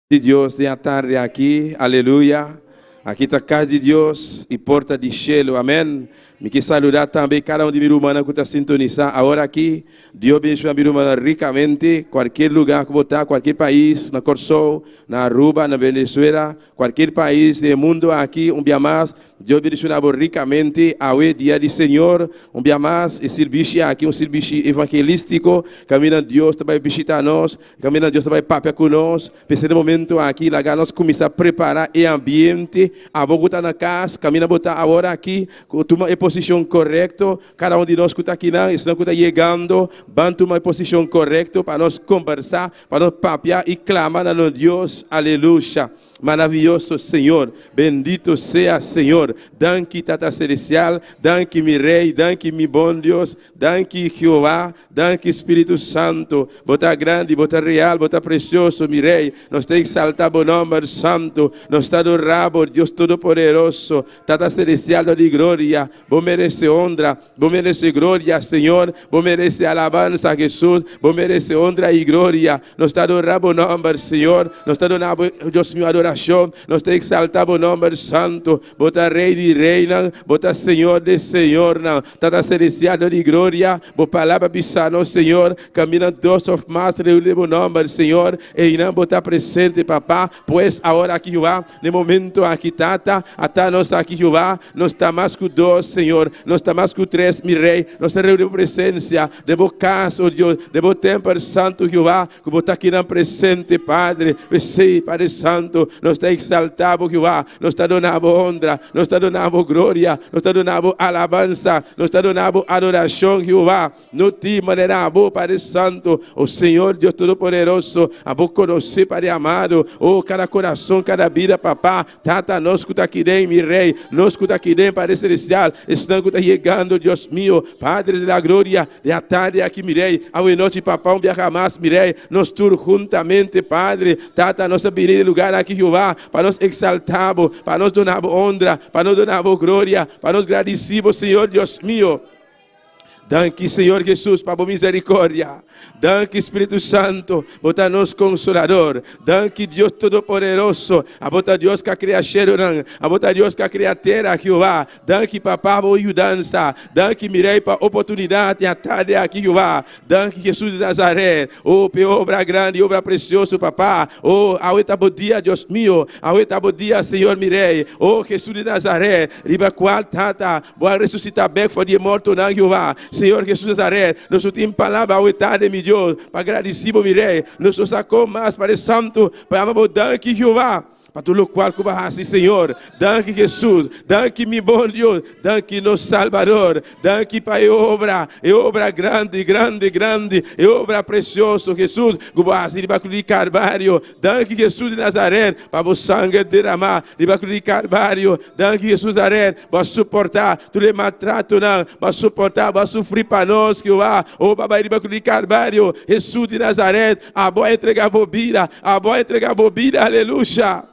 Di Dios den atardi aki. Aleluya. Aki ta kas di Dios i porta di shelu. Amen. Mi ke saludá tambe kada un di mi rumannan ku ta sintonisá awor aki. Dios benshoná mi rumannan rikamente. Kualkier lugá ku bo ta, kualkier pais, na Kòrsou, na Aruba, na Venezuela, kualkier pais den e mundu aki, un bia mas, Dios bendiciona bo ricamente awe dia di Señor. Un bia mas e sirbishi aki un sirbishi evangelistico caminda Dios ta bay bishita nos, caminda Dios ta bay papia cu nos. P'esei den momento aki laga nos cuminsa prepara e ambiente. Abo cu ta na cas, caminda bo ta awor aki, tuma e posicion corecto. Cada un di nos cu ta akinan, esnan cu ta yegando, ban tuma e posicion corecto pa nos combersa, pa nos papia y clama na nos Dios. Aleluya. Maraviyoso Señor, bendito sea Señor, danki Tata Celestial, danki mi Rey, danki mi bon Dios, danki Jehová, danki Spiritu Santo, bo ta grandi, bo ta real, bo ta precioso mi Rey, nos ta exalta bo nomber santo, nos ta adora bo Dios Todopoderoso, Tata Celestial Dios di gloria, bo merece honra, Bo merece gloria, Señor. Bo merece alabansa, Jesús. Bo merece honra y gloria. Nos ta adora bo nomber, Señor. Nos ta duna bo, Dios mío, adoracion. Nos ta exalta bo nomber santo. Bo ta Rey di reynan. Bo ta Señor di señornan. Tata Celestial, Dios di gloria, bo palabra bisa nos, Señor, camina dos of mas reuni den bo nomber, Señor. Eynan bo ta presente, Papa. Pues, awor aki, Jehová, Den momento aki, Tata, ata nos aki, Jehová, nos ta mas ku dos, Señor, nos ta mas ku tres, mi Rey, nos ta reuni den bo presencia, den bo cas, oh Dios, den bo tempel santo, Jehová, ku bo ta akinan presente, Padre. P'esei, Padre Santo, nos ta exalta bo, Jehová, nos ta duna bo honra, nos ta duna bo gloria, nos ta duna bo alabansa, nos ta duna bo adoracion, Jehová. No tin manera abo, Padre Santo, o Señor Dios Todopoderoso, abo conoce, Padre amado, o cada corazon, cada bida, Papá, Tata, nos cu ta aki den, mi Rey, nos cu ta aki den, Padre Celestial, esnan cu ta yegando, Dios mio, Padre de la Gloria, den atarde aki, mi Rey, awe nochi, Papá, un biaha mas, mi Rey, nos tur huntamente, Padre, Tata, nos ta bini den lugar aki, Jehová, pa nos exalta bo, pa nos duna bo honra, pa nos duna bo gloria, pa nos gradici bo, Señor Dios mio. Danki Señor Jesus pa bo misericordia. Danki Spiritu Santo, bo ta nos consolador. Danki Dios Todopoderoso, abo ta Dios ka crea sheronan, abo ta Dios ka crea tera, Jehová. Danki Papa bo yudansa. Danki mi Rey pa oportunidad di atarde aki, Jehová. Danki Jesus di Nazaret. Oh, p'e obra grandi, obra precioso, Papa. Oh, awe ta bo dia, Dios mio. Awe ta bo dia, Señor mi Rey. Oh, Jesus di Nazaret, riba cual Tata Bo a resusitá bèk for di e mortonan, Jehová. Señor Jesús Nazaret, nos no tin palabra awe tarde, mi Dios, pa gradisí bo, mi Rei. Nos no sa kon mas, Padre Santu, pa yama bo danki, Jehová, pa tur lokual ku bo a hasi, Señor. Danki, Jesús. Danki, mi bon Dios. Danki, nos Salbador. Danki pa e obra, e obra grandi, grandi, grandi, e obra presioso, Jesús, ku bo a hasi riba krus di Kalvario. Danki, Jesús di Nazaret, pa bo sanger deramá riba krus di Kalvario. Danki, Jesús Nazaret. Bo a soportá tur e maltratonan, bo a soportá, bo a sufrí pa nos, Jehová. O bo a bai riba krus di Kalvario, Hesus di Nazaret, abo a entregá bo bida, abo a entregá bo bida, aleluya.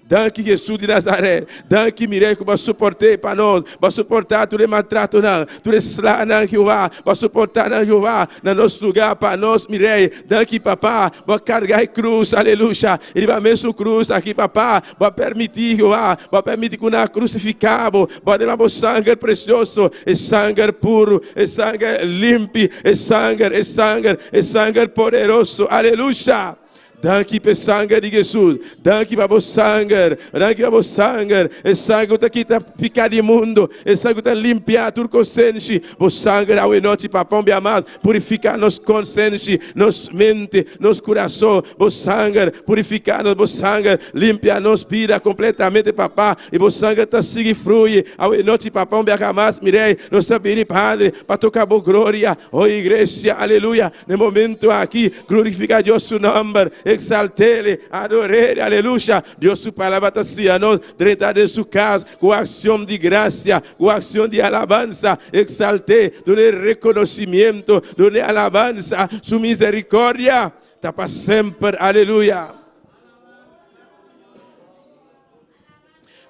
Danki Hesus di Nazaret, danki mi Rei ku bo a soport'é pa nos, bo a soportá tur e maltratonan, tur e slanan, Jehová, bo a soportá nan, Jehová, na nos lugá pa nos, mi Rei. Danki Papa, bo a karga e krus, aleluya, i riba mesun krus aki, Papa, Bo a permití, Jehová, bo a permití ku nan a krusifiká bo. Bo a dermá bo sanger presioso, e sanger puru, e sanger limpi, e sanger, e sanger, e sanger poderoso. Aleluya! Danki pa e sanger di Hesus. Danki pa bo sanger. Danki pa bo sanger. E sanger ku ta kita piká di mundu. E sanger ku ta limpiá tur konsenshi. Bo sanger awe nochi, Papa, un bia mas. Purifiká nos konsenshi, nos mente, nos kurason. Bo sanger purifiká nos, bo sanger limpia nos bida kompletamente, Papa. I bo sanger ta sigui flui awe nochi, Papa. Un biaha mas, mi Rei, nos ta bini, Padre, pa toka bo gloria. O iglesia, aleluya, na e momento aki, glorifiká Dios su nòmber, eksalt'El, ador'El, aleluya. Dios su palabra ta siña nos drenta den su kas ku akshon di grasia, ku akshon di alabansa, eksalt'é, dun'é rekonosimiento, dun'é alabansa, su miserikordia ta pa semper, aleluya.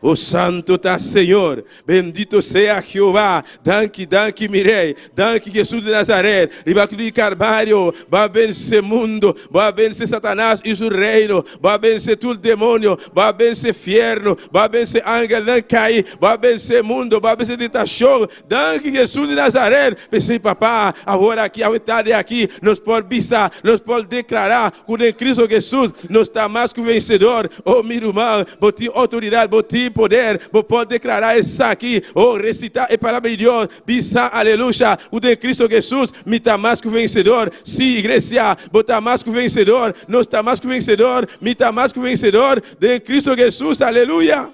O santo ta Señor, bendito sea Jehová, danki, danki mi Rey, danki Jesus di Nazaret, riba cruz di Calvario, bo a vence mundo, bo a vence Satanas y su reino, bo a vence tur demonio, bo a vence fierno, bo a vence angelnan cai, bo a vence mundo, bo a vence tentacion, Danki Jesus di Nazaret. P'esei Papa, awor aki, awe tardi aki, nos por bisa, nos por deklará ku den Cristo Jesus nos ta mas ku vensedor. O mi ruman, bo tin outoridat, bo tin poder, bo por deklará esaki. O resitá e Palabra di Dios, bisa, Aleluya, ku den Cristo Jesus mi ta mas ku vensedor. Sí, iglesia, bo ta mas ku vensedor, nos ta mas ku vensedor, mi ta mas ku vensedor den Cristo Jesus. Aleluya!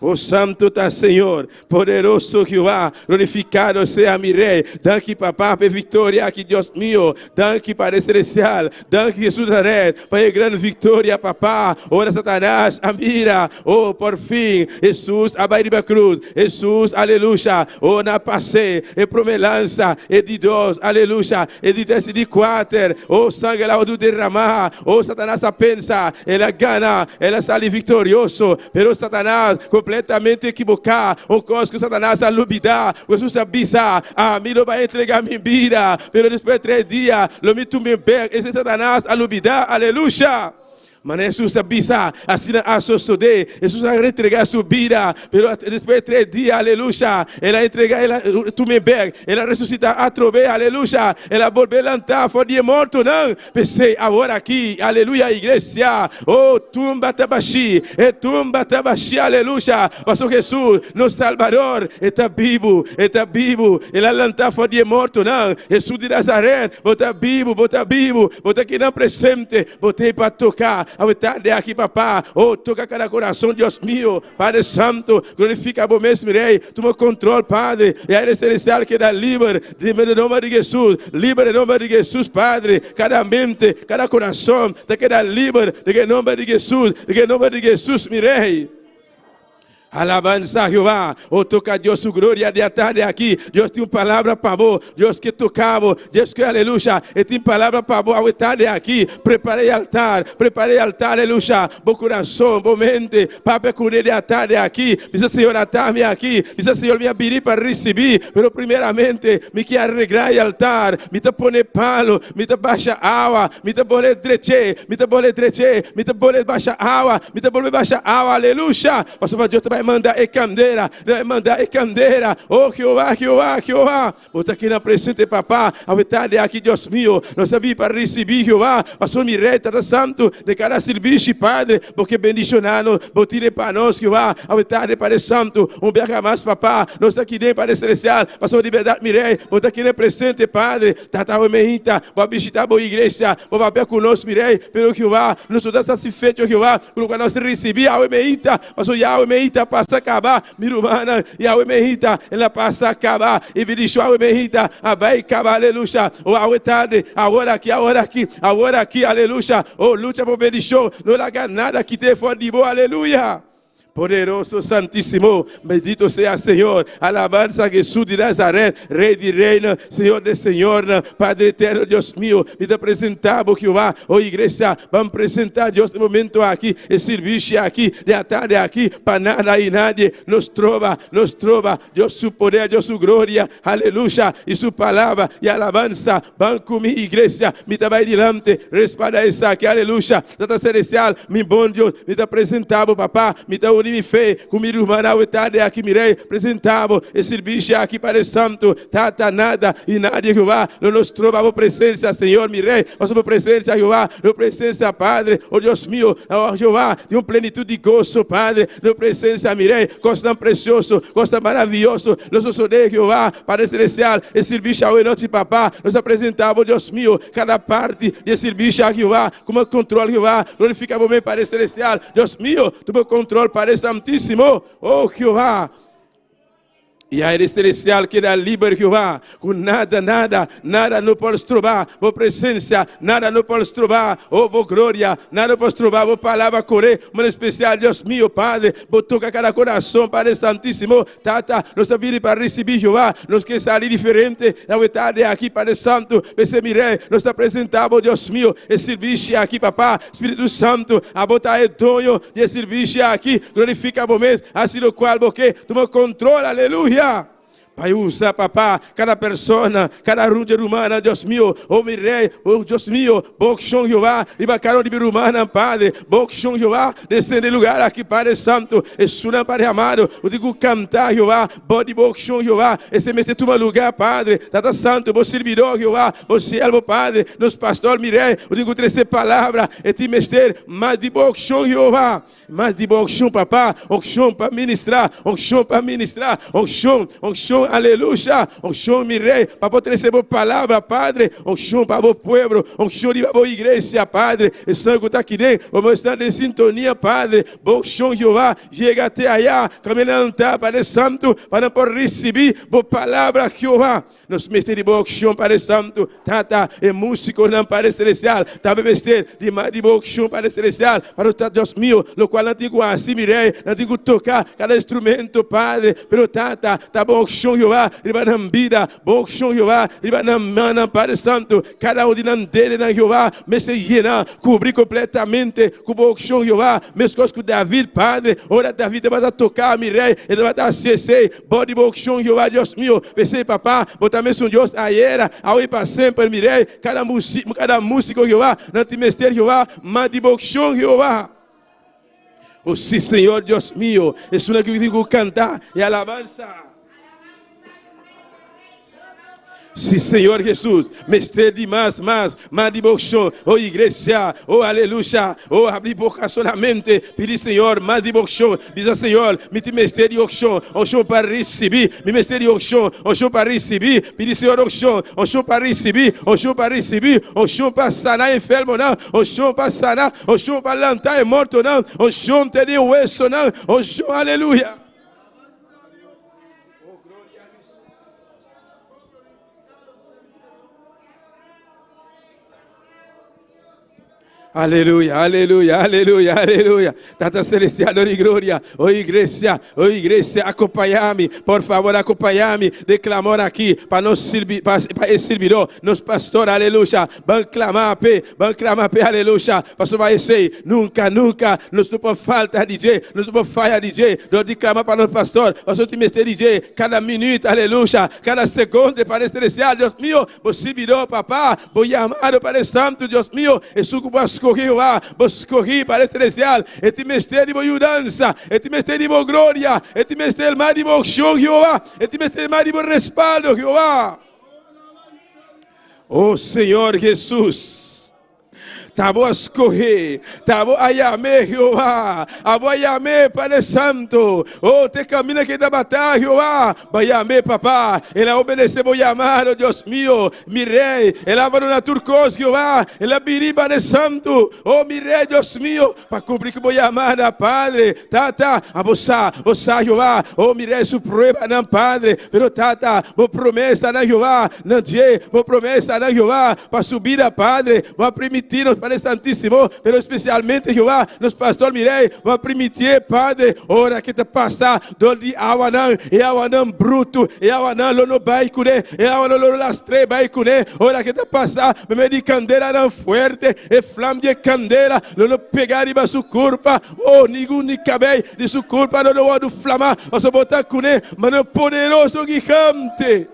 O santo ta Señor, poderoso Jehová, glorificado sea mi Rey. Danki Papá pa e victoria aki Dios mio. Danki Padre Celestial. Danki Jesus Nazaret pa e gran victoria Papá. Ora Satanás a mira, oh por fin Jesus a bai riba cruz. Jesus, aleluya. Oh na pas'é e prome lansa, e di dos, aleluya, e di tres i di kuater. Oh sanger a wordu derramá. Oh Satanás a pensa el a gana, el a sali victorioso. Pero Satanas kompletamente ekiboká. Un kos ku Satanas a lubidá, ku Hesus a bisa, Ami lo bai entregá mi bida, pero despues di tres dia lo mi tum'é bèk. Esei Satanas a lubidá. Aleluya! Manera Hesus a bisa, asina a sosodé. Hesus a entregá su bida, pero despues di tres dia, aleluya, el a entregá, el a tum'é bèk, el a resusitá atrobe, aleluya, el a bolbe lantá for di e mortonan. P'esei awor aki, aleluya, iglesia, oh, tumba ta bashí, e tumba ta bashí, aleluya, pasobra Hesus, nos Salbador, e ta bibu, e ta bibu, el a lanta for di e mortonan, Hesus di Nazaret, bo ta bibu, bo ta bibu, bo ta kinan presente, bo t'ei pa toka, awe tarde aki, Papa, oh, toka kada kurason, Dios mio. Padre Santo, glorifica bo mes, mi Rey, tuma control, Padre, e aire celestial keda liber, liber den nomber di Jesus, liber den nomber di Jesus, Padre, cada mente, cada corazon ta keda liber den e nomber di Jesus, den e nomber di Jesus, mi Rey. Alabanza Jehová, o toca Dios su gloria di atarde aki, Dios tin un palabra pa bo, Dios ke toca bo, Dios ke aleluya, e tin palabra pa bo awe tarde aki, prepara e altar, prepara e altar, aleluya, Bo kurason, bo mente, papia kuné di atardi aki, bisa Señor ata mi aki, bisa Señor mi a bini pa risibí, pero primeramente mi ke areglá e altar, mi ta pone palo, mi ta basha awa, mi ta bolbe drech'é, mi ta bolbe drech'é, mi ta bolbe basha awa, mi ta bolbe basha awa, aleluya, pasobra Dios ta bai manda e kandera, ta bai manda e kandera, oh Jehová, Jehová, Jehová. Bo ta keda presente, Papá, awe tardi aki, Dios mio. Nos ta bini pa risibí, Jehová, pasobra mi Rey Tata Santu, den kada sirbishi, Padre, Bo ke bendishoná nos. Bo tine pa nos, Jehová, awe tardi, Padre Santu. Un biaha mas, Papá, nos ta aki den Padre Celestial, pasobra di bèrdat, mi Rey, Bo ta keda presente, Padre. Tata, awe meinta, Bo a bishitá Bo iglesia, Bo papia ku nos, mi Rey, pero, Jehová, nos no ta satisfecho, Jehová, ku loke nos risibí awe meinta, pasobra ya awe meinta pasa kaba. Mi rumannan, Yahweh mehita, el a pasa kaba, i mi di Yahweh mehita, a bai kaba, aleluya. O awe tardi, awor aki, awor aki, awor aki, aleluya. O lucha por bendishon, no laga nada kit'é for di bo, aleluya. Poderoso Santísimo, bendito sea Señor, alabanza Jesús di Nazaret, Rey di reynan, Señor de señornan, Padre eterno, Dios mio, mi ta presentá bo, Jehová. O iglesia, ban presentá Dios e momento aki, e sirbishi aki, di atardi aki, pa nada i nadie no stroba, no stroba Dios su poder, Dios su gloria, aleluya, i su palabra i alabansa. Ban ku mi, iglesia, mi ta bai dilanti, respalda esaki, aleluya. Tata Celestial, mi bon Dios, mi ta presentá bo, Papá, mi ta uni mi fe ku mi ruman awe tardi aki, mi Rey, presentá bo e sirbishi aki, Padre Santu, Tata, nada i nadie, Jehová, lo no stroba bo presencia, Señor, mi Rey, pasobra bo presencia, Jehová, bo presencia, Padre, oh Dios mio, oh Jehová, tin un plenitud di goso, Padre, bo presencia, mi Rey, cosnan precioso, cosnan maraviyoso lo sosode, Jehová, Padre Celestial, e sirbishi awe nochi, Papá, nos a presenta bo, Dios mio, cada parti di e sirbishi aki, Jehová, kuma control, Jehová, glorifica bo mes, Padre Celestial, Dios mio, tuma control, Padre Santísimo, oh Jehová. I aire celestial keda liber, Jehová, ku nada, nada, nada no por stroba bo presensia, nada no por stroba, oh, bo gloria, nada no por stroba bo palabra kore, manera espesial, Dios mio, Padre, bo toka kada korason, Padre Santísimo, Tata, nos ta bini pa risibí, Jehová, nos ke sali diferente awe tarde aki, Padre Santu, p'esei mi Rei, nos ta presentá bo, Dios mio, e sirbishi aki, Papá, Spiritu Santu, abo ta e doño di e sirbishi aki, glorifica bo mes, haci locual bo ke, tuma control, aleluya! Pai usa, Papá, cada persona, cada run dje rumannan, Dios mio, oh mi Rey, oh Dios mio, bo occion Jehová riba cada un di mi rumannan, Padre, bo occion Jehová descende e lugar aki, Padre Santo, esunnan, Padre amado, cu tin cu canta, Jehová, bo di bo occion Jehová, esei mester tuma lugar, Padre, Tata Santo, bo sirbidor, Jehová, bo siervo, Padre, nos pastor, mi Rey, cu tin cu trece palabra, e tin mester mas di bo occion, Jehová. Mas di bo onkshon, Papá, onkshon pa ministrá, onkshon pa ministrá, onkshon, onkshon, aleluya, onkshon, mi Rei, pa bo trese bo palabra, Padre, onkshon pa bo pueblo, onkshon riba bo iglesia, Padre, esnan ku ta aki den, bo esnan den sintonia, Padre, bo onkshon, Jehová, yega te ayá, kaminda nan ta, Padre Santu, pa nan por risibí bo palabra, Jehová. Nos mester di bo okshon, Padre Santu. Tata, e músikonan, Padre Selestial, tambe mester di mas di bo okshon, Padre Selestial, pa nos ta, Dios mio, lokual nan tin ku hasi, mi Rei, nan tin ku toka kada instrumento, Padre. Pero, Tata, ta bo okshon, Jehová, riba nan bida, bo okshon, Jehová, riba nan mannan, Padre Santu. Kada un di nan dedenan, Jehová, mester yena, kubri kompletamente ku bo okshon, Jehová, meskos ku David, Padre. Ora David tabata toka, mi Rei, e tabata hasi esei. Bo di bo okshon, Jehová Dios mio. P'esei, Papá, bo ta mesun Dios ayera, awe i pa semper. Mi Rei, kada kada músiko, Jehová, nan tin mester, Jehová, mas di bo okshon, Jehová. O sí, Señor Dios mio, esunnan ku tin ku kanta e alabansa. Sí, Señor Jesús, mester di mas, mas, mas di bo okshon. O iglesia, o aleluya, o habri boka solamente, pidi Señor mas di bo okshon. Bisa Señor, mi tin mester di okshon, okshon pa risibí. Mi mester di okshon, okshon pa risibí. Pidi Señor okshon, okshon pa risibí, okshon pa risibí, okshon pa sana enfermonan, okshon pa sana, okshon pa lanta e mortonan, okshon te den wesonan, okshon, aleluya. Aleluya, aleluya, aleluya, aleluya. Tata Celestial, di gloria. Oh iglesia, oh iglesia, acompañami. Por favor, acompañami. De clamor aquí pa nos sirbi, pa, pa e servidor, nos pastor, aleluya. Ban clama pe, ban clama pe, aleluya. Pasobra esei, nunca, nunca nos no por falta di dje, nos no por faya di dje. Dor di clama pa nos pastor, pasobra tin mester di dje cada minuut, aleluya, cada seconde, Padre Celestial, Dios mio, bo sirbidor, Papa, bo yamado, Padre Santo, Dios mio, esun cu bo a scoge, Jehová, bo scogi, Padre Celestial, e tin mester di bo yudansa, e tin mester di bo gloria, e tin mester mas di bo occion, Jehová, e tin mester mas di bo respaldo, Jehová. Oh Señor Jesus. Ta bo a skohé, ta bo a yam'é, Jehová. Abo a yam'é, Padre Santo. Oh, te kaminda ke tabata, Jehová. Bo a yam'é, Papá. El a obedesé bo yamado, Dios mio, mi Rei. El a abandoná tur kos, Jehová. El a bini, Padre Santo. Oh, mi Rei, Dios mio, pa kumpli ku bo yamada, Padre. Tata, abo sa, bo sa, Jehová. Oh, mi Rei, su pruebanan, Padre. Pero, Tata, bo promesanan, Jehová, nan dje, bo promesanan, Jehová, pa su bida, Padre. Bo a primiti nos, Padre Santísimo, pero especialmente, Jehová, nos pastor, mi Rey, bo a primitié, Padre, ora ke ta pasa dor di awanan, e awanan brutu, e awanan lo no bai kuné, e awanan lo no lastr'é bai kuné, ora ke ta pasa meimei di kandelanan fuerte, e flam di e kandela lo no pega riba su kurpa, oh, ningun di kabei di su kurpa lo no wòrdu flamá, pasobra bo ta kuné, mano poderoso gigante.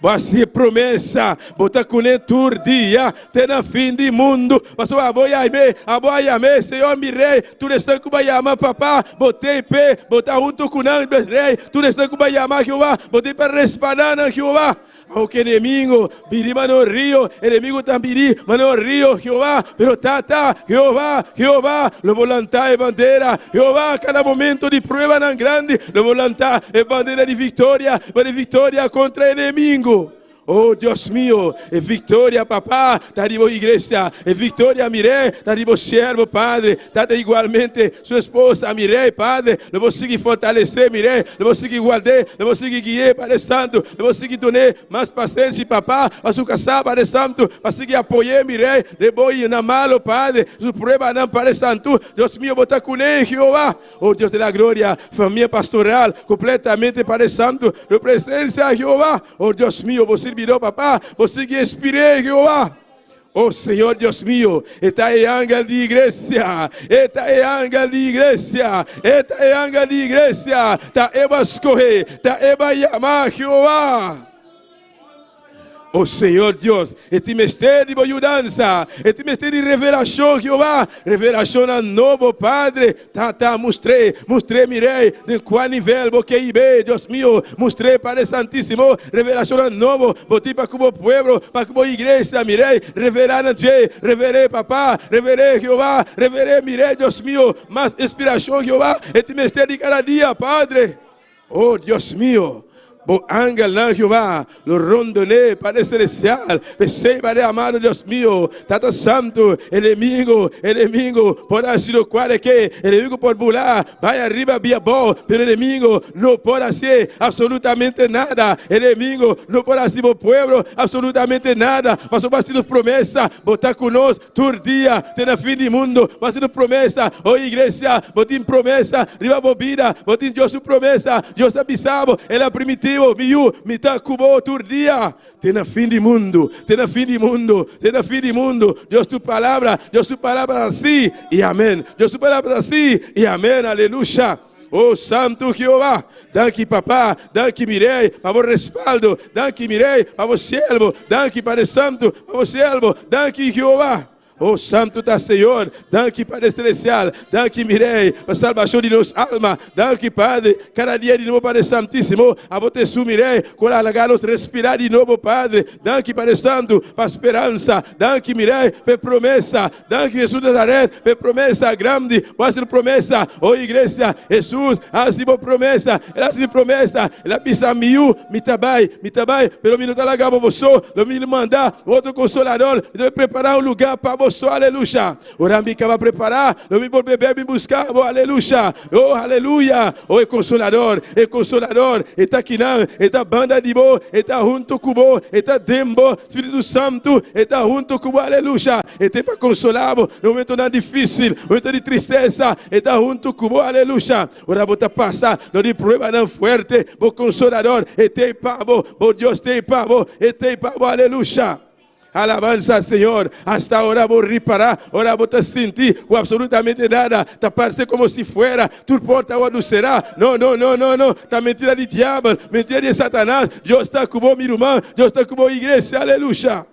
Bo hasi e promesa, bo ta kuné tur dia te na fin di mundu. Pasobra abo yam'é, abo a yam'é, Señor mi Rei, tur esnan ku bo a yama Papá, bo t'ei p'e, bo ta huntu ku nan, bes Rei, tur esnan ku bo a yama Jehová, bo t'ei pa respaldá nan, Jehová. Aunke enemigo bini mano rio, enemigo ta bini mano rio, Jehová, pero Tata, Jehová, Jehová, lo bo lanta e bandera, Jehová, kada momento di pruebanan grandi, lo bo lanta e bandera di viktoria, di viktoria kontra enemigo. Oh Dios mio, e victoria, Papá, ta di bo iglesia. E victoria, mi Rey, ta di bo siervo, Padre. Tata, igualmente su esposa, mi Rey, Padre. Lo bo sigui fortalece, mi Rey. Lo bo sigui guard'é. Lo bo sigui gui'é, Padre Santo. Lo bo sigui dun'é mas pasenshi, Papá, pa su casá, Padre Santo. Pa sigui apoy'é, mi Rey, den bo i na malo, Padre. Su pruebanan, Padre Santo. Dios mio, bo ta cuné, Jehová. Oh Dios de la gloria, famia pastoral completamente Padre Santo, lo presencia Jehová. Oh Dios mío, bo sirbidor papá, bo sigui inspir'é Jehová. Oh Señor Dios mío, e ta e angel di iglesia, e ta e angel di iglesia, e ta e angel di iglesia, ta e bo a scoge, ta e bo a yama Jehová. O Señor Dios, e tin mester di bo yudansa, e tin mester di revelashon, Jehová, revelashonnan nobo, Padre. Tata, mustr'é, mustr'é, mi Rey, den kua nivel bo ke hib'é, Dios mio, mustr'é, Padre Santísimo, revelashonnan nobo bo tin pa ku bo pueblo, pa ku bo iglesia, mi Rey, revelá nan dje, revel'é, Papa, revel'é, Jehová, revel'é, mi Rey, Dios mio, mas inspirashon, Jehová, e tin mester di kada dia, Padre. Oh Dios mio, bo angelnan, Jehová, lo rondoné Padre Celestial. P'esei, Padre amado, Dios mio, Tata Santu, enemigo, enemigo por hasi lokual e ke, enemigo por bula bai ariba bia abou, pero enemigo no por hasié absolutamente nada. Enemigo no por hasi bo pueblo absolutamente nada, pasobra bo hasi nos promesa, bo ta ku nos Tur dia te na fin di mundo bo a sido promesa. O iglesia, bo tin promesa riba bo bida. Bo tin Dios su promesa. Dios ta bisa bo, El a primiti bo, Mi yu, mi ta ku bo tur dia te na fin di mundo, te na fin di mundo, te na fin di mundo. Dios su palabra, Dios su palabra ta si i amen. Dios su palabra ta si i amen. Aleluya. O Santu Jehová, danki Papá, danki mi Rey pa bo respaldo, danki mi Rey pa bo siervo, danki Padre Santu pa bo siervo, danki Jehová. O Santu ta Señor, danki Padre Celestial, danki mi Rey pa salbacion di nos alma, danki Padre, cada dia di nobo Padre Santisimo, abo ta esun mi Rey cu a laga nos respira di nobo Padre, danki Padre Santu pa speransa, danki mi Rey pa e promesa, Danki Jesus Nazaret p'e promesa grandi bo a hasi promesa o iglesia Jesus a hasi bo promesa el a hasi mi promesa el a bisa mi yu mi ta bai mi ta bai pero mi no ta laga bo bo so lo mi manda un otro consolador mi ta bai prepara un lugar pa bo so aleluya ora mi kaba prepara lo mi bolbe bek bin buska bo aleluya o aleluya o e consolador e consolador e ta kinan e ta banda di bo e ta hunto ku bo e ta den bo Spiritu Santu e ta hunto ku bo aleluya. E ta pa konsolá bo na momentonan difísil, momento di tristesa, e ta huntu ku bo, aleluya. Ora bo ta pasa dor di pruebanan fuerte, bo Konsolador e t'ei pa bo, bo Dios t'ei pa bo, e t'ei pa bo, aleluya. Alabansa al Señor. Asta ora bo ripará, ora bo ta sinti ku absolutamente nada ta parse komo si fuera tur porta a wòrdu será. No, no, no, no, no. Ta mentira di diabel, mentira di e Satanas. Dios ta ku bo, mi ruman. Dios ta ku bo, iglesia. Aleluya.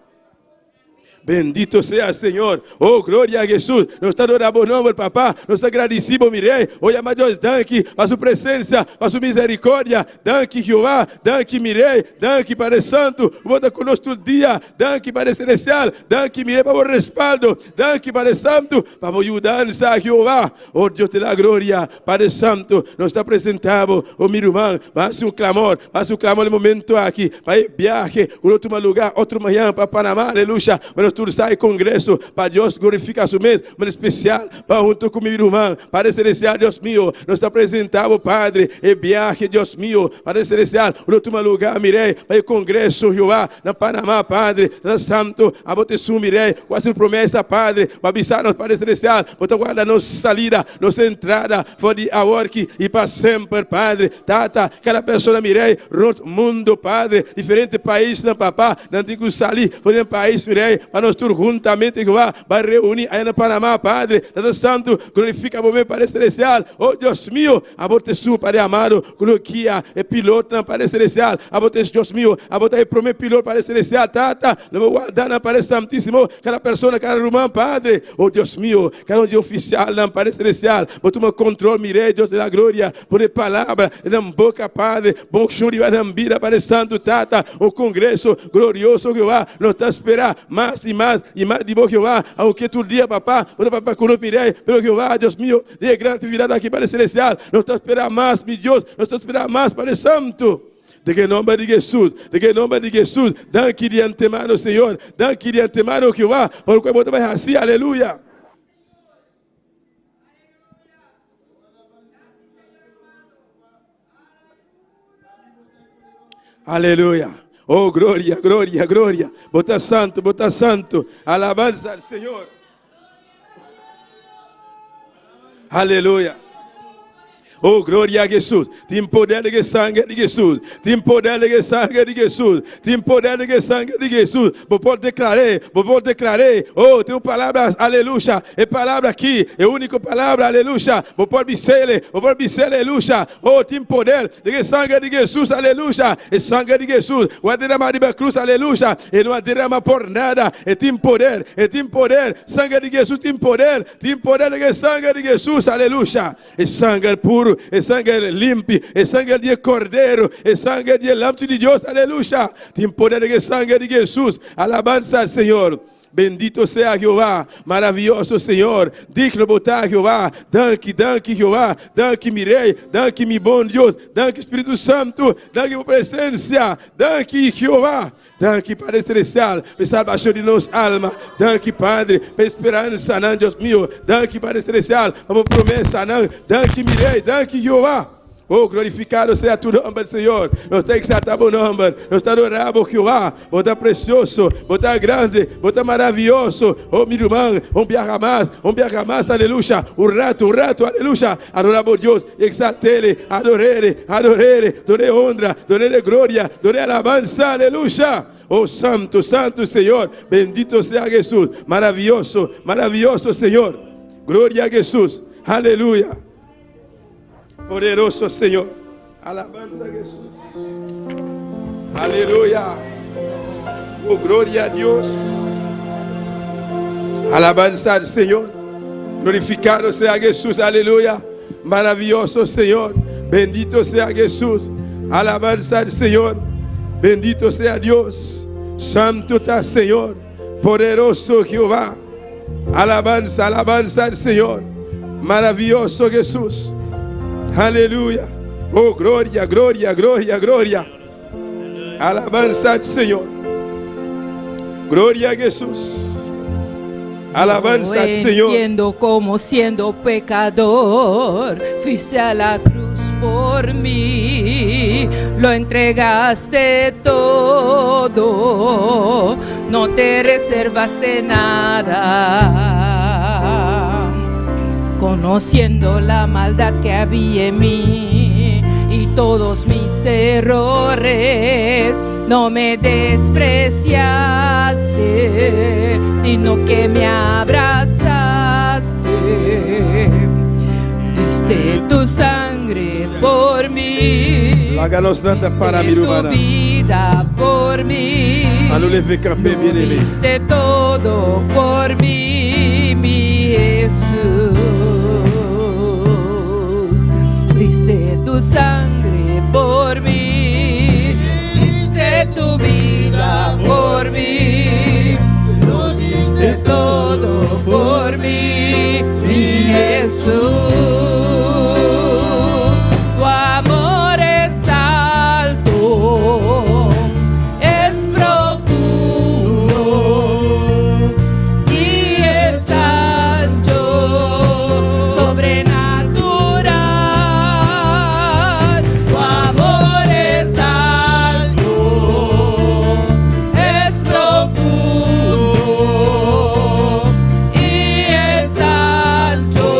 Bendito sea Señor. Oh, gloria a Jesús. Nos ta adora bo nomber, Papá. Nos ta gradici bo, mi Rey. Oh, yama Dios danki pa su presencia, pa su misericordia. Danki, Jehová. Danki, mi Rey. Danki, Padre Santo. Bo ta cu nos tur dia. Danki, Padre Celestial. Danki, mi Rey, pa bo respaldo. Danki, Padre Santo, pa bo yudansa, Jehová. Oh Dios de la gloria, Padre Santo, nos ta presenta bo, oh mi ruman, bo hasi un clamor, bo hasi un clamor e momento aki pa e biahe cu lo tuma lugar otro mañan pa Panama, aleluya, pa nos tur sa e congreso, pa Dios glorifica su mes, manera especial pa hunto cu mi ruman, Padre Celestial, Dios mio, nos ta presenta bo, Padre, e biahe, Dios mio, Padre Celestial, cu lo tuma lugar, mi Rey, pa e congreso, Jehová, na Panama, Padre, Tata Santo, abo ta esun, mi Rey, cu a haci promesa, Padre, bo a bisa nos, Padre Celestial, Bo ta warda nos salida, nos entrada for di aworki i pa semper, Padre. Tata, kada persona mi Rei rond mundo, Padre, diferente paisnan, Papa, nan tin ku sali for di nan pais, mi Rei, pa nos tur huntamente, Jehová, bai reuni aya na Panama, Padre. Tata Santu, glorifica Bo mes, Padre Celestial. Oh, Dios mio, Abo ta esun, Padre amado, ku lo guia e pilotnan, Padre Celestial. Abo ta, Dios mio, Abo ta e prome pilot, Padre Celestial. Tata, lo Bo warda nan, Padre Santísimo, kada persona, kada ruman, Padre. Oh Dios mio, kada un di e oficialnan, Padre Celestial, Bo tuma control, mi Rey, Dios de la gloria, pone palabra den nan boca, Padre, bo unción riba nan bida, Padre Santo, Tata, un congreso glorioso, Jehová, nos ta spera mas y mas y mas di Bo, Jehová, aunke tur dia, Papá, Bo ta papia cu nos, mi Rey, pero Jehová, Dios mio, den e gran actividad aki, Padre Celestial, nos ta spera mas, mi Dios, nos ta spera mas, Padre Santo. Den e nomber di Jesus, den e nomber di Jesus. Danki di antemano, Señor. Danki di antemano, Jehová, pa loke bo ta bai hasi. Aleluya. Aleluya. Oh, gloria, gloria, gloria. Bo ta santo, bo ta santo. Alabanza al Señor. Aleluya. Oh, gloria a Jesus. Tin poder den e sanger di Jesus. Tin poder den e sanger di Jesus. Tin poder den e sanger di Jesus. Bo por deklar'é, bo por deklar'é. Oh, tin un palabra, aleluya. E palabra aki, e úniko palabra, aleluya. Bo por bis'é, bo por bis'é, aleluya. Oh, tin poder den e sanger di Jesus, aleluya. E sanger di Jesus, ku a derama riba krus, aleluya. E no a derama por nada. E tin poder, e tin poder. Sanger di Jesus tin poder, tin poder den e sanger di Jesus, aleluya. E sanger puru, e sanger limpi, e sanger di e Cordero, e sanger di e Lamchi di Dios, aleluya! Tin poder den e sanger di Jesus. Alabansa al Señor. Bendito sea Jehová, maraviyoso Señor, digno bo ta, Jehová. Danki, danki, Jehová, danki mi Rey, danki mi bon Dios, danki Spiritu Santu, danki bo presencia, danki, Jehová. Danki Padre Celestial pa e salbacion di nos alma. Danki Padre pa e speransanan, Dios mio. Danki Padre Celestial pa bo promesanan. Danki mi Rey, danki Jehová. Oh, glorificado sea tu nomber, Señor. Nos ta exalta bo nomber. Nos ta adora bo, Jehová. Bo ta precioso, bo ta grande, bo ta maravilloso. Oh, mi ruman, un biaha mas, un biaha mas, aleluya. Un rato, un rato, aleluya. Adora bo Dios, exaltele, adorele, adorele, done honra, donele gloria, donele alabanza, aleluya. Oh santo, santo Señor, bendito sea Jesús, maravilloso, maravilloso Señor. Gloria a Jesús, aleluya. Poderoso Señor, alabanza a Jesús. Aleluya. Oh, gloria a Dios. Alabanza al Señor. Glorificado sea Jesús. Aleluya. Maravilloso Señor. Bendito sea Jesús. Alabanza al Señor. Bendito sea Dios. Santo está Señor. Poderoso Jehová. Alabanza, alabanza al Señor. Maravilloso Jesús. Aleluya. Oh, gloria, gloria, gloria, gloria. Alabanza al Señor. Gloria a Jesús. Alabanza al Señor. Entiendo como siendo pecador, fuiste a la cruz por mí, lo entregaste todo, no te reservaste nada. Conociendo la maldad que había en mí y todos mis errores, no me despreciaste, sino que me abrazaste. Diste tu sangre por mí. Laga nos lanta para, mi Diste tu rumannan. vida por mí. Anu leve kape, Lo bien-aimé. diste todo por mí, mi Jesús. Diste tu sangre por mí. Diste tu vida por mí. Lo diste todo por mí, mi Jesús. Tu amor es alto, es profundo y es ancho, sobrenatural. Tu amor es alto, es profundo y es ancho,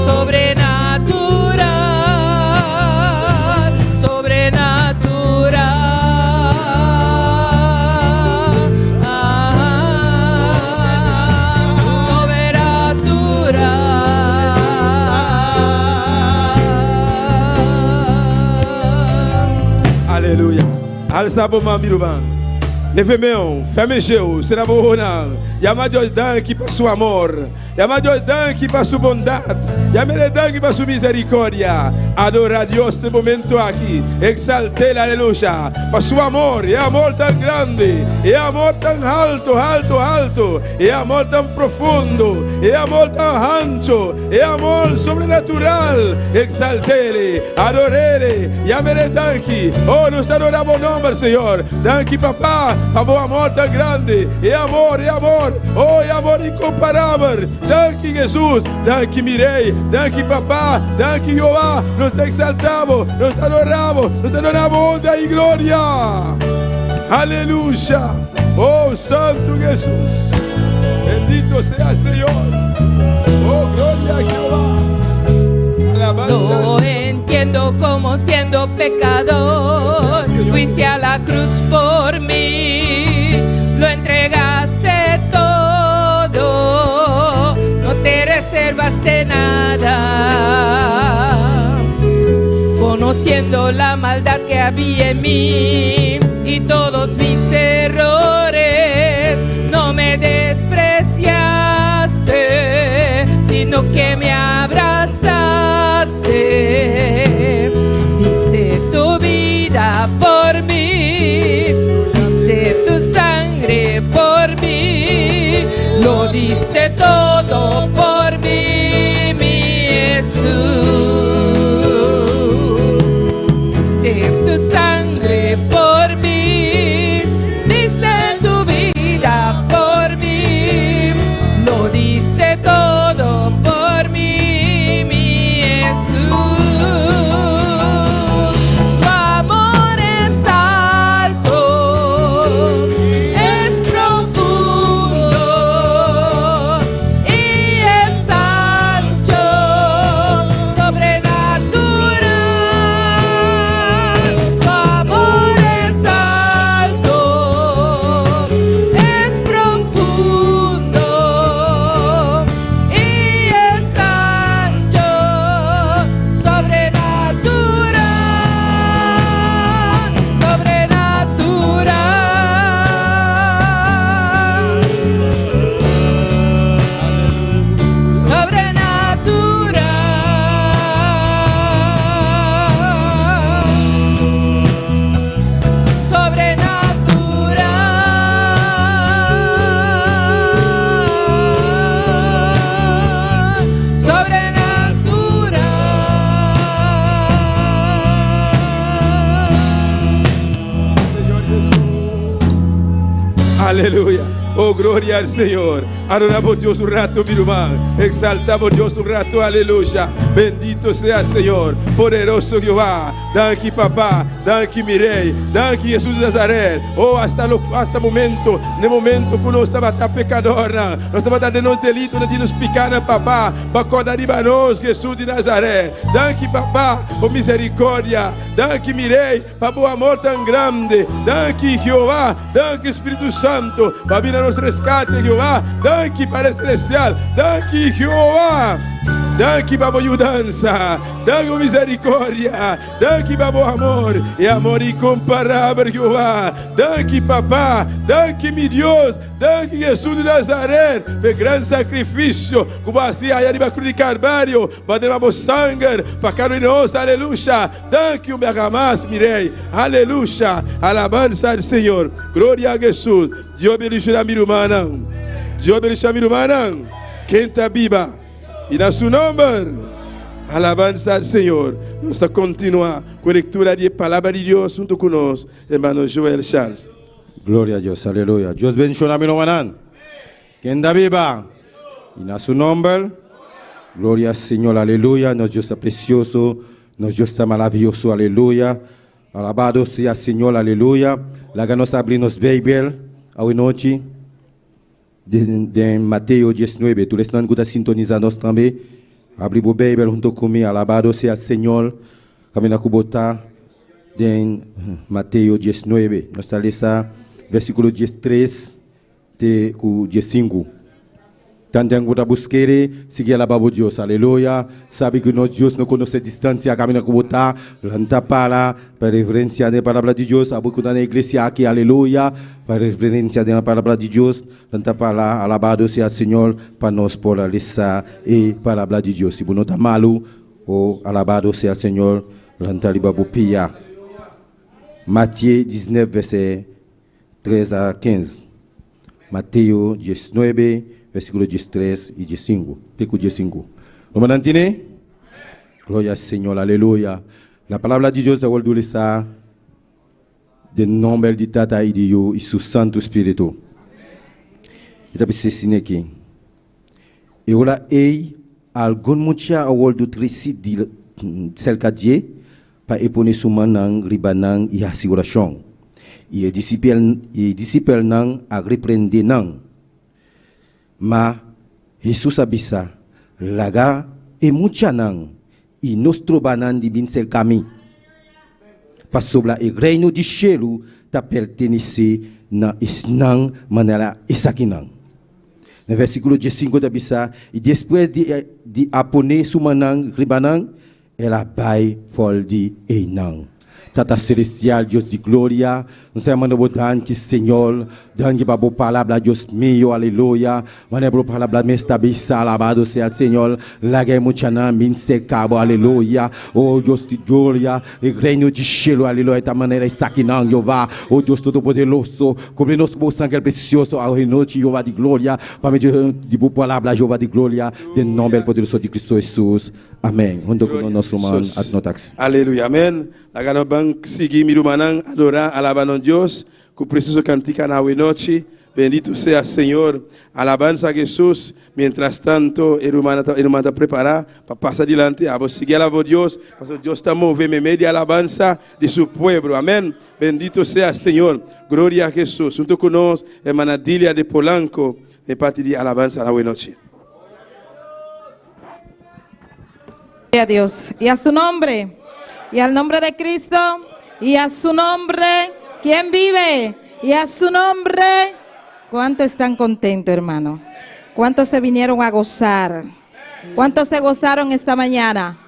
sobrenatural, sobrenatural, sobrenatural. Aleluya. Alsa bo man, mi ruman. Leve men, fèmen je w, sera bo wowonan. Yama Dios danki pa su amor. Yama Dios danki pa su bondat. Yam'El danki pa su misericordia. Adora Dios den momento aki. Exalt'El, aleluya, pa su amor, e amor tan grandi, e amor tan halto, halto, halto, e amor tan profundo, e amor tan hancho, e amor sobrenatural. Exalt'El, ador'El, yam'El danki. Oh, nos ta adora bo nomber, Señor. Danki, Papa, pa bo amor tan grandi. E amor, e amor, oh, e amor incomparabel. Danki, Jesus. Danki, mi Rey. Danki, Papa. Danki, Jehová. Nos ta exalta bo, nos ta adora bo, nos ta duna bo honra y gloria. Aleluya. Oh, Santo Jesus. Bendito sea Señor. Oh, gloria a Jehová. Alabanza al No Señor. entiendo cómo siendo pecador fuiste a la cruz por mí, lo entregaste todo, no te reservaste nada. Conociendo la maldad que había en mí y todos mis errores, no me despreciaste, sino que me abrazaste. Diste tu vida por mí, diste tu sangre por mí, lo diste todo por mí, mi Jesús. Diste tu sangre por mí, diste tu vida por mí, lo diste todo por mí, mi Jesús. Tu amor es alto, es profundo y es ancho, sobrenatural. Tu amor es alto, es profundo y es ancho, sobrenatural, sobrenatural. Sobrenatural. Sobrenatural. Sobrenatural. Señor Jesús. Aleluya. Oh, gloria al Señor. Adoramos a Dios un rato, mi hermano. Exaltamos a Dios un rato. Aleluya. Bendito sea el Señor. Poderoso Jehová. Danki, Papa. Danki, mi Rey. Danki, Jesús de Nazaret. Oh, hasta momento, na momento ku nos tabata pekadó, nos tabata den nos delito, den nos piká, Papa. B'a kòrda riba nos, Jesús di Nazaret. Danki, Papa, por miserikòrdia. Danki, mi Rey, pa bo amor tan grandi. Danki, Jehová. Danki, Spiritu Santu. Pa bin na nos reskate, Jehová. Danki, Padre Selestial. Danki, Jehová. Danki pa bo yudansa. Danki pa miserikòrdia. Danki pa bo amor. E amor inkomparabel, Jehová. Danki, Papa. Danki, mi Dios. Danki, Jesús di Nazaret. Pa e gran sakrifisio ku bo a hasi aya riba krus di Kalvario. Bo a derama bo sanger pa kada un di nos. Aleluya. Danki un biaha mas, mi Rey. Aleluya. Alabansa al Señor. Gloria a Jesús. Dios bendiciona mi rumannan. Dios bendiciona mi rumannan. Ken ta biba? I na su nomber. Alabansa al Señor. Nos ta kontinuá ku e lektura di e Palabra di Dios huntu ku nos, hermano Joel Charles. Gloria a Dios, aleluya. Dios bendiciona mi rumannan. Ken ta biba? I na su nomber. Gloria al Señor, aleluya. Nos Dios ta precioso, nos Dios ta maraviyoso, aleluya. Alabado sea Señor, aleluya. Laga nos abri nos Bijbel awe nochi den Mateo 19. Tur esnan ku ta sintonisá nos tambe, abri bo Bijbel hunto ku mi. Alabado sea Señor. Kaminda ku bo ta den Mateo 19. Nos ta lesa versíkulo 13 te ku 15. Tanten ku ta busk'é, sigui alabá bo Dios. Aleluya! Sabi ku nos Dios no konosé distansia kaminda ku bo ta. Lanta para pa reverensia den e Palabra di Dios. Abo ku ta na iglesia aki, aleluya, pa reverensia den e Palabra di Dios. Lanta para, alabado sea Señor, pa nos por a lesa e Palabra di Dios. Si bo no ta malu, o alabado sea Señor, lanta riba bo pia. Matye 19 vèsè 3 a 15. Mateo 19, versíkulo 13 i 15, te ku 15. Rumannan tene? Gloria al Señor, aleluya. La palabra di Dios ta wòrdu lesá den nòmber di Tata i di Yu i su Santu Spiritu. E ta bisa asina aki, E ora ei algun mucha a wòrdu tresi di serka dje pa e pone su mannan riba nan i hasi orashon. I e disipelnan a reprendé nan. Ma Hesus a bisa, Laga e muchanan i no stroba nan di bin serka mi, pasobra e Reino di shelu ta pertenesé na esnan manera esakinan. Na versíkulo diesinku ta bisa, I despues di a pone su mannan riba nan, El a bai for di einan. Tata Celestial, Dios di gloria, nos ta yamando Bo danki, Señor. Danki pa Bo palabra, Dios mio, aleluya. Manera Bo palabra mes ta bisa, alabado sea el Señor. Laga e muchanan bin serka Bo, aleluya. O Dios di gloria, e reino di shelu, aleluya, ta manera esakinan, Jehová. O Dios Todopoderoso, kubri nos ku Bo sangre precioso awe nochi, Jehová di gloria, pa medio di Bo palabra, Jehová di gloria, den nomber poderoso di Cristo Hesus. Amén. Hunto ku nos ruman Adnotax. Aleluya. Amén. Laga nos ban sigui mi rumannan adorá, alabá nos Dios ku precioso kantika na awe nochi. Bendito sea Señor. Alabansa a Jesús. Mientras tanto e rumannan ta e ruman ta prepará pa pasa dilanti. Abo sigui alabá Dios, pasobra Dios ta move meimei di alabansa di su pueblo. Amén. Bendito sea Señor. Gloria a Jesús. Hunto ku nos hermana Dilia de Polanco den parti di alabansa na awe nochi. Gloria a Dios. Y a su nombre. Y al nombre de Cristo. Y a su nombre. ¿Quién vive? Y a su nombre. ¿Cuántos están contentos, hermano? ¿Cuántos se vinieron a gozar? ¿Cuántos se gozaron esta mañana?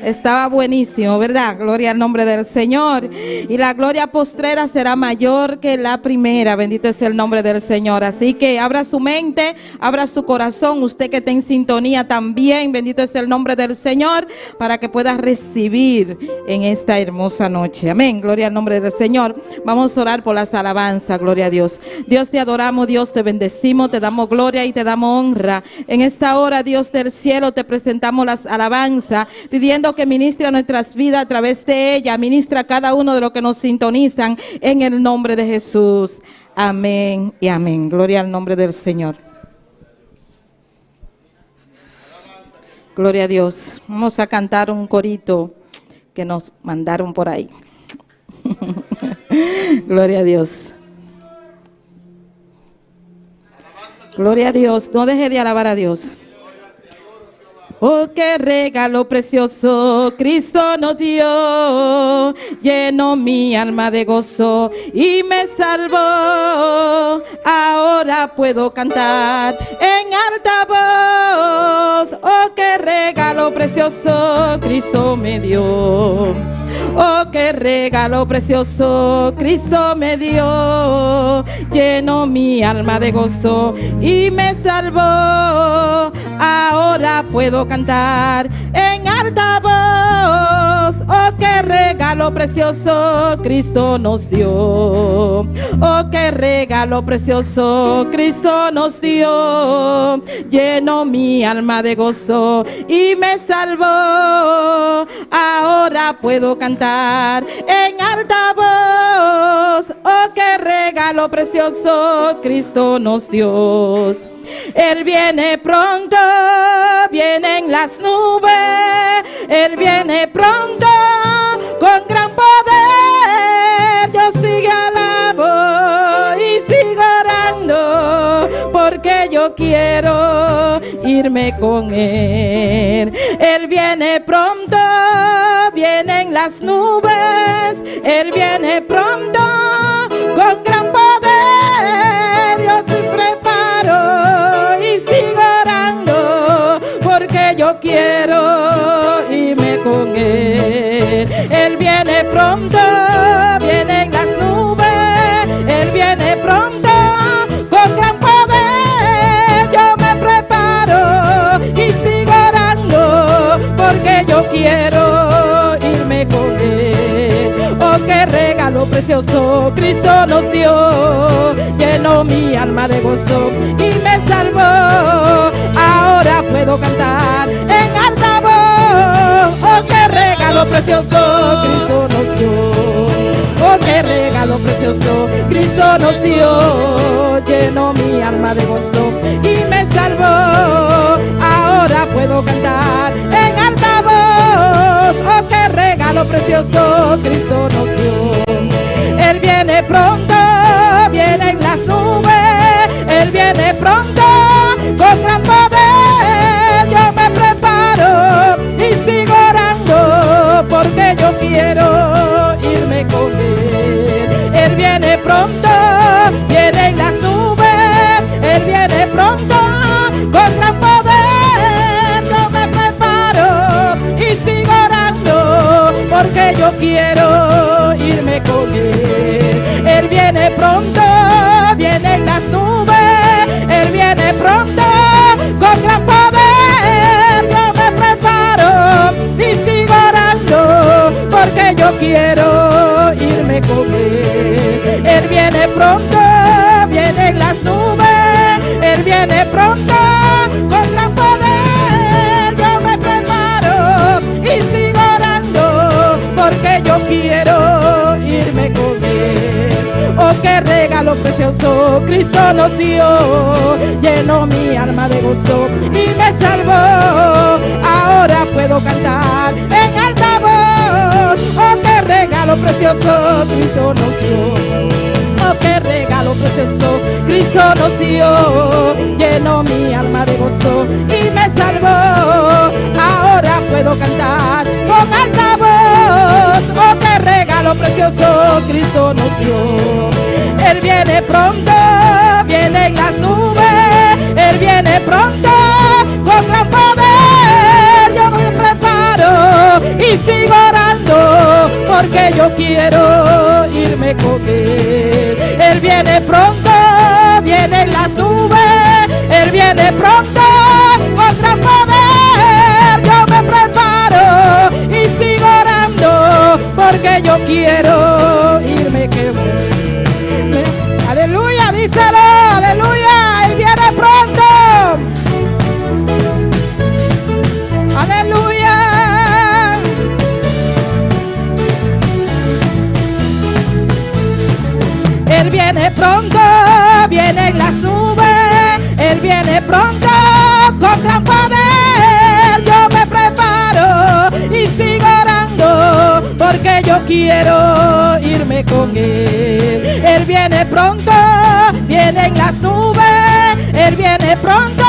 Estaba buenísimo, ¿verdad? Gloria al nombre del Señor. Y la gloria postrera será mayor que la primera. Bendito es el nombre del Señor. Así que abra su mente, abra su corazón. Usted que está en sintonía también. Bendito es el nombre del Señor. Para que pueda recibir en esta hermosa noche. Amén. Gloria al nombre del Señor. Vamos a orar por las alabanzas. Gloria a Dios. Dios te adoramos, Dios te bendecimos, te damos gloria y te damos honra. En esta hora, Dios del cielo, te presentamos las alabanzas, pidiendo que ministre a nuestras vidas a través de ella, ministra a cada uno de los que nos sintonizan en el nombre de Jesús. Amén y amén. Gloria al nombre del Señor. Gloria a Dios. Vamos a cantar un corito que nos mandaron por ahí. Gloria a Dios. Gloria a Dios. No deje de alabar a Dios. Oh, qué regalo precioso Cristo nos dio. Llenó mi alma de gozo y me salvó. Ahora puedo cantar en alta voz. Oh, qué regalo precioso Cristo me dio. Oh, qué regalo precioso Cristo me dio. Llenó mi alma de gozo y me salvó. Ahora puedo cantar en alta voz. Oh, qué regalo precioso Cristo nos dio. Oh, qué regalo precioso Cristo nos dio. Llenó mi alma de gozo y me salvó. Ahora puedo cantar en alta voz. Oh, qué regalo precioso Cristo nos dio. Él viene pronto, viene en las nubes. Él viene pronto con gran poder. Yo sigo alabo y sigo orando porque yo quiero irme con Él. Él viene pronto, viene en las nubes. Él viene pronto con gran poder. Yo te preparo y sigo orando. yo quiero irme con él. Él viene pronto, viene en las nubes, él viene pronto con gran poder. Yo me preparo y sigo orando porque yo quiero irme con él. Oh, qué regalo precioso Cristo nos dio, llenó mi alma de gozo y me salvó. Ahora puedo cantar en alta voz. Oh, qué regalo precioso Cristo nos dio. Oh, qué regalo precioso Cristo nos dio. Llenó mi alma de gozo y me salvó. Ahora puedo cantar en alta voz. Oh, qué regalo precioso Cristo nos dio. Él viene pronto, viene en las nubes. Él viene pronto con gran poder. Yo me preparo y sigo orando porque yo quiero irme con él. Él viene pronto, viene en las nubes. Él viene pronto con gran poder. Yo me preparo y sigo orando porque yo quiero irme con él. Él viene pronto, viene en las nubes. Él viene pronto con gran poder. Yo me preparo y sigo orando porque yo quiero irme con él. Él viene pronto, viene en las nubes. Él viene pronto con gran poder. Yo me preparo y sigo orando porque yo quiero irme con él. Oh, qué regalo precioso Cristo nos dio. Llenó mi alma de gozo y me salvó. Ahora puedo cantar en alta voz. Oh, qué regalo precioso Cristo nos dio. Oh, qué regalo precioso Cristo nos dio. Llenó mi alma de gozo y me salvó. Ahora puedo cantar con alta voz. Oh, qué regalo precioso Cristo nos dio. Él viene pronto, viene en las nubes. Él viene pronto con gran poder. Yo me preparo y sigo orando porque yo quiero irme con él. Él viene pronto, viene en las nubes. Él viene pronto con gran poder. Yo me preparo y sigo orando porque yo quiero irme con él. Aleluya, díselo, aleluya, Él viene pronto. Aleluya. Él viene pronto, viene en las nubes. Él viene pronto con gran poder. Yo me preparo y sigo orando porque yo quiero irme con él. Él viene pronto, viene en las nubes. Él viene pronto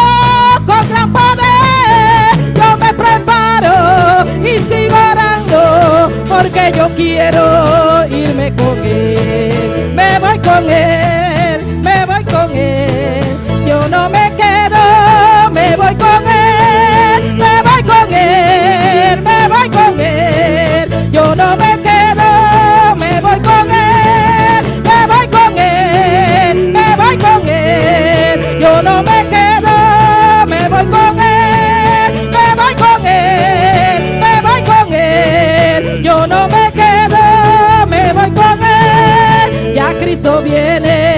con gran poder. Yo me preparo y sigo orando porque yo quiero irme con él. Me voy con él, me voy con él. Yo no me quedo, me voy con él, me voy con él, me voy con él. Yo no me quedo, me voy con él, me voy con él, me voy con él. Yo no me quedo, me voy con él, me voy con él, me voy con él. Yo no me quedo, me voy con él. Ya Cristo viene.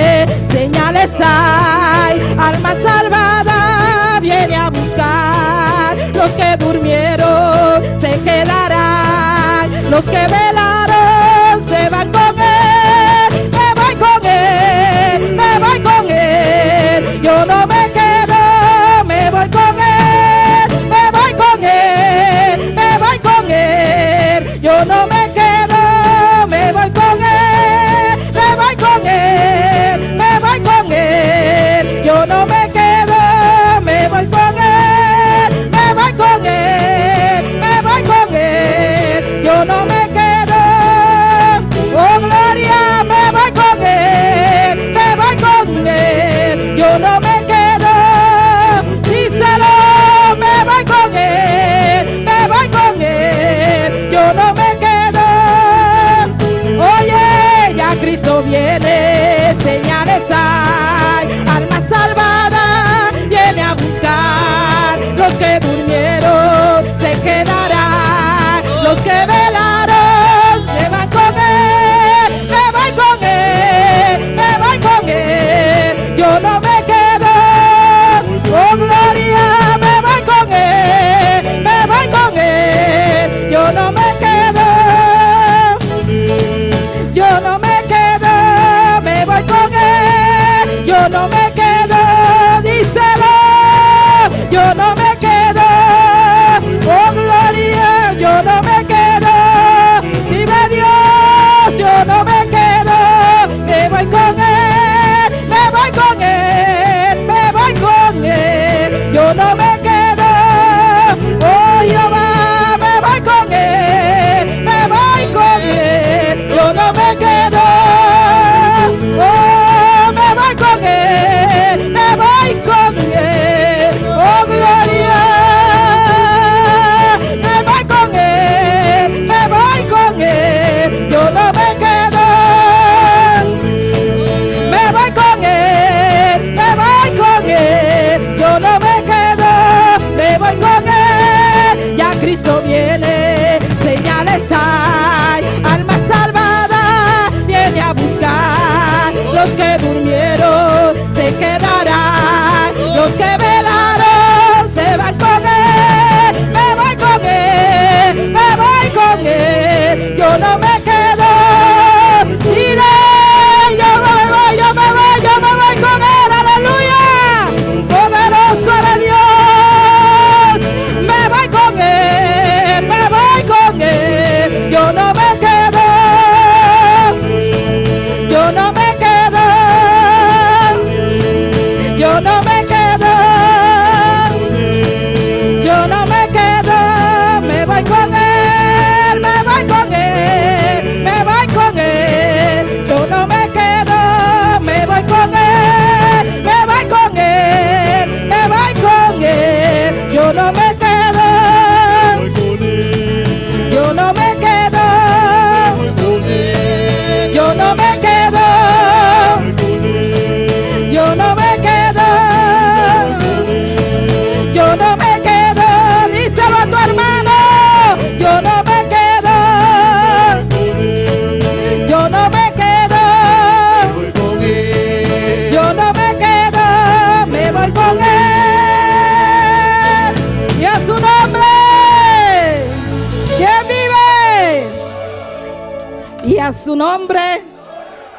Y a su nombre.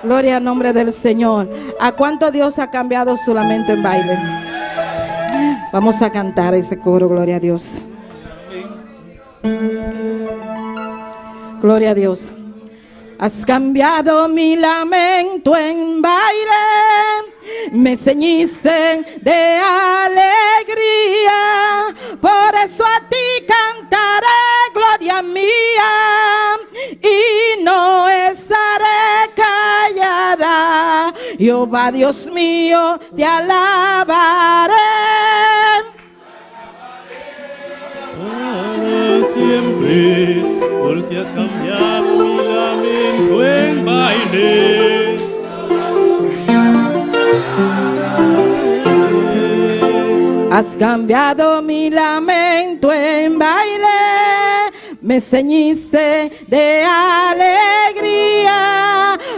Gloria al nombre del Señor. ¿A cuánto Dios ha cambiado su lamento en baile? Vamos a cantar ese coro, gloria a Dios. Gloria a Dios. Has cambiado mi lamento en baile, me ceñiste de alegría, por eso a ti cantaré, gloria mía, y no estaré callada. Jehová Dios mío, te alabaré. Para siempre, porque has cambiado mi lamento en baile. Has cambiado mi lamento en baile, me ceñiste de alegría,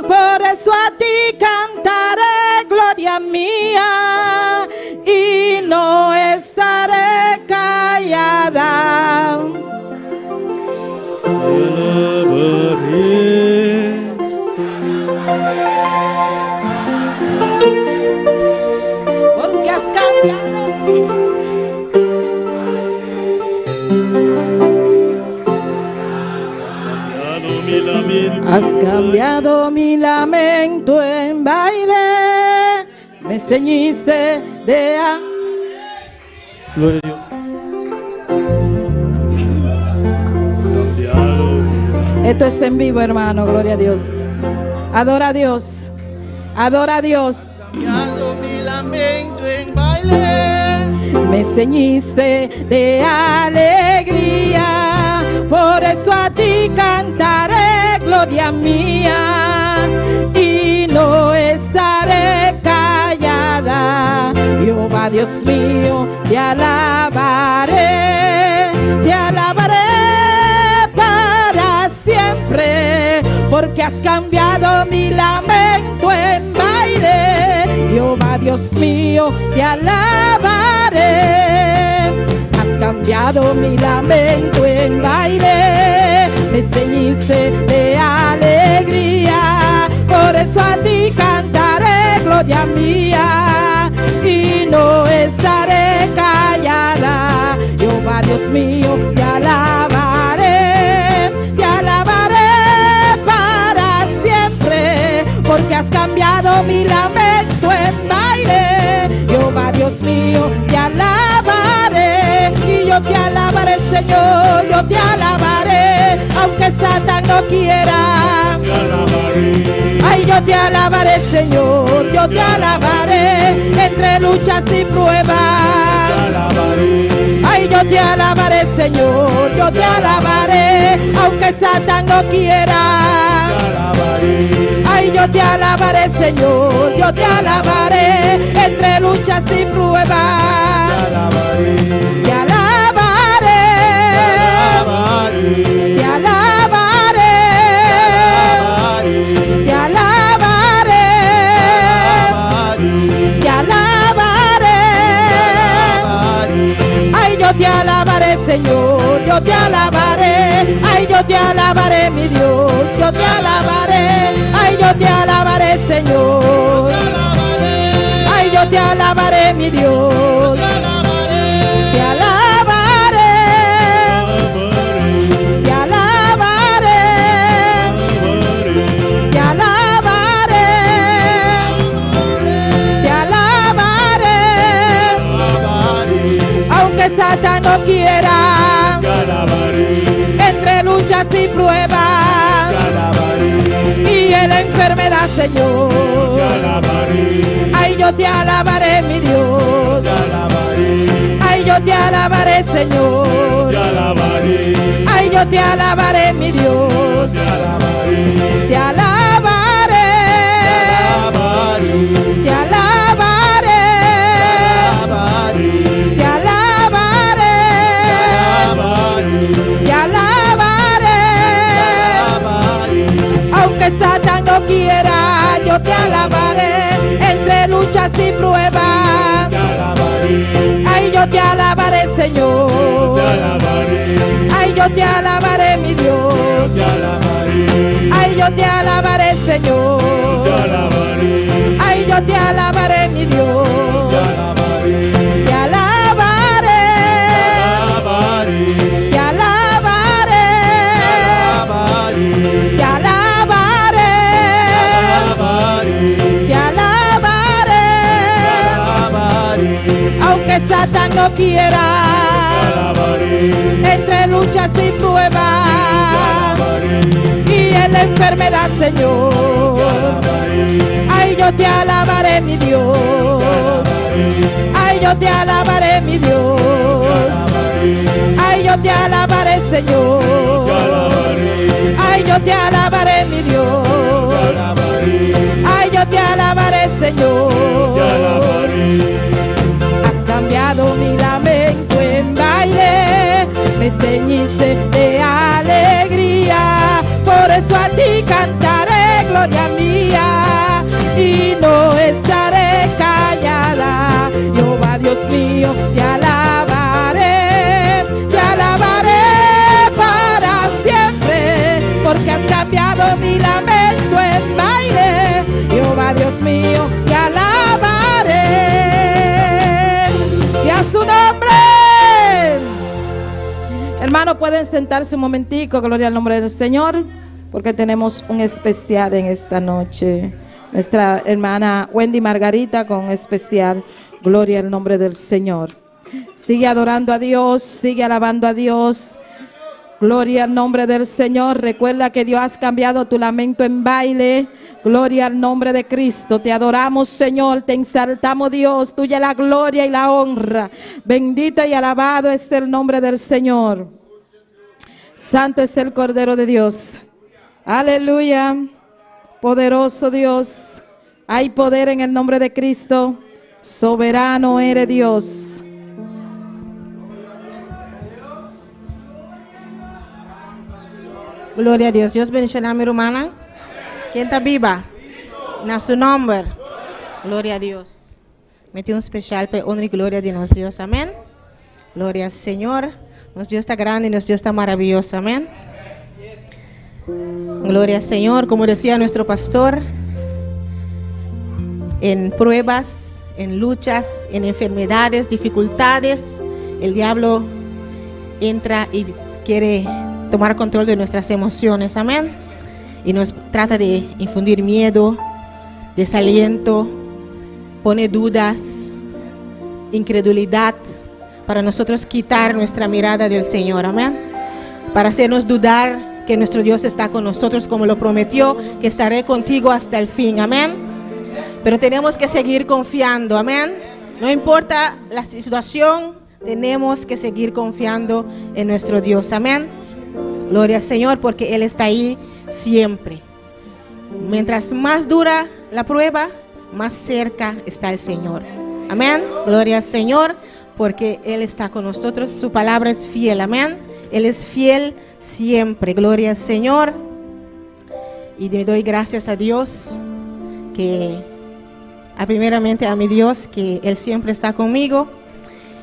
por eso a ti cantaré, gloria mía, y no estaré callada. Te alabaré. Porque has cambiado. Cambiado mi lamento. Has cambiado mi lamento en baile, me ceñiste de a Gloria a Dios. Has cambiado mi Esto es en vivo, hermano, gloria a Dios. Adora a Dios. Adora a Dios. Cambiando mi lamento en baile. Me ceñiste de alegría, por eso a ti cantaré, gloria mía, y no estaré callada. Jehová Dios mío, te alabaré, te alabaré para siempre, porque has cambiado mi lamento en baile. Jehová Dios mío, te alabaré. Has cambiado mi lamento en baile, me ceñiste de alegría, por eso a ti cantaré, gloria mía, y no estaré callada. Jehová Dios mío, te alabaré, te alabaré para siempre, porque has cambiado mi lamento en baile. Jehová Dios mío, te alabaré, y yo te alabaré, Señor, yo te alabaré, aunque Satán no quiera. Te alabaré. Ay, yo te alabaré, Señor, yo te alabaré, entre luchas y pruebas. Te alabaré. Ay, yo te alabaré, Señor, yo te alabaré, aunque Satán no quiera. Te alabaré. Ay, yo te alabaré, Señor, yo te alabaré, entre luchas y pruebas. Te alabaré. Te alabaré, Alabaré. te alabaré, Alabaré. te alabaré, Alabaré. te alabaré. Alabaré. Ay, yo te alabaré, Señor, yo te alabaré. Ay, yo te alabaré, mi Dios, yo te alabaré. Ay, yo te alabaré, Señor. Ay, yo te alabaré, mi Dios. Te alabaré, te alabaré, te alabaré, te alabaré. Aunque Satán no quiera, Te alabaré. entre luchas y pruebas Te alabaré. y en la enfermedad, Señor. Te alabaré. Ay, yo te alabaré, mi Dios. Te alabaré. Ay, yo te alabaré, Señor. Te alabaré. Ay, yo te alabaré, mi Dios. Te alabaré. Te alabaré, Alabaré. te alabaré, Alabaré. te alabaré, Alabaré. te alabaré. Alabaré. Aunque Satán no quiera, yo te alabaré entre luchas y pruebas. Te alabaré. Ay, yo te alabaré, Señor. Te alabaré. Ay, yo te alabaré, mi Dios. Te alabaré. Ay, yo yo te alabaré, Señor. Ay, yo te alabaré, mi Dios. Te alabaré. Te alabaré. Te alabaré. Te alabaré. Aunque Satán no quiera. Entre luchas y pruebas. Y en la enfermedad, Señor. Ay, yo te alabaré, mi Dios. Ay, yo te alabaré, mi Dios. Ay, yo te alabaré, Señor. Ay, yo te alabaré, mi Dios. Ay, yo te alabaré, Señor. Has cambiado mi lamento en baile, me ceñiste de alegría. Por eso a ti cantaré, gloria mía, y no estaré callada. Jehová Dios mío, te alabaré, te alabaré para siempre, porque has cambiado mi lamento en baile. Jehová Dios mío, te alabaré. Y a su nombre. Hermano, pueden sentarse un momentico, gloria al nombre del Señor, porque tenemos un especial en esta noche. Nuestra hermana Wendy Margarita con un especial, gloria al nombre del Señor. Sigue adorando a Dios, sigue alabando a Dios. Gloria al nombre del Señor. Recuerda que Dios has cambiado tu lamento en baile. Gloria al nombre de Cristo. Te adoramos, Señor. Te exaltamos, Dios. Tuya la gloria y la honra. Bendito y alabado es el nombre del Señor. Santo es el Cordero de Dios. Aleluya. Poderoso Dios. Hay poder en el nombre de Cristo. Soberano eres Dios. Gloria a Dios. Dios bendiciona mi hermana. Ken ta biba? Na su nomber. Gloria a Dios. Mi tin un especial pa honra y gloria di nos Dios. Amén. Gloria al Señor. Nos Dios ta grandi, nos Dios ta maraviyoso. Amén. Gloria al Señor. Como decía nuestro pastor, en pruebas, en luchas, en enfermedades, dificultades, el diablo entra y quiere tomar control de nuestras emociones. Amén. Y nos trata de infundir miedo, desaliento, pone dudas, incredulidad, para nosotros quitar nuestra mirada del Señor. Amén. Para hacernos dudar que nuestro Dios está con nosotros como lo prometió, que estaré contigo hasta el fin. Amén. Pero tenemos que seguir confiando. Amén. No importa la situación, tenemos que seguir confiando en nuestro Dios. Amén. Gloria al Señor, porque Él está ahí siempre. Mientras más dura la prueba, más cerca está el Señor. Amén. Gloria al Señor, porque Él está con nosotros. Su palabra es fiel. Amén. Él es fiel siempre. Gloria al Señor. Y le doy gracias a Dios, que a primeramente a mi Dios, que Él siempre está conmigo.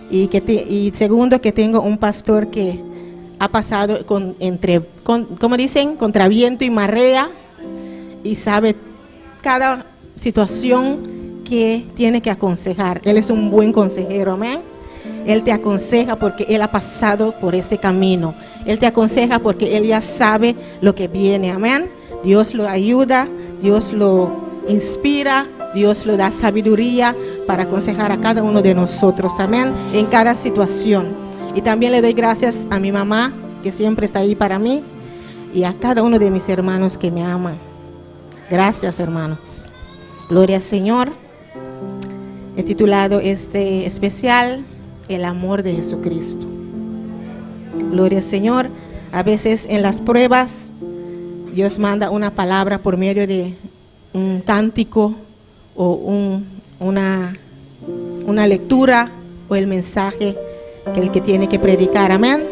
Y segundo, que tengo un pastor que ha pasado con, entre, con, ¿cómo dicen? Contra viento y marea, y sabe cada situación que tiene que aconsejar. Él es un buen consejero, amén. Él te aconseja porque Él ha pasado por ese camino. Él te aconseja porque Él ya sabe lo que viene, amén. Dios lo ayuda, Dios lo inspira, Dios le da sabiduría para aconsejar a cada uno de nosotros, amén, en cada situación. Y también le doy gracias a mi mamá, que siempre está ahí para mí, y a cada uno de mis hermanos que me aman. Gracias, hermanos. Gloria al Señor. He titulado este especial, El amor de Jesucristo. Gloria al Señor. A veces en las pruebas, Dios manda una palabra por medio de un cántico o una lectura o el mensaje que el que tiene que predicar, amén,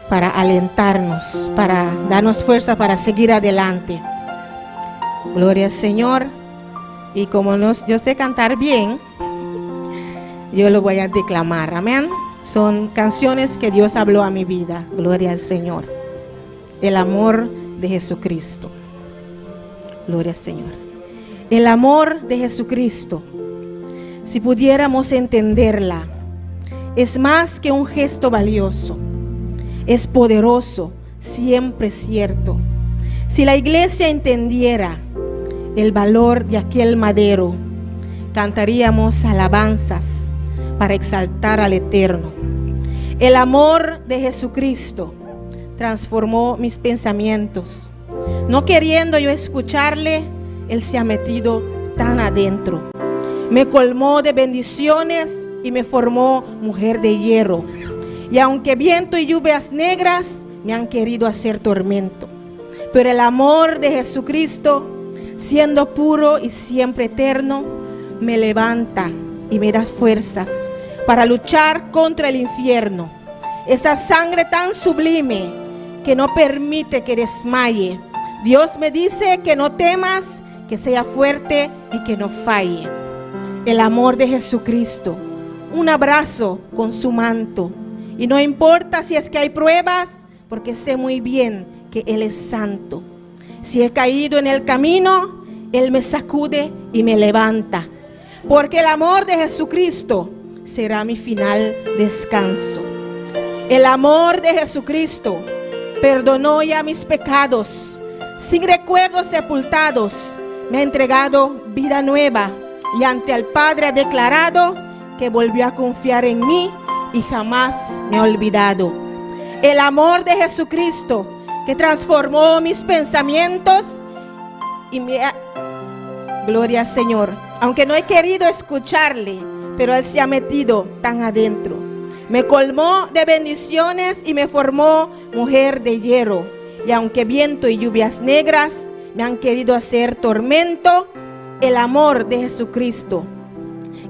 para alentarnos, para darnos fuerza para seguir adelante. Gloria al Señor. Y como yo sé cantar bien, yo lo voy a declamar, amén. Son canciones que Dios habló a mi vida. Gloria al Señor. El amor de Jesucristo. Gloria al Señor. El amor de Jesucristo, si pudiéramos entenderla, es más que un gesto valioso. Es poderoso, siempre cierto. Si la iglesia entendiera el valor de aquel madero, cantaríamos alabanzas para exaltar al Eterno. El amor de Jesucristo transformó mis pensamientos. No queriendo yo escucharle, Él se ha metido tan adentro. Me colmó de bendiciones y me formó mujer de hierro. Y aunque viento y lluvias negras me han querido hacer tormento, pero el amor de Jesucristo, siendo puro y siempre eterno, me levanta y me da fuerzas para luchar contra el infierno. Esa sangre tan sublime que no permite que desmaye. Dios me dice que no temas, que sea fuerte y que no falle. El amor de Jesucristo, un abrazo con su manto. Y no importa si es que hay pruebas, porque sé muy bien que Él es santo. Si he caído en el camino, Él me sacude y me levanta. Porque el amor de Jesucristo será mi final descanso. El amor de Jesucristo perdonó ya mis pecados, sin recuerdos sepultados. Me ha entregado vida nueva y ante el Padre ha declarado que volvió a confiar en mí y jamás me ha olvidado. El amor de Jesucristo que transformó mis pensamientos y me ha... Gloria al Señor. Aunque no he querido escucharle, pero Él se ha metido tan adentro. Me colmó de bendiciones y me formó mujer de hierro. Y aunque viento y lluvias negras me han querido hacer tormento, el amor de Jesucristo,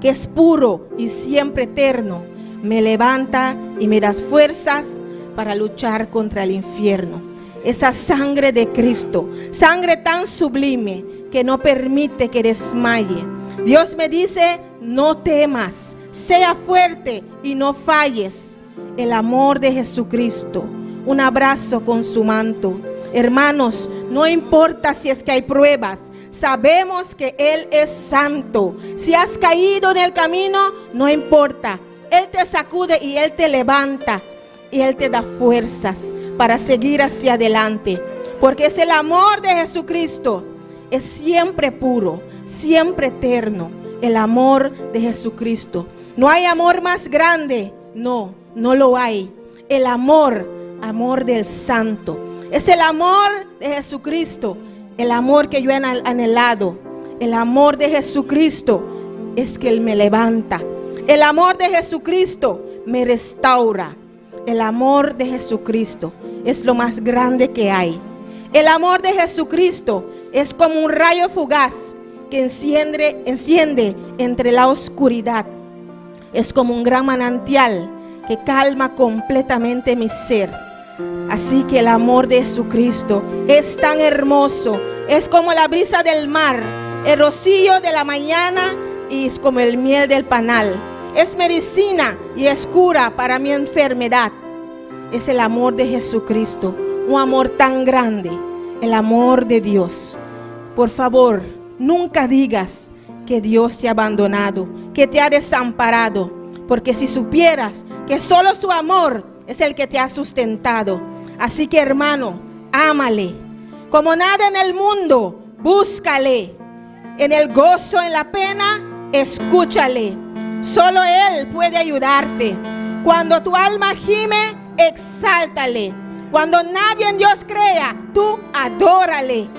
que es puro y siempre eterno, me levanta y me da fuerzas para luchar contra el infierno. Esa sangre de Cristo, sangre tan sublime que no permite que desmaye. Dios me dice, no temas, sea fuerte y no falles. El amor de Jesucristo, un abrazo con su manto. Hermanos, no importa si es que hay pruebas, sabemos que Él es santo. Si has caído en el camino, no importa. Él te sacude y Él te levanta y Él te da fuerzas para seguir hacia adelante. Porque es el amor de Jesucristo. Es siempre puro, siempre eterno. El amor de Jesucristo. No hay amor más grande. No, no lo hay. El amor, amor del Santo. Es el amor de Jesucristo. El amor que yo he anhelado. El amor de Jesucristo es que Él me levanta. El amor de Jesucristo me restaura. El amor de Jesucristo es lo más grande que hay. El amor de Jesucristo es como un rayo fugaz que enciende, enciende entre la oscuridad. Es como un gran manantial que calma completamente mi ser. Así que el amor de Jesucristo es tan hermoso. Es como la brisa del mar, el rocío de la mañana y es como el miel del panal. Es medicina y es cura para mi enfermedad. Es el amor de Jesucristo, un amor tan grande, el amor de Dios. Por favor, nunca digas que Dios te ha abandonado, que te ha desamparado, porque si supieras que solo su amor es el que te ha sustentado. Así que hermano, ámale. Como nada en el mundo, búscale. En el gozo, en la pena, escúchale. Solo Él puede ayudarte. Cuando tu alma gime, exáltale. Cuando nadie en Dios crea, tú adórale.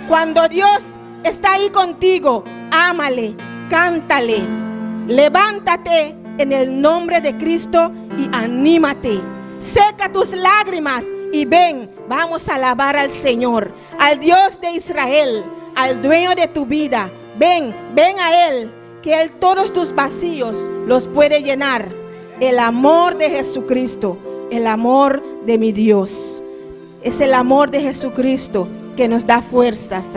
Cuando Dios está ahí contigo, ámale, cántale. Levántate en el nombre de Cristo y anímate. Seca tus lágrimas y ven, vamos a alabar al Señor, al Dios de Israel, al dueño de tu vida. Ven, ven a Él, que Él todos tus vacíos los puede llenar. El amor de Jesucristo, el amor de mi Dios. Es el amor de Jesucristo que nos da fuerzas.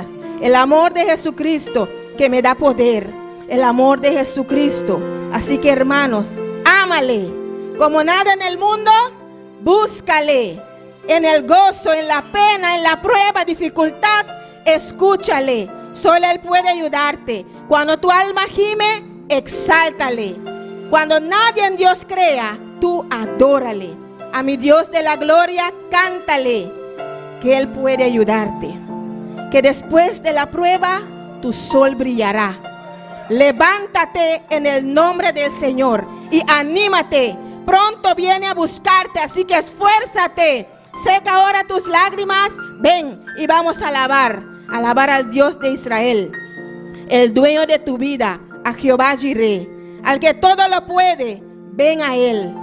El amor de Jesucristo que me da poder. El amor de Jesucristo. Así que hermanos, ámale. Como nada en el mundo, búscale. En el gozo, en la pena, en la prueba, dificultad, escúchale. Solo Él puede ayudarte. Cuando tu alma gime, exáltale. Cuando nadie en Dios crea, tú adórale. A mi Dios de la gloria, cántale, que Él puede ayudarte. Que después de la prueba, tu sol brillará. Levántate en el nombre del Señor y anímate. Pronto viene a buscarte, así que esfuérzate. Seca ahora tus lágrimas. Ven y vamos a alabar, alabar al Dios de Israel, el dueño de tu vida, a Jehová Jireh, al que todo lo puede. Ven a Él.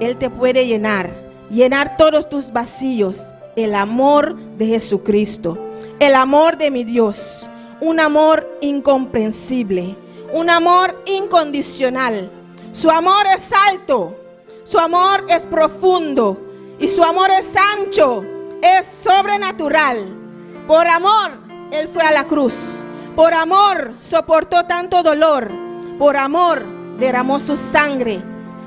Él te puede llenar, llenar todos tus vacíos. El amor de Jesucristo, el amor de mi Dios, un amor incomprensible, un amor incondicional. Su amor es alto, su amor es profundo y su amor es ancho, es sobrenatural. Por amor, Él fue a la cruz. Por amor, soportó tanto dolor. Por amor, derramó su sangre.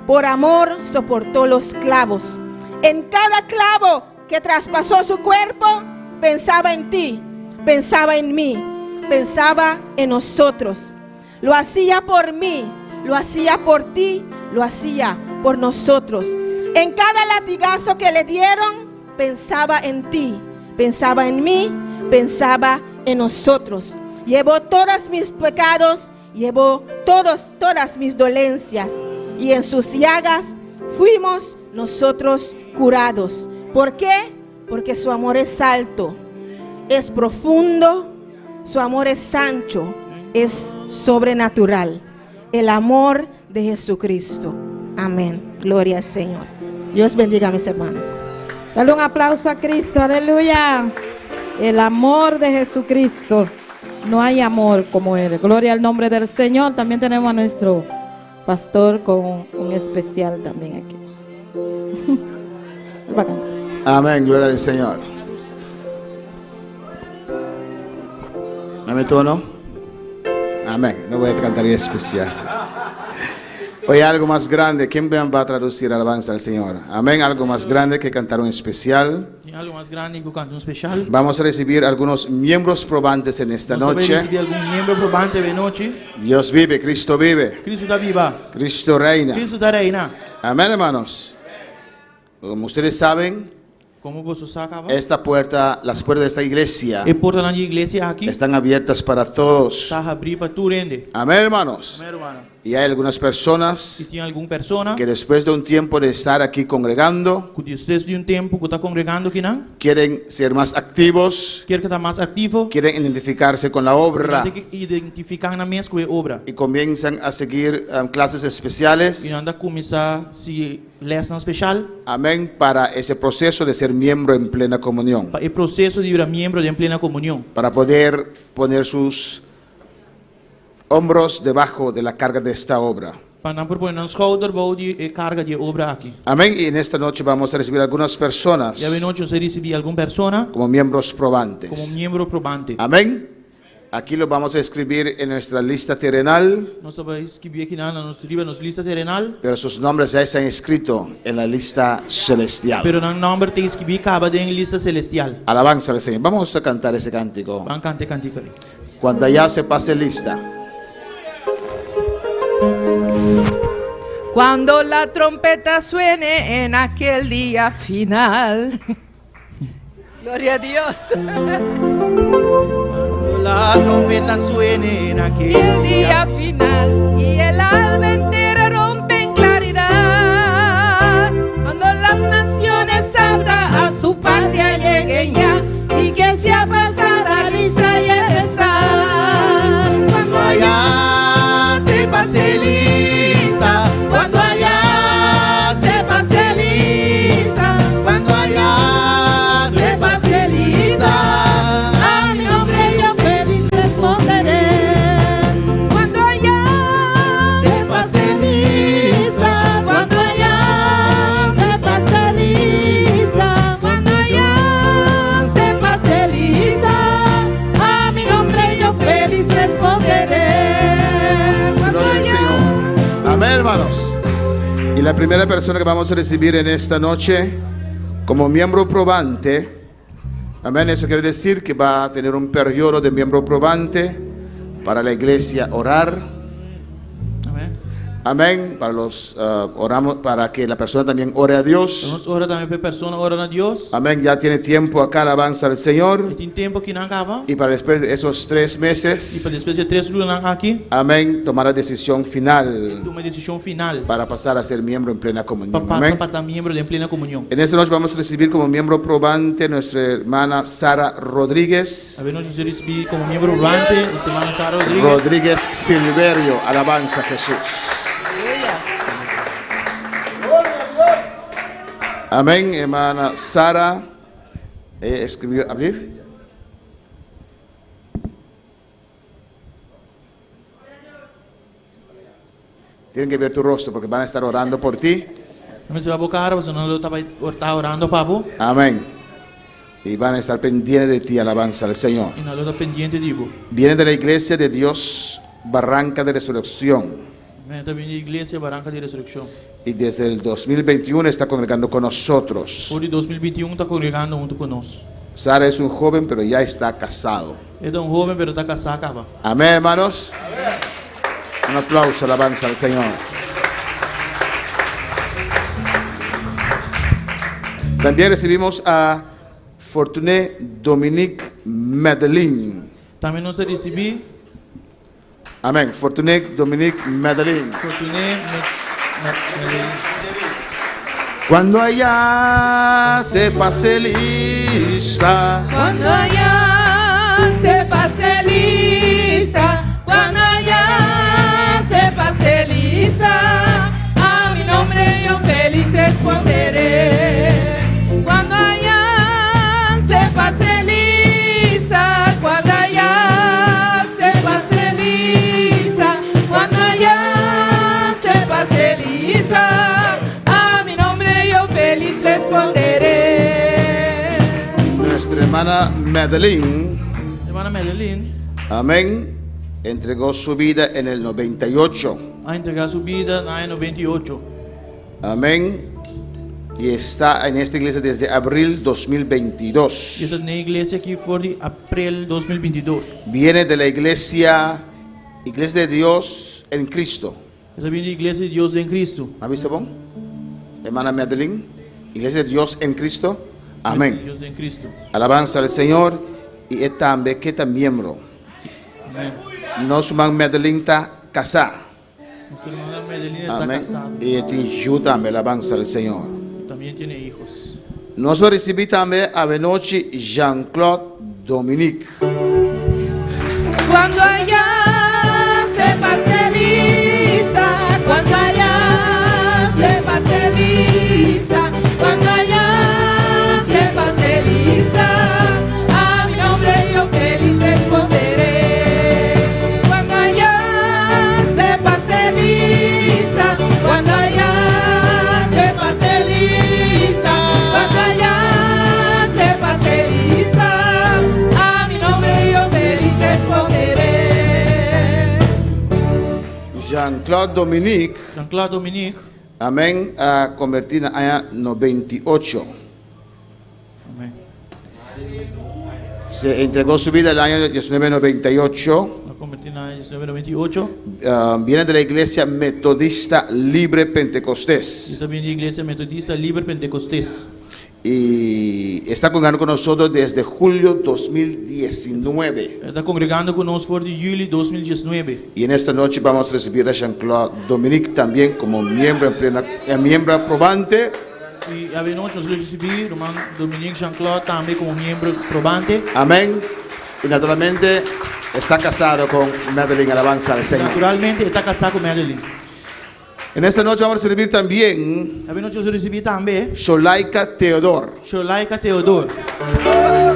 Por amor, soportó los clavos. En cada clavo que traspasó su cuerpo, pensaba en ti, pensaba en mí, pensaba en nosotros. Lo hacía por mí, lo hacía por ti, lo hacía por nosotros. En cada latigazo que le dieron, pensaba en ti, pensaba en mí, pensaba en nosotros. Llevó todos mis pecados, llevó todos, todas mis dolencias. Y en sus llagas fuimos nosotros curados. ¿Por qué? Porque su amor es alto, es profundo, su amor es ancho, es sobrenatural. El amor de Jesucristo. Amén. Gloria al Señor. Dios bendiga a mis hermanos. Dale un aplauso a Cristo, aleluya. El amor de Jesucristo. No hay amor como Él. Gloria al nombre del Señor. También tenemos a nuestro pastor con un especial también aquí. Él va a cantar. Amén, gloria al Señor. Dame tono. Amén. No voy a cantar especial. Hoy algo más grande. ¿Quién va a traducir alabanza al Señor? Amén. Algo más grande que cantar un especial. Tin algu mas grandi ku kanta un spesial. Vamos a recibir algunos miembros probantes en esta Nos ta bai noche. risibí algun miembro probante awe nochi. Dios vive, Cristo vive, Kristu ta biba. Cristo reina. Kristu ta reina. Amén, hermanos. Como ustedes saben, Komo boso sa kaba? esta puerta, las puertas de esta iglesia E portanan di e iglesia aki están abiertas para todos. ta habrí pa tur hende. Amén, hermanos. Amèn, ruman. Y hay algunas I personas tin algun persona que después de un tiempo de estar aquí congregando, ku despues di un tempu ku ta kongregando akinan, quieren ser más activos, ke ta mas aktivo, quieren identificarse con la obra tin ku identifiká nan mes ku e obra. y comienzan a seguir clases I especiales. nan ta kuminsá sigui lès spesial Amén, para ese proceso de ser miembro en plena comunión, pa e proseso di bira miembro den plena komunion, para poder poner sus hombros debajo de la carga de esta obra. Pa nan por pone nan skouder bou di e karga di e obra aki. Amén. Y en esta noche vamos a recibir algunas personas I awe nochi nos ta risibí algun persona como miembros komo probantes. miembro probante. Amén. Aquí lo vamos a escribir en nuestra lista terrenal, Nos ta bai skirbi akinan na nos riba nos lista terenal, pero sus nombres ya están escritos en la lista celestial. pero nan nòmber ta skirbí kaba den lista selestial. Alabanza al Señor. Vamos a cantar ese cántico. Ban kanta e kantika. Cuando ya se pase lista. Cuando la trompeta suene en aquel día final. Gloria a Dios. Cuando la trompeta suene en aquel El día final y el alma entera rompe en claridad. Cuando las naciones santas a su patria lleguen ya y que sea pasada lista ya está. Cuando allá se pase lista, cuando allá se pase lista, cuando allá se pase lista, a mi nombre yo feliz responderé. Cuando allá se pase lista, cuando allá se pase lista, cuando allá se pase lista, a mi nombre yo feliz responderé. Cuando Gloria al allá Señor. Amén, hermanos. Y la primera persona que vamos a recibir en esta noche como miembro probante Amén. Eso quiere decir que va a tener un periodo de miembro probante para la iglesia orar. Amèn. Amén. Para los oramos para que la persona también ore a Dios. Nos ora tambe pa e persona ora na Dios. Amén. Ya tiene tiempo acá, alabanza al Señor. E tin tempu akinan kaba. Y para después de esos 3 I pa meses, despues di e tres lunanan aki, amén, tomar la decisión final tuma e desishon final para pasar a ser miembro en plena pa comunión. pasa Amén. pa ta miembro den plena komunion. En esta noche vamos a recibir como miembro probante nuestra hermana Sara Rodríguez. Awe nochi nos ta risibí komo miembro probante nos hermana Sara Rodríguez. Rodríguez Silverio, alabanza a Jesús. Amén, hermana Sara. Escribió, ¿abrir? Tienen que ver tu rostro porque van a estar orando por ti. Nan mester wak bo kara, pasobra nan lo ta bai ta orando pa bo. Amén. Y van a estar pendientes de ti, alabanza al Señor. I nan lo ta pendiente di bo. Viene de la iglesia de Dios, Barranca de Resurrección. Amén. Ta bini di Iglesia Barranca di Resurrección. Y desde el 2021 está congregando con nosotros. For di 2021 ta kongregando huntu ku nos. Sara es un joven, pero ya está casado. E ta un hóben, pero ta kasá kaba. Amén, hermanos. Un aplauso, alabanza al Señor. También recibimos a Fortuné Dominique Medellín. Tambe nos a risibí. Amén. Fortuné Dominique Medellín. Fortuné Medellín. Cuando allá se pase lista. Cuando allá se pase lista, cuando allá se pase lista, a mi nombre yo feliz responderé. Cuando allá se pase lista, cuando allá se pase lista, cuando allá se pase lista, a mi nombre yo feliz responderé. Nuestra hermana Madeline, Hermana Madeline, amén, entregó su vida en el 98. A entregá su bida na aña 98. Amén. Y está en esta iglesia desde abril 2022. I e ta den e iglesia aki for di aprel 2022. Viene de la iglesia, Iglesia de Dios en Cristo. E ta bini di Iglesia di Dios den Cristo. ¿Ha visto, bon? Hermana Madeline, Iglesia de Dios en Cristo. Amén. Iglesia di Dios den Cristo. Alabanza al Señor. Y e tambe ke ta miembro. Amén. Nos ruman Madeline ta casá. Nos hermana Madeline está Amén. casada. Y e tin yu tambe, alabanza al Señor. También tiene hijos. Nos lo recibi tambe avenochi Jean-Claude Dominique. Cuando allá se pase lista, cuando allá se pase lista, cuando allá se pase lista, a mi nombre yo feliz responderé. Cuando allá se pase lista, cuando allá se pase lista, cuando allá se pase lista, a mi nombre yo feliz responderé. Jean-Claude Dominique. Jean-Claude Dominique. Amén, a convertí na aña 98. Amén. Se entregó su vida el año 1998. A convertí na aña 1998. Viene de la iglesia Metodista Libre Pentecostés. E ta bini di Iglesia Metodista Libre Pentecostés. Y está congregando con nosotros desde julio 2019. E ta kongregando ku nos for di yüli 2019. Y en esta noche vamos a recibir a Jean-Claude Dominique también como miembro en plena, miembro aprobante. I awe nochi nos lo risibí ruman Dominique Jean-Claude tambe komo miembro probante. Amén. Y naturalmente está casado con Madeline, alabanza al Señor. Naturalmente e ta kasá ku Madeline. En esta noche vamos a recibir también Awe nochi nos lo risibí tambe Sholaika Theodor. Sholaika Theodor.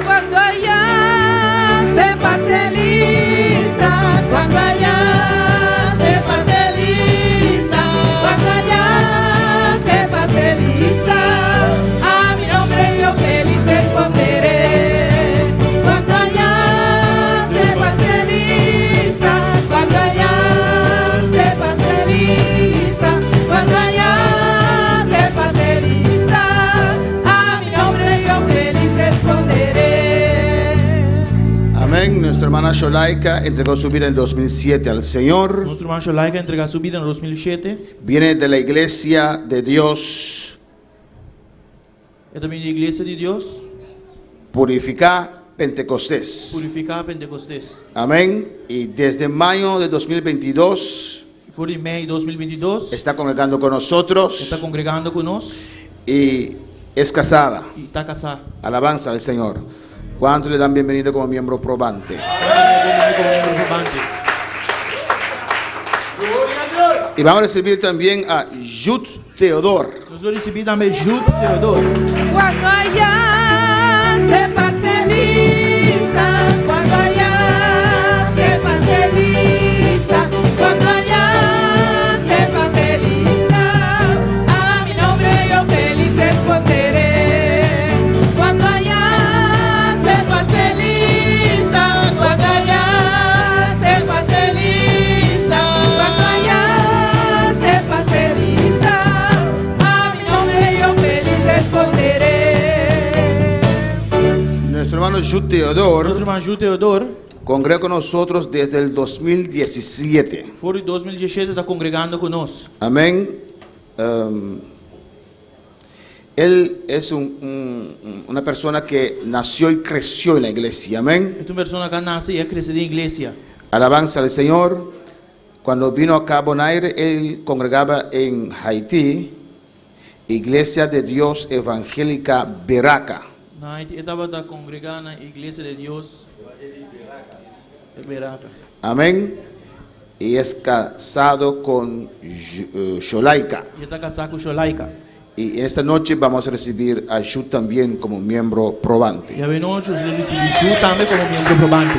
Cuando allá se pase lista, cuando allá se pase lista, cuando allá se pase lista, a mi nombre yo feliz responderé. Cuando allá se pase lista, cuando allá se pase lista, cuando allá se pase lista, a mi nombre yo feliz responderé. Sholaika entregó su vida en 2007 al Señor. Nos ruman Sholaika a entregá su bida na 2007. Viene de la iglesia de Dios. E ta bini di Iglesia di Dios. Purifiká Pentecostés. Purifiká Pentecostés. Amén. Y desde mayo de 2022. For di mei 2022. Está congregando con nosotros. E ta kongregando ku nos. Y es casada. Y ta kasá. Alabanza al Señor. ¿Cuánto le dan bienvenido como miembro probante? Como miembro probante. Y vamos a recibir también a Jude Theodor. Nos lo risibí tambe Jude Theodor. Cuando allá se pase lista, cuando allá se pase lista, cuando allá se pase lista, a mi nombre yo feliz responderé. Cuando allá se pase lista, cuando allá se pase lista, cuando allá se pase lista, a mi nombre yo feliz responderé. Nuestro hermano Jude Theodor. Nuestro hermano Jude Theodor. Congrega con nosotros desde el 2017. For di 2017 ta kongregando ku nos. Amén. Él es un- una persona que nació y creció en la iglesia. Amén. E ta un persona ku a nase i a krese den iglesia. Alabanza al Señor. Cuando vino acá a Bonaire, él congregaba en Haití, Iglesia de Dios Evangélica Beraca. Na Haiti e tabata kongregá na Iglesia de Dios Beraca. Amén. Y es casado con Sholaika. I e ta kasá ku Sholaika. Y en esta noche vamos a recibir a Shu también como miembro probante. I awe nochi nos lo risibí Shu tambe komo miembro probante.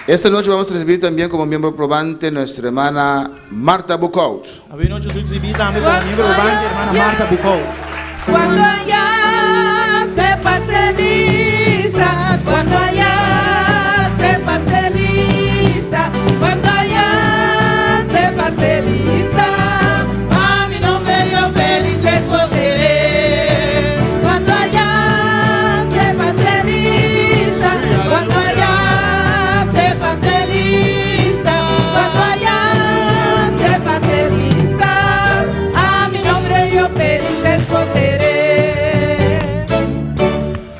Esta noche vamos a recibir también como miembro probante nuestra hermana Marta Bucaut. Awe nochi nos lo risibí tambe komo miembro probante hermana Marta Bucaut. Cuando allá se pase lista, cuando allá se pase lista, cuando allá se pase lista, a mi nombre yo feliz responderé. Cuando allá se pase lista, cuando allá se pase lista, cuando allá se pase lista, a mi nombre yo feliz responderé.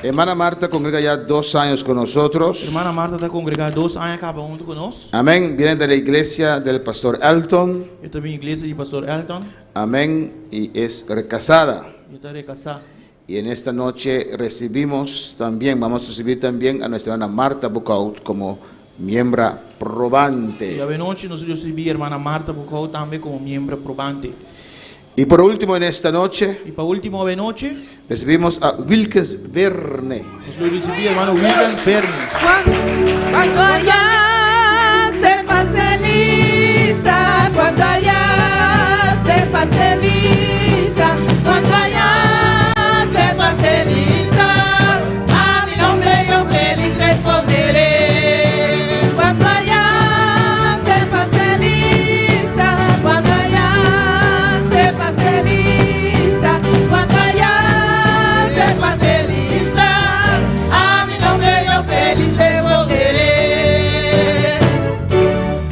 Hermana Marta congrega ya 2 años con nosotros. Hermana Marta ta kongregá 2 aña kaba huntu ku nos. Amén. Viene de la iglesia del pastor Elton. E ta bin iglesia di pastor Elton. Amén. Y es recasada. I e ta rekasá. Y en esta noche recibimos también, vamos a recibir también a nuestra hermana Marta Bucaut como miembro probante. I awe nochi nos lo risibí hermana Marta Bucaut tambe komo miembro probante. Y por último en esta noche I pa último awe nochi, recibimos a Wilkes Verne. nos lo risibí hermano Wilkes Verne. Cuando allá se pase lista, cuando allá se pase lista, cuando allá se pase lista, a mi nombre yo feliz responderé. Cuando allá se pase lista, cuando allá se pase lista, cuando allá se pase lista, a mi nombre yo feliz responderé.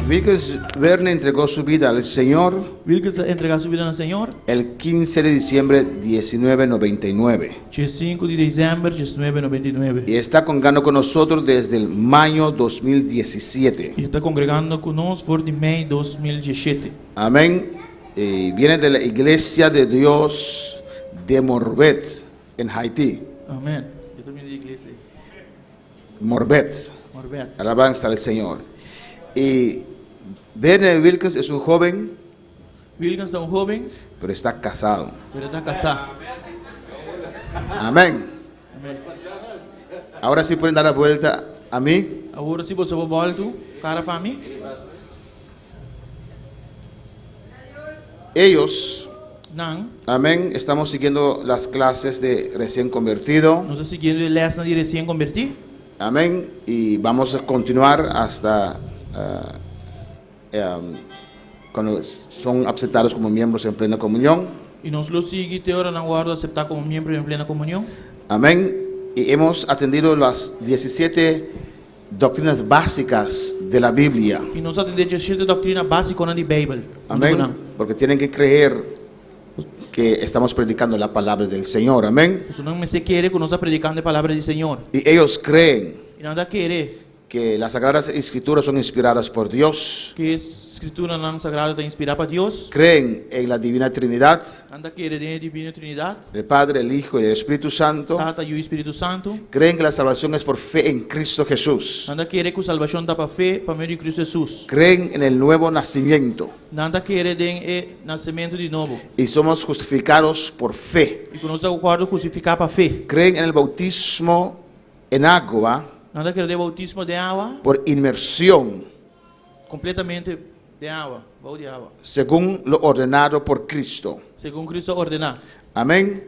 Wilkes Verne entregó su vida al Señor Wilkes a entregá su bida na Señor. el 15 de diciembre de 1999 5 di desèmber di 1999. y está congregando con nosotros desde el mayo 2017. I ta kongregando ku nos for di mei 2017. Amén. Viene de la Iglesia de Dios de Morbet en Haití. Amèn. E ta bin di iglesia. Morbet. Morbet. Alabanza al Señor. Y Werner Wilkins es un joven, Wilkins ta un hóben, pero está casado. pero e ta kasá. Amén. Amèn. Ahora sí pueden dar la vuelta a mí. Awor sí boso por bòltu kara pa mi. Ellos, Nan, amén, estamos siguiendo las clases de recién convertido. nos ta siguiendo e lèsnan di resien kombertí. Amén. Y vamos a continuar hasta cuando son aceptados como miembros en plena comunión. I nos lo sigui te ora nan wòrdu aseptá komo miembro den plena komunion. Amén. Y hemos atendido las 17 doctrinas básicas de la Biblia. I nos a atendé 17 doktrina básikonan di Beibel. Amén. Porque tienen que creer que estamos predicando la palabra del Señor. Amén. Pasobra nan mester kere ku nos ta predikando e palabra di Señor. Y ellos creen I nan ta kere. que las Sagradas Escrituras son inspiradas por Dios. Ku e Skrituranan Sagrado ta inspirá pa Dios. Creen en la Divina Trinidad. Nan ta kere den e Divino Trinidat. El Padre, el Hijo y el Espíritu Santo. Tata, Yu i Spiritu Santu. Creen que la salvación es por fe en Cristo Jesús. Nan ta kere ku salbashon ta pa fe pa medio di Cristo Hesus. Creen en el nuevo nacimiento. Nan ta kere den e nasementu di nobo. Y somos justificados por fe. I ku nos ta wòrdu hustifiká pa fe. Creen en el bautismo en agua. Nan ta kere den boutismo den awa. Por inmersión. Kompletamente den awa, bou di awa. Segun lo ordenado por Cristo. Segun Cristo a ordená. Amén.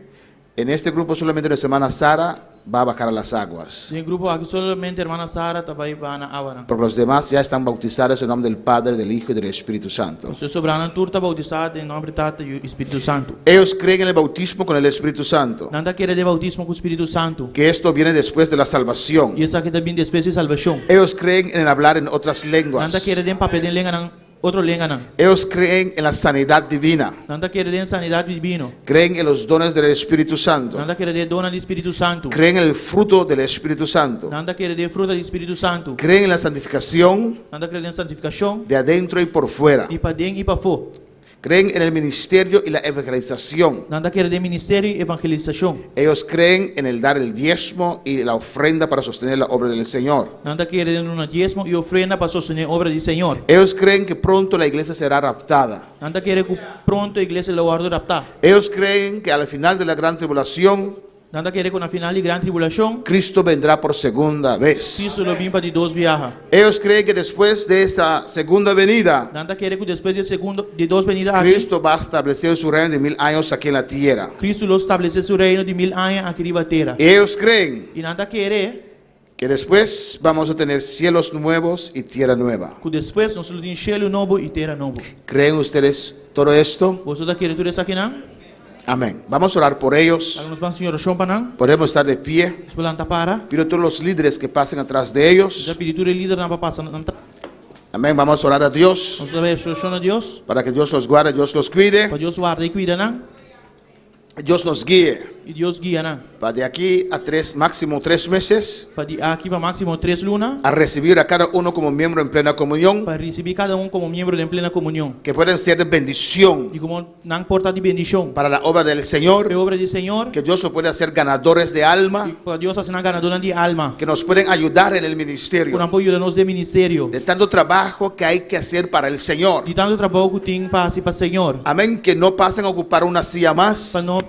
En este grupo solamente nuestra hermana Sara va a bajar a las aguas. Den e grupo aki solamente hermana Sara ta bai baha na awanan. Porque los demás ya están bautizados en nombre del Padre, del Hijo y del Espíritu Santo. Pasobra e sobranan tur ta bautisá den nomber di Tata, Yu i Spiritu Santu. Ellos creen en el bautismo con el Espíritu Santo. Nan ta kere den bautismo ku Spiritu Santu. Que esto viene después de la salvación. I esaki ta bin despues di salbashon. Ellos creen en el hablar en otras lenguas. Nan ta kere den papia den lenganan, otro lenganan. Ellos creen en la sanidad divina. Nan ta kere den sanidat divino. Creen en los dones del Espíritu Santo. Nan ta kere den e donnan di Spiritu Santu. Creen en el fruto del Espíritu Santo. Nan ta kere den e fruta di Spiritu Santu. Creen en la santificación. Nan ta kere den santifikashon. De adentro y por fuera. Di paden i pafó. Creen en el ministerio y la evangelización. Nan ta kere den ministerio i evangelisashon. Ellos creen en el dar el diezmo y la ofrenda para sostener la obra del Señor. Nan ta kere den duna diesmo i ofrenda pa sostené obra di Señor. Ellos creen que pronto la iglesia será raptada. Nan ta kere ku pronto e iglesia lo wòrdu raptá. Ellos creen que al final de la gran tribulación. Nan ta kere ku na final di gran tribulashon. Cristo vendrá por segunda vez. Cristo lo bin pa di dos biaha. Ellos creen que después de esa segunda venida. Nan ta kere ku despues di e segundo, di dos benida aki. Cristo va a establecer su reino de mil años aki en la tierra. Cristo lo stablesé su reino di mil aña aki riba tera. Ellos creen. I nan ta kere. Que después vamos a tener cielos nuevos y tierra nueva. Ku despues nos lo tin shelu nobo i tera nobo. Creen ustedes todo esto? Boso ta kere tur esakinan? Amén. Vamos a orar por ellos. Laga nos ban sin orashon pa nan. Podemos estar de pie. Nos por lanta para. Pido a todos los líderes que pasen atrás de ellos. Nos ta pidi tur e lidernan pa pasa nan tras. Amén. Vamos a orar a Dios. Nos ta bai hasi orashon na Dios. Para que Dios los guarde, Dios los cuide. Pa Dios warda i kuida nan. Dios nos guíe. I Dios guia nan. Pa de aki a tres, máximo tres meses. Pa di aki pa máximo tres luna. A recibir a cada uno como miembro en plena comunión. Pa ricibi cada un como miembro den plena comunión. Que pueden ser de bendición. I como nan por ta di bendicion. Para la obra del Señor. Pa e obra di Señor. Que Dios lo puede hacer ganadores de alma. I pa Dios haci nan ganadornan di alma. Que nos pueden ayudar en el ministerio. Cu nan por yuda nos den ministerio. De tanto trabajo que hay que hacer para el Señor. Di tanto trabou cu tin pa haci pa Señor. Amén, que no pasen a ocupar una silla mas. Pa no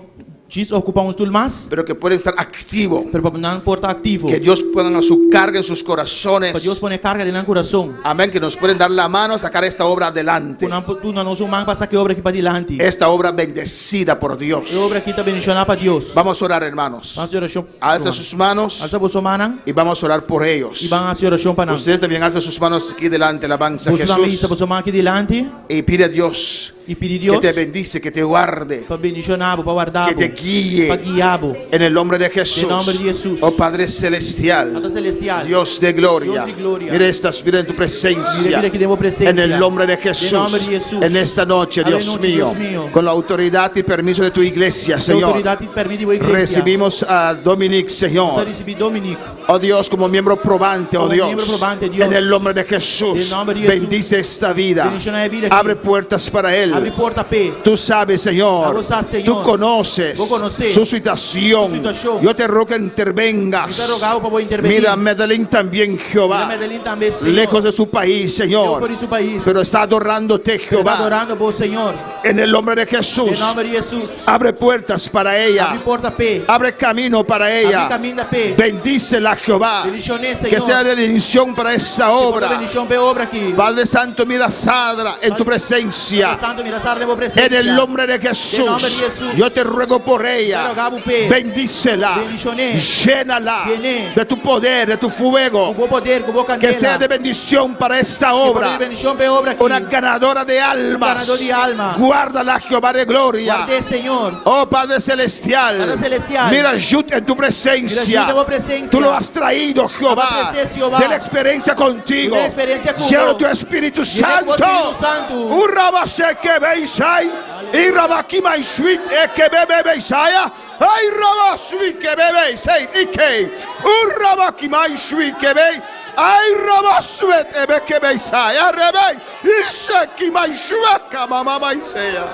djis ocupa un stul mas. Pero que pueden estar activo. Pero pa nan por ta activo. Que Dios ponga su carga en sus corazones. Pa Dios pone carga den nan curason. Amén, que nos pueden dar la mano sacar esta obra adelante. Cu nan por duna nos un man pa saca e obra aki padilanti. Esta obra bendecida por Dios. E obra aki ta bendiciona pa Dios. Vamos a orar, hermanos. Ban haci oracion. Alza sus manos. Alza boso mannan. Y vamos a orar por ellos. Y ban haci oracion pa nan. Ustedes también alza sus manos aquí delante, alabanza a Boso tambe Jesús. hisa boso man aki dilanti. Y pide a Dios. I pidi Dios. Que te bendice, que te guarde. Pa bendiciona bo, pa warda bo. Que te guíe. Pa guia bo. En el nombre de Jesús. Den nomber di Jesus. Oh Padre celestial. Tata celestial. Dios de gloria. Dios di gloria. Mira estas vidas en tu presencia. Mira e bida aki den bo presencia. En el nombre de Jesús. Den nomber di Jesus. En esta noche, Awe Dios nochi, mío, Dios mío. Con la autoridad y permiso de tu iglesia, Ku Señor. autoridad i permit di bo iglesia. Recibimos a Dominic, Señor. Nos a ricibi Dominic. Oh Dios, como miembro probante, oh Como Dios. miembro probante, Dios. En el nombre de Jesús. Den nomber di Jesus. Bendice esta vida. Bendiciona e bida aki. Abre puertas para él. Abri porta p'e. Tú sabes, Señor. Abo sa, Señor. Tú conoces Bo conoce su situación. su situacion. Yo te ruego que intervengas. Mi ta roga bo pa bo interveni. Mira a Medellín también, Jehová. Mira Medellín tambe, Señor. Lejos de su país, Señor. Leu for di su pais. Pero está adorándote, Pero ta Jehová. adorando bo, Señor. En el nombre de Jesús. Den nomber di Jesus. Abre puertas para ella. Abri porta p'e. Abre camino para ella. Abri caminda p'e. Bendícela, Bendícela, Jehová. Bendishoné, Que Señor. sea de bendición para esta Ku por ta obra. bendishon pa e obra aki. Padre Santo, mira a Sadra en tu presencia. Padre Santo, mira Sara den bo presensia. En el nombre de Den Jesús, nòmber di Hesus. yo te ruego por ella. Mi ta roga bo p'e. Bendícela. Bendishoné. Llénala Yen'é. de tu poder, de tu fuego. Ku bo poder, ku bo Que kandela. sea de bendición para esta Ku por obra. ta bendishon pa e obra aki. Una ganadora de almas. ganador de alma. Guárdala, Jehová de gloria. Ward'é, Señor. Oh Padre Celestial. Padre Celestial. Mira a Jude en tu presencia. Mira a Jude en tu presencia. Tú lo has traído, Jehová. Bo a tres'é, Jehová. De la experiencia contigo. Di eksperensia ku Llena bo. tu Espíritu Yen'é ku Santo. Spiritu Santu. Urabase que beisai. Irabakima y sweet e que bebe beisaya. Ay rabasui que bebe sei ike. Urabakima y sweet que be. Ay rabasuet ebe que beisaya. Rebe. Isekima y shueka mamá maisea.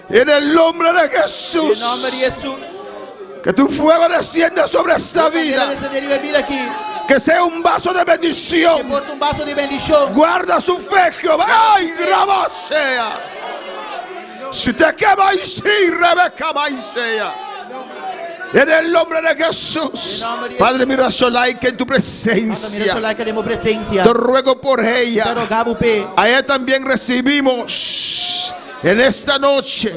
En el nombre de Den Jesús. nòmber di Hesus. Que tu fuego descienda sobre esta Bo kandela vida. desendé riba e bida aki. Que sea un vaso de Ku bendición. por ta un vaso di bendishon. Guarda su fe, Jehová. Ay, grabado sea. Si te quema y sí, Rebeca sea. En el nombre de Jesús. Padre, mira a Solaika en tu Mira presencia. Solaika den bo presensia. Te ruego por Ta ella. roga bo p'e. A ella también recibimos en esta noche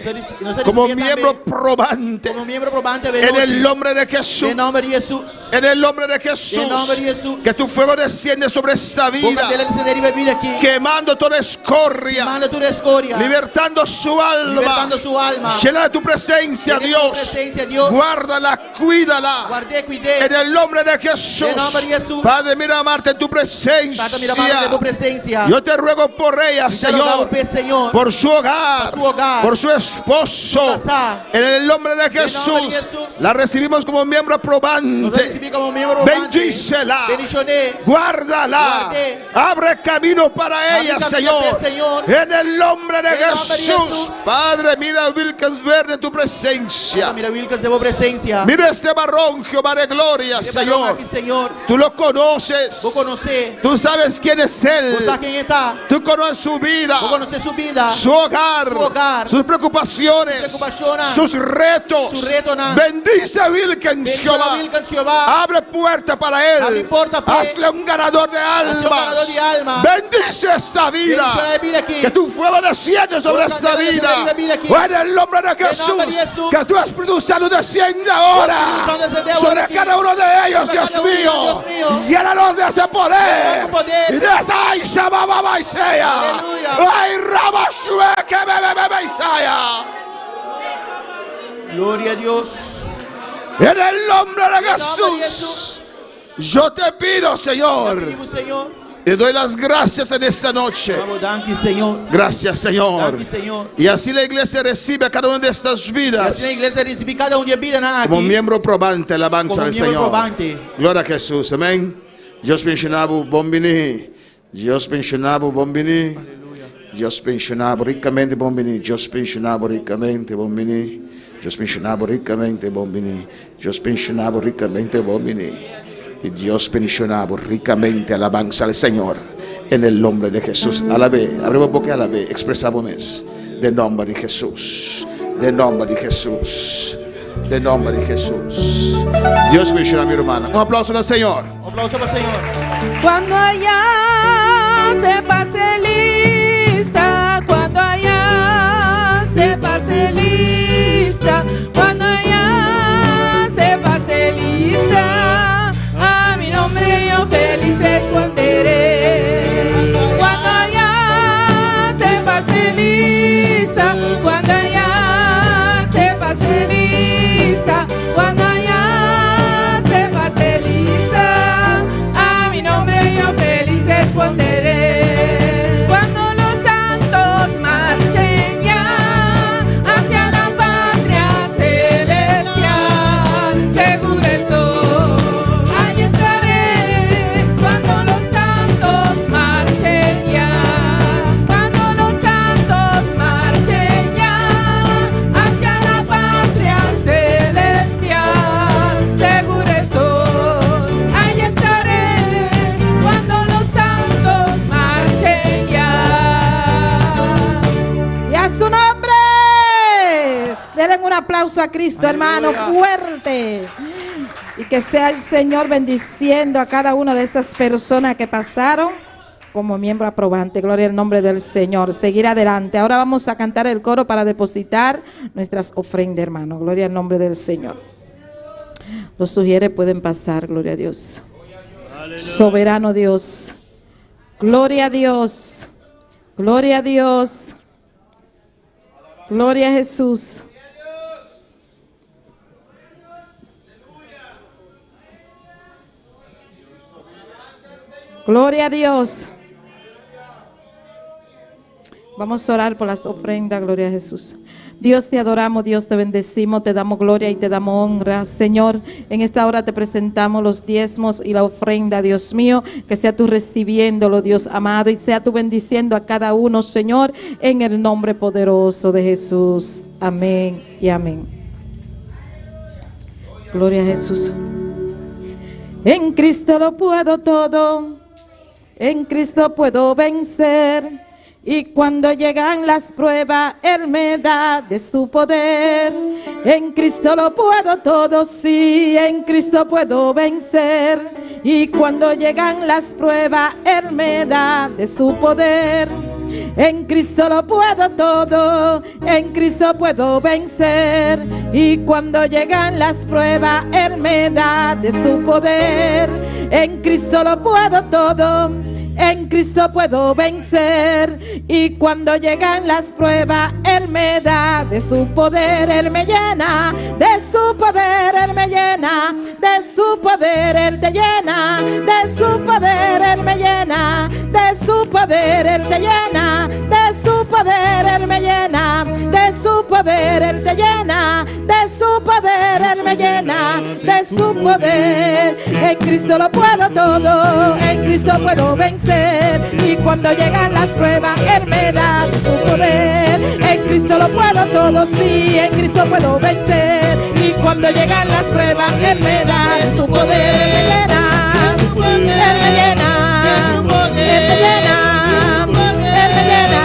como miembro probante. Komo miembro probante En el nombre de Jesús. Den nòmber di Hesus. En el nombre de Jesús. Den nòmber di Hesus. Que tu fuego desciende sobre esta Bo vida. kandela desendé riba e bida aki. Quemando toda escoria. Kemando tur eskoria. Libertando su alma. Libertando su alma. Llena de tu presencia, Llena de tu Dios. presencia, Dios. Guárdala, cuídala. Ward'é, kuid'é. En el nombre de Jesús. Den nòmber di Hesus. Padre, mira a Marta en tu presencia. Tata, mira Marta den bo presensia. Yo te ruego por ella, Mi ta roga Señor. bo p'e, Señor. Por su hogar. Pa su hogar. Por su esposo. Su kasá. En el nombre de nombre de Jesús. Jesús. La recibimos como miembro Nos probante. risibí komo miembro probante. Bendícela. Bendishoné. Guárdala. Ward'é. Abre camino para Abre ella, camino Señor. p'e, Señor. En el nombre de En el nombre de Jesús. Jesús. Padre, mira a Wilkins Verde en tu presencia. Mira Wilkins den bo presensia. Mira este varón, Jehová de gloria, Mira e varón Señor. aki, Señor. Tú lo conoces. Bo konosé. Tú sabes quién es él. Bo sa ken e ta. Tú conoces su vida, Bo konosé su bida. su hogar, Su hogar. sus preocupaciones, Su preokupashonnan. sus retos. Su retonan. Bendice a Wilkins, Bendishoná Jehová. Wilkins, Jehová. Abre puerta para él. Abre puerta pa' él. Hazle un ganador de Hazle un almas. ganador de almas. Bendice esta vida. Bendishoná e bida aki. Que tu fuego desciende sobre Bo esta kandela vida. desendé riba e bida aki. En el nombre de En Jesús. nombre de Jesús. Que tu Espíritu Santo descienda ahora Espíritu Santo desciende ahora sobre aquí. cada uno de ellos, Sobre Dios cada uno de mío. ellos, Dios mío. Llénalos de ese poder. Llénalos de poder. Y de esa ay, shaba, ba, ba, y sea. Aleluya. Ay, raba, shue, que be, be, be, be, y sea. Gloria a Dios. En el nombre de nombre de Jesús. Jesús. Yo te pido, Señor. Pidi bo, Señor. Te doy las gracias en esta noche. Duna bo danki, Señor. Gracias, Señor. Danki, Señor. Y así la iglesia recibe a cada una de estas vidas. I asina iglesia ta risibí kada un di e bidanan Como aki. miembro probante, alabanza Komo al miembro Señor. probante. Gloria a Jesús. Amén. Dios bendishoná bo, bon bini. Dios bendishoná bo, bon bini. Dios bendishoná bo rikamente, bon bini. Dios bendishoná bo rikamente, bon bini. Dios bendishoná bo rikamente, bon bini. Dios bendishoná bo rikamente, bon bini. I Dios bendishoná bo rikamente, alabanza al Señor. En el nombre de Jesús. Alab'é, habri bo boka, alab'é, ekspresá bo mes. Den nòmber di Hesus. Den nòmber di Hesus. Den nòmber di Hesus. Dios bendishoná mi ruman. Un aplouso na Señor. Un aplouso pa Señor. Cuando allá se pase lista, cuando allá se pase lista, cuando allá se pase lista, a mi nombre yo feliz responderé. Cuando allá se pase lista, cuando allá se pase lista, cuando allá se pase lista, a mi nombre yo feliz responderé. Cuando los santos marchen ya hacia la patria celestial, seguro estoy, allí estaré. Cuando los aplauso a Cristo, hermano, fuerte. Y que sea el Señor bendiciendo a cada una de esas personas que pasaron como miembro aprobante. Gloria al nombre del Señor. Seguir adelante. Ahora vamos a cantar el coro para depositar nuestras ofrendas, hermano. Gloria al nombre del Señor. Los sugieres pueden pasar, gloria a Dios. Soberano Dios. Gloria a Dios. Gloria a Dios. Gloria a Jesús. Gloria a Dios. Vamos a orar por las ofrendas, gloria a Jesús. Dios te adoramos, Dios te bendecimos, te damos gloria y te damos honra. Señor, en esta hora te presentamos los diezmos y la ofrenda, Dios mío, que sea tú recibiéndolo, Dios amado, y sea tú bendiciendo a cada uno, Señor, en el nombre poderoso de Jesús. Amén y amén. Gloria a Jesús. En Cristo lo puedo todo, en Cristo puedo vencer. Y cuando llegan las pruebas, Él me da de su poder. En Cristo lo puedo todo, sí, en Cristo puedo vencer. Y cuando llegan las pruebas, Él me da de su poder. En Cristo lo puedo todo, en Cristo puedo vencer. Y cuando llegan las pruebas, Él me da de su poder. En Cristo lo puedo todo, en Cristo puedo vencer. Y cuando llegan las pruebas, Él me da de su poder, Él me llena de su poder, Él me llena de su poder, Él te llena de su poder, Él me llena de su poder, Él te llena de su poder, Él me llena de su poder, Él te llena de su poder, Él me llena de su poder. En Cristo lo puedo todo, en Cristo puedo vencer. Y cuando llegan las pruebas, Él me da su poder. En Cristo lo puedo todo, sí, en Cristo puedo vencer. Y cuando llegan las pruebas, Él me da su poder. Él me llena, Él me llena, Él me llena, Él me llena,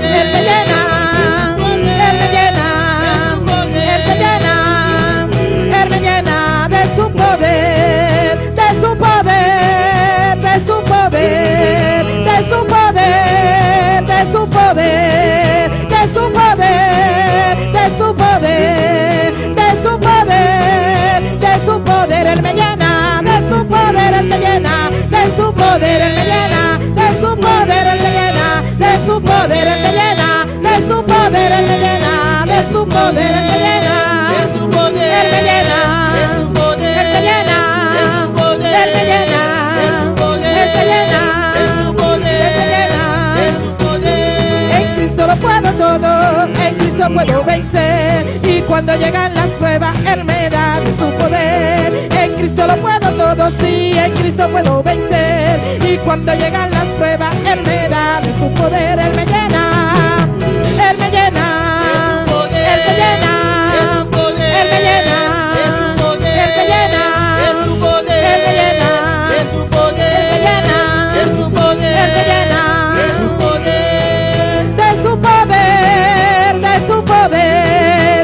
Él me llena, Él me llena, Él me llena, Él me llena de su poder, de su poder, de su poder, de su poder, de su poder, de su poder, de su poder, de su poder, de su poder, Él me llena, de su poder, Él te llena, de su poder, Él me llena, de su poder, Él te llena, de su poder, Él te llena, de su poder, Él me llena, de su poder, Él te llena, Él me llena, Él te llena, Él me llena, Él te llena, Él te llena. En Cristo lo puedo todo, en Cristo puedo vencer. Y cuando llegan las pruebas, Él me da de su poder. En Cristo lo puedo todo, sí, en Cristo puedo vencer. Y cuando llegan las pruebas, Él me da de su poder. Él me llena, Él me llena, Él te llena, Él me llena, Él te llena, Él me llena, Él te llena, Él te llena de su poder, de su poder, de su poder,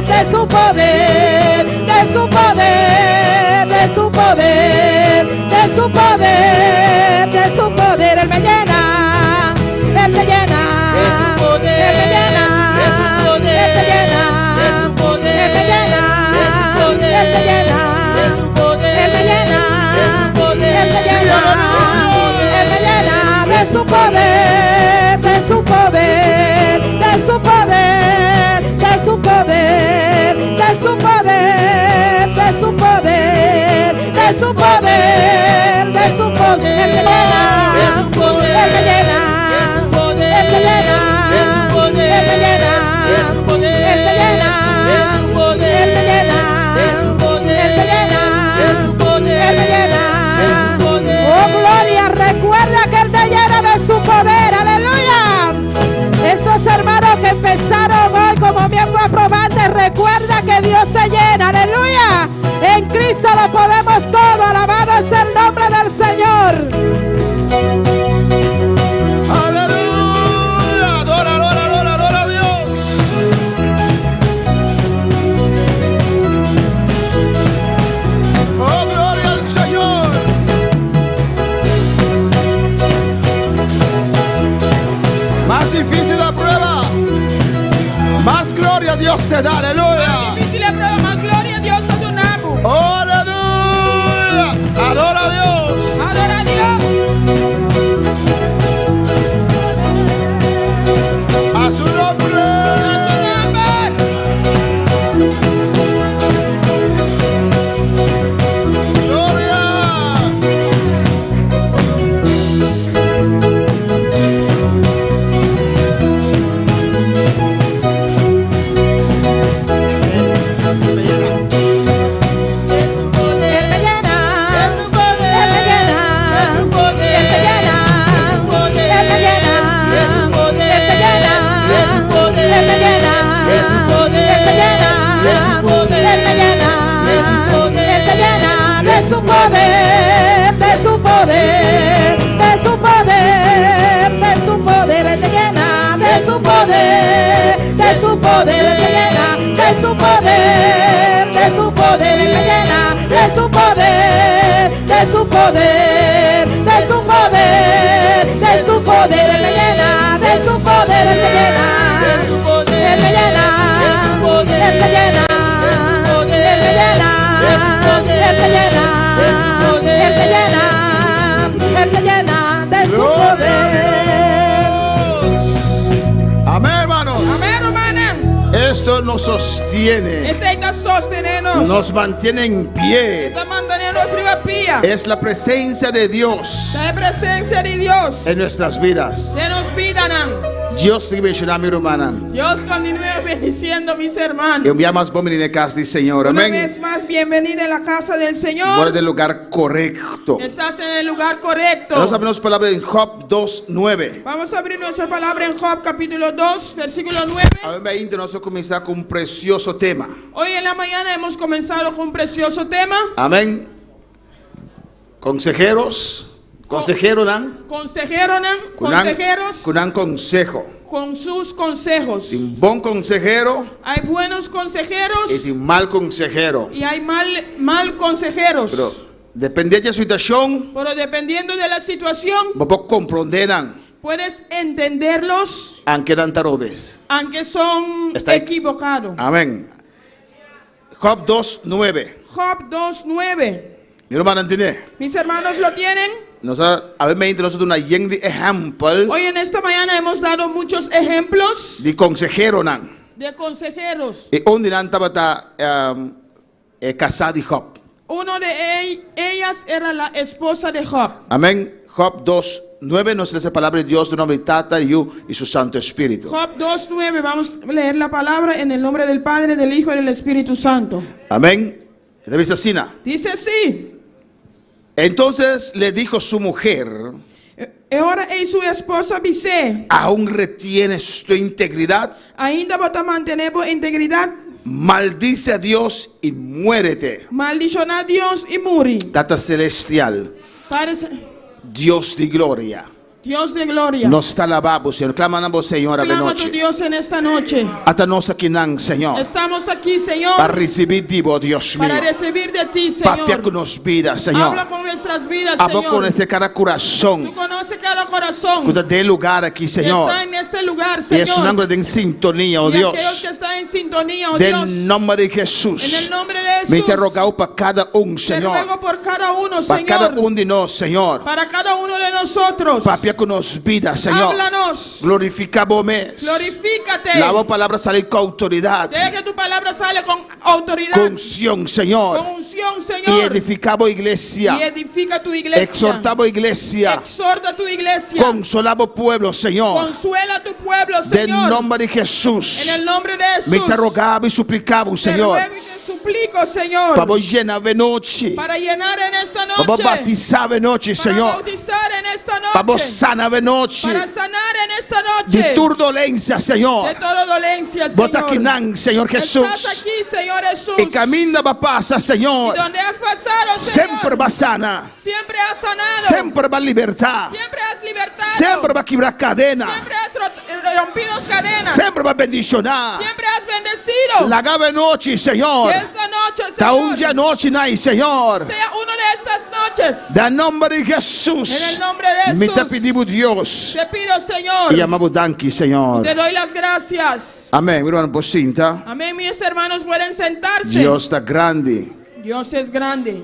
de su poder, de su poder, de su poder, de su poder, de su poder, Él me llena, Él te llena, Él me llena, Él te llena, Él me llena, Él te llena, Él me llena, Él te llena, Él me llena de su poder, de su poder, de su poder, de su poder, de su poder, de su poder, de su poder, de su poder, Él me llena, Él me llena, Él te llena, Él me llena, Él te llena, Él me llena, Él te llena, Él me llena. Oh gloria, recuerda que Él te llena de su poder. Dios te da, aleluya. Difísil e prueba, ma gloria Dios a duna bo. Aleluya. Adora a Dios. Adora Dios. A su nombre. A su nomber. Gloria. Él me llena, Él me llena, Él te llena, Él me llena, Él te llena, Él me llena, Él te llena, Él me llena, Él te llena de su poder, de su poder, de su poder, de su poder, Él te llena de su poder, de su poder, Él te llena de su poder, de su poder, Él te llena de su poder, de su poder, de su poder, de su poder, Él me llena, de su poder, Él te llena, Él me llena, Él te llena, Él me llena, Él te llena, Él te llena, Él te llena de su Gloria a poder. Dios. Amén, hermanos. Amèn, rumannan. Esto nos sostiene, Esei ta sostené nos. nos mantiene en pie. Ta mantené nos riba pia. Es la presencia de Dios Ta e presensia di Dios. en nuestras vidas. Den nos bidanan. Dios sigui bendishoná mi rumannan. Dios continúe bendiciendo mis hermanos. I un biaha mas bon biní den kas di Señor. Una Amèn. vez más, bienvenida en la casa del Señor. Bo ta den lugá korekto. Estás en el lugar correcto. Nos habri palabra den Job 2.9. Vamos a abrir nuestra palabra en Job capítulo 2, versículo 9. Awe mainta nos a kuminsá ku un presioso tema. Hoy en la mañana hemos comenzado con un precioso tema. Amèn. Konseheros, konseheronan, Consejeronan, consejeros ku nan konseho. con sus consejos. Tin bon konsehero Hay buenos consejeros i tin mal konsehero. y hay mal, mal consejeros. Pero dependé di e situashon, Pero dependiendo de la situación, bo por komprondé nan, puedes entenderlos, aunke nan ta robes. aunque son Está ahí. equivocados. Amèn. Job 2.9. Job 2.9. Mi rumannan tin'é. Mis hermanos lo tienen. Nos a awe mainta nos a duna yen di ehèmpel Hoy en esta mañana hemos dado muchos ejemplos di konseheronan. de consejeros. I un di nan tabata um, e kasá di Job. Uno de ellas era la esposa de Job. Amèn. Job 2.9 nos ta lesa e palabra di Dios, den nòmber di Tata, Yu i su Santu Spiritu. Job 2.9, vamos a leer la palabra en el nombre del Padre, del Hijo y del Espíritu Santo. Amèn. E ta bisa asina. Dice así. Entonces le dijo su mujer, E ora ei su esposa a bis'é, ¿aún retienes tu integridad? Ainda bo ta mantené bo integridat? Maldice a Dios y muérete. Maldishoná Dios i muri. Tata Celestial, Padre, Dios di gloria. Dios de gloria. Nos ta alabá bo, Señor. Klama na bo, Señor, Clama a tu nochi. Dios en esta noche. Ata nos akinan, Señor. Estamos aquí, Señor, Pa risibí di bo, Dios para mío. recibir de ti, Señor. Papia ku nos bida, Señor. Habla con nuestras vidas, Abo Señor. konosé kada kurason. Tú conoces cada corazón Ku ta den e lugá aki, que Señor. está en este lugar, I Señor. esnan ku ta den sintonia, oh Y Dios. aquellos que están en sintonía, oh Den Dios. nòmber di Hesus. En el nombre de Jesús. Mi ta roga pa kada un, Te Señor. ruego por cada uno, Pa Señor. kada un di nos, Señor. Para cada uno de nosotros. Papia ku nos bida, Señor. Háblanos. Glorifiká bo mes. Glorifícate. Laga bo palabra sali ku outoridat. Deja que tu palabra sale con autoridad. Ku unshon, Señor. Con unción, I Señor. edifiká bo iglesia. Y edifica tu iglesia. Ekshortá bo iglesia. Exhorta tu iglesia. Konsolá bo pueblo, Señor. Consuela tu pueblo, Den Señor. nòmber di Hesus. En el nombre de Jesús. Mi ta roga i supliká bo, Te Señor. ruego y te suplico, Señor. Pa bo yena awe nochi. Para llenar en esta noche. Pa bo batisá awe nochi, Para Señor. bautizar en esta noche. Pa bo sana awe nochi. Para sanar en esta noche. Di tur dolensia, Señor. De toda dolencia, Bo ta Señor. akinan, Señor Hesus. Estás aquí, Señor Jesús. I kaminda b'a pasa, Señor. Y donde has pasado, Señor. Semper b'a sana. Siempre has sanado. Semper b'a libertá. Siempre has libertado. Semper b'a kibra kadena. Siempre has rompido cadenas. Semper bo a bendishoná. Siempre has bendecido. Laga awe nochi, Señor. Que esta noche, Ta un Señor, dje anochinan, Señor. sea uno de estas noches. Den nòmber di Hesus. En el nombre de Mi ta Jesús. pidi bo Dios. Te pido, Señor. I yama bo danki, Señor. Te doy las gracias. Amèn. Mi rumannan por sinta. Amén. Mis hermanos pueden sentarse. Dios ta grandi. Dios es grande.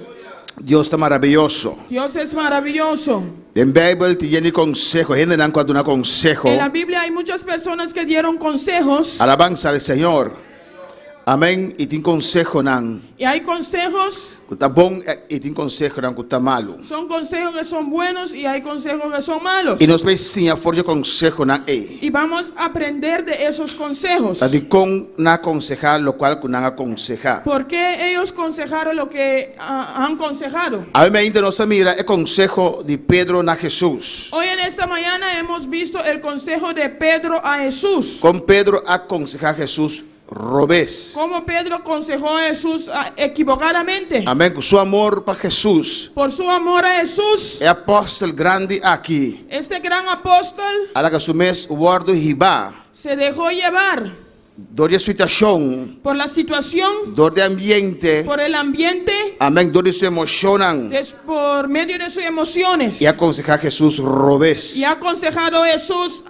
Dios ta maravioso. Dios es maravilloso. Den Beibel tin yen di konseho, hendenan ku a duna konseho. En la Biblia hay muchas personas que dieron consejos. Alabansa al Señor. Amèn. I tin konsehonan. Y hay consejos. Ku ta bon i tin konsehonan ku ta malu. Son consejos que son buenos y hay consejos que son malos. I nos bai siña for di e konsehonan ei. Y vamos a aprender de esos consejos. Ta dikon nan a konsehá lokual ku nan a konsehá. Por qué ellos consejaron lo que han consejado? Awe mainta nos a mira e konseho di Pedro na Hesus. Hoy en esta mañana hemos visto el consejo de Pedro a Jesús. Kon Pedro a konsehá Hesus robes. Cómo Pedro aconsejó a Jesús equivocadamente. Amén. Ku su amor pa Hesus. Por su amor a Jesús. E apòstel grandi aki. Este gran apóstol. A laga su mes wòrdu hibá. Se dejó llevar. Dor di e situashon. Por la situación. Dor di e ambiente. Por el ambiente. Amén. Dor di su emoshonnan. Por medio de sus emociones. I a konsehá Hesus robes. Y ha aconsejado a Jesús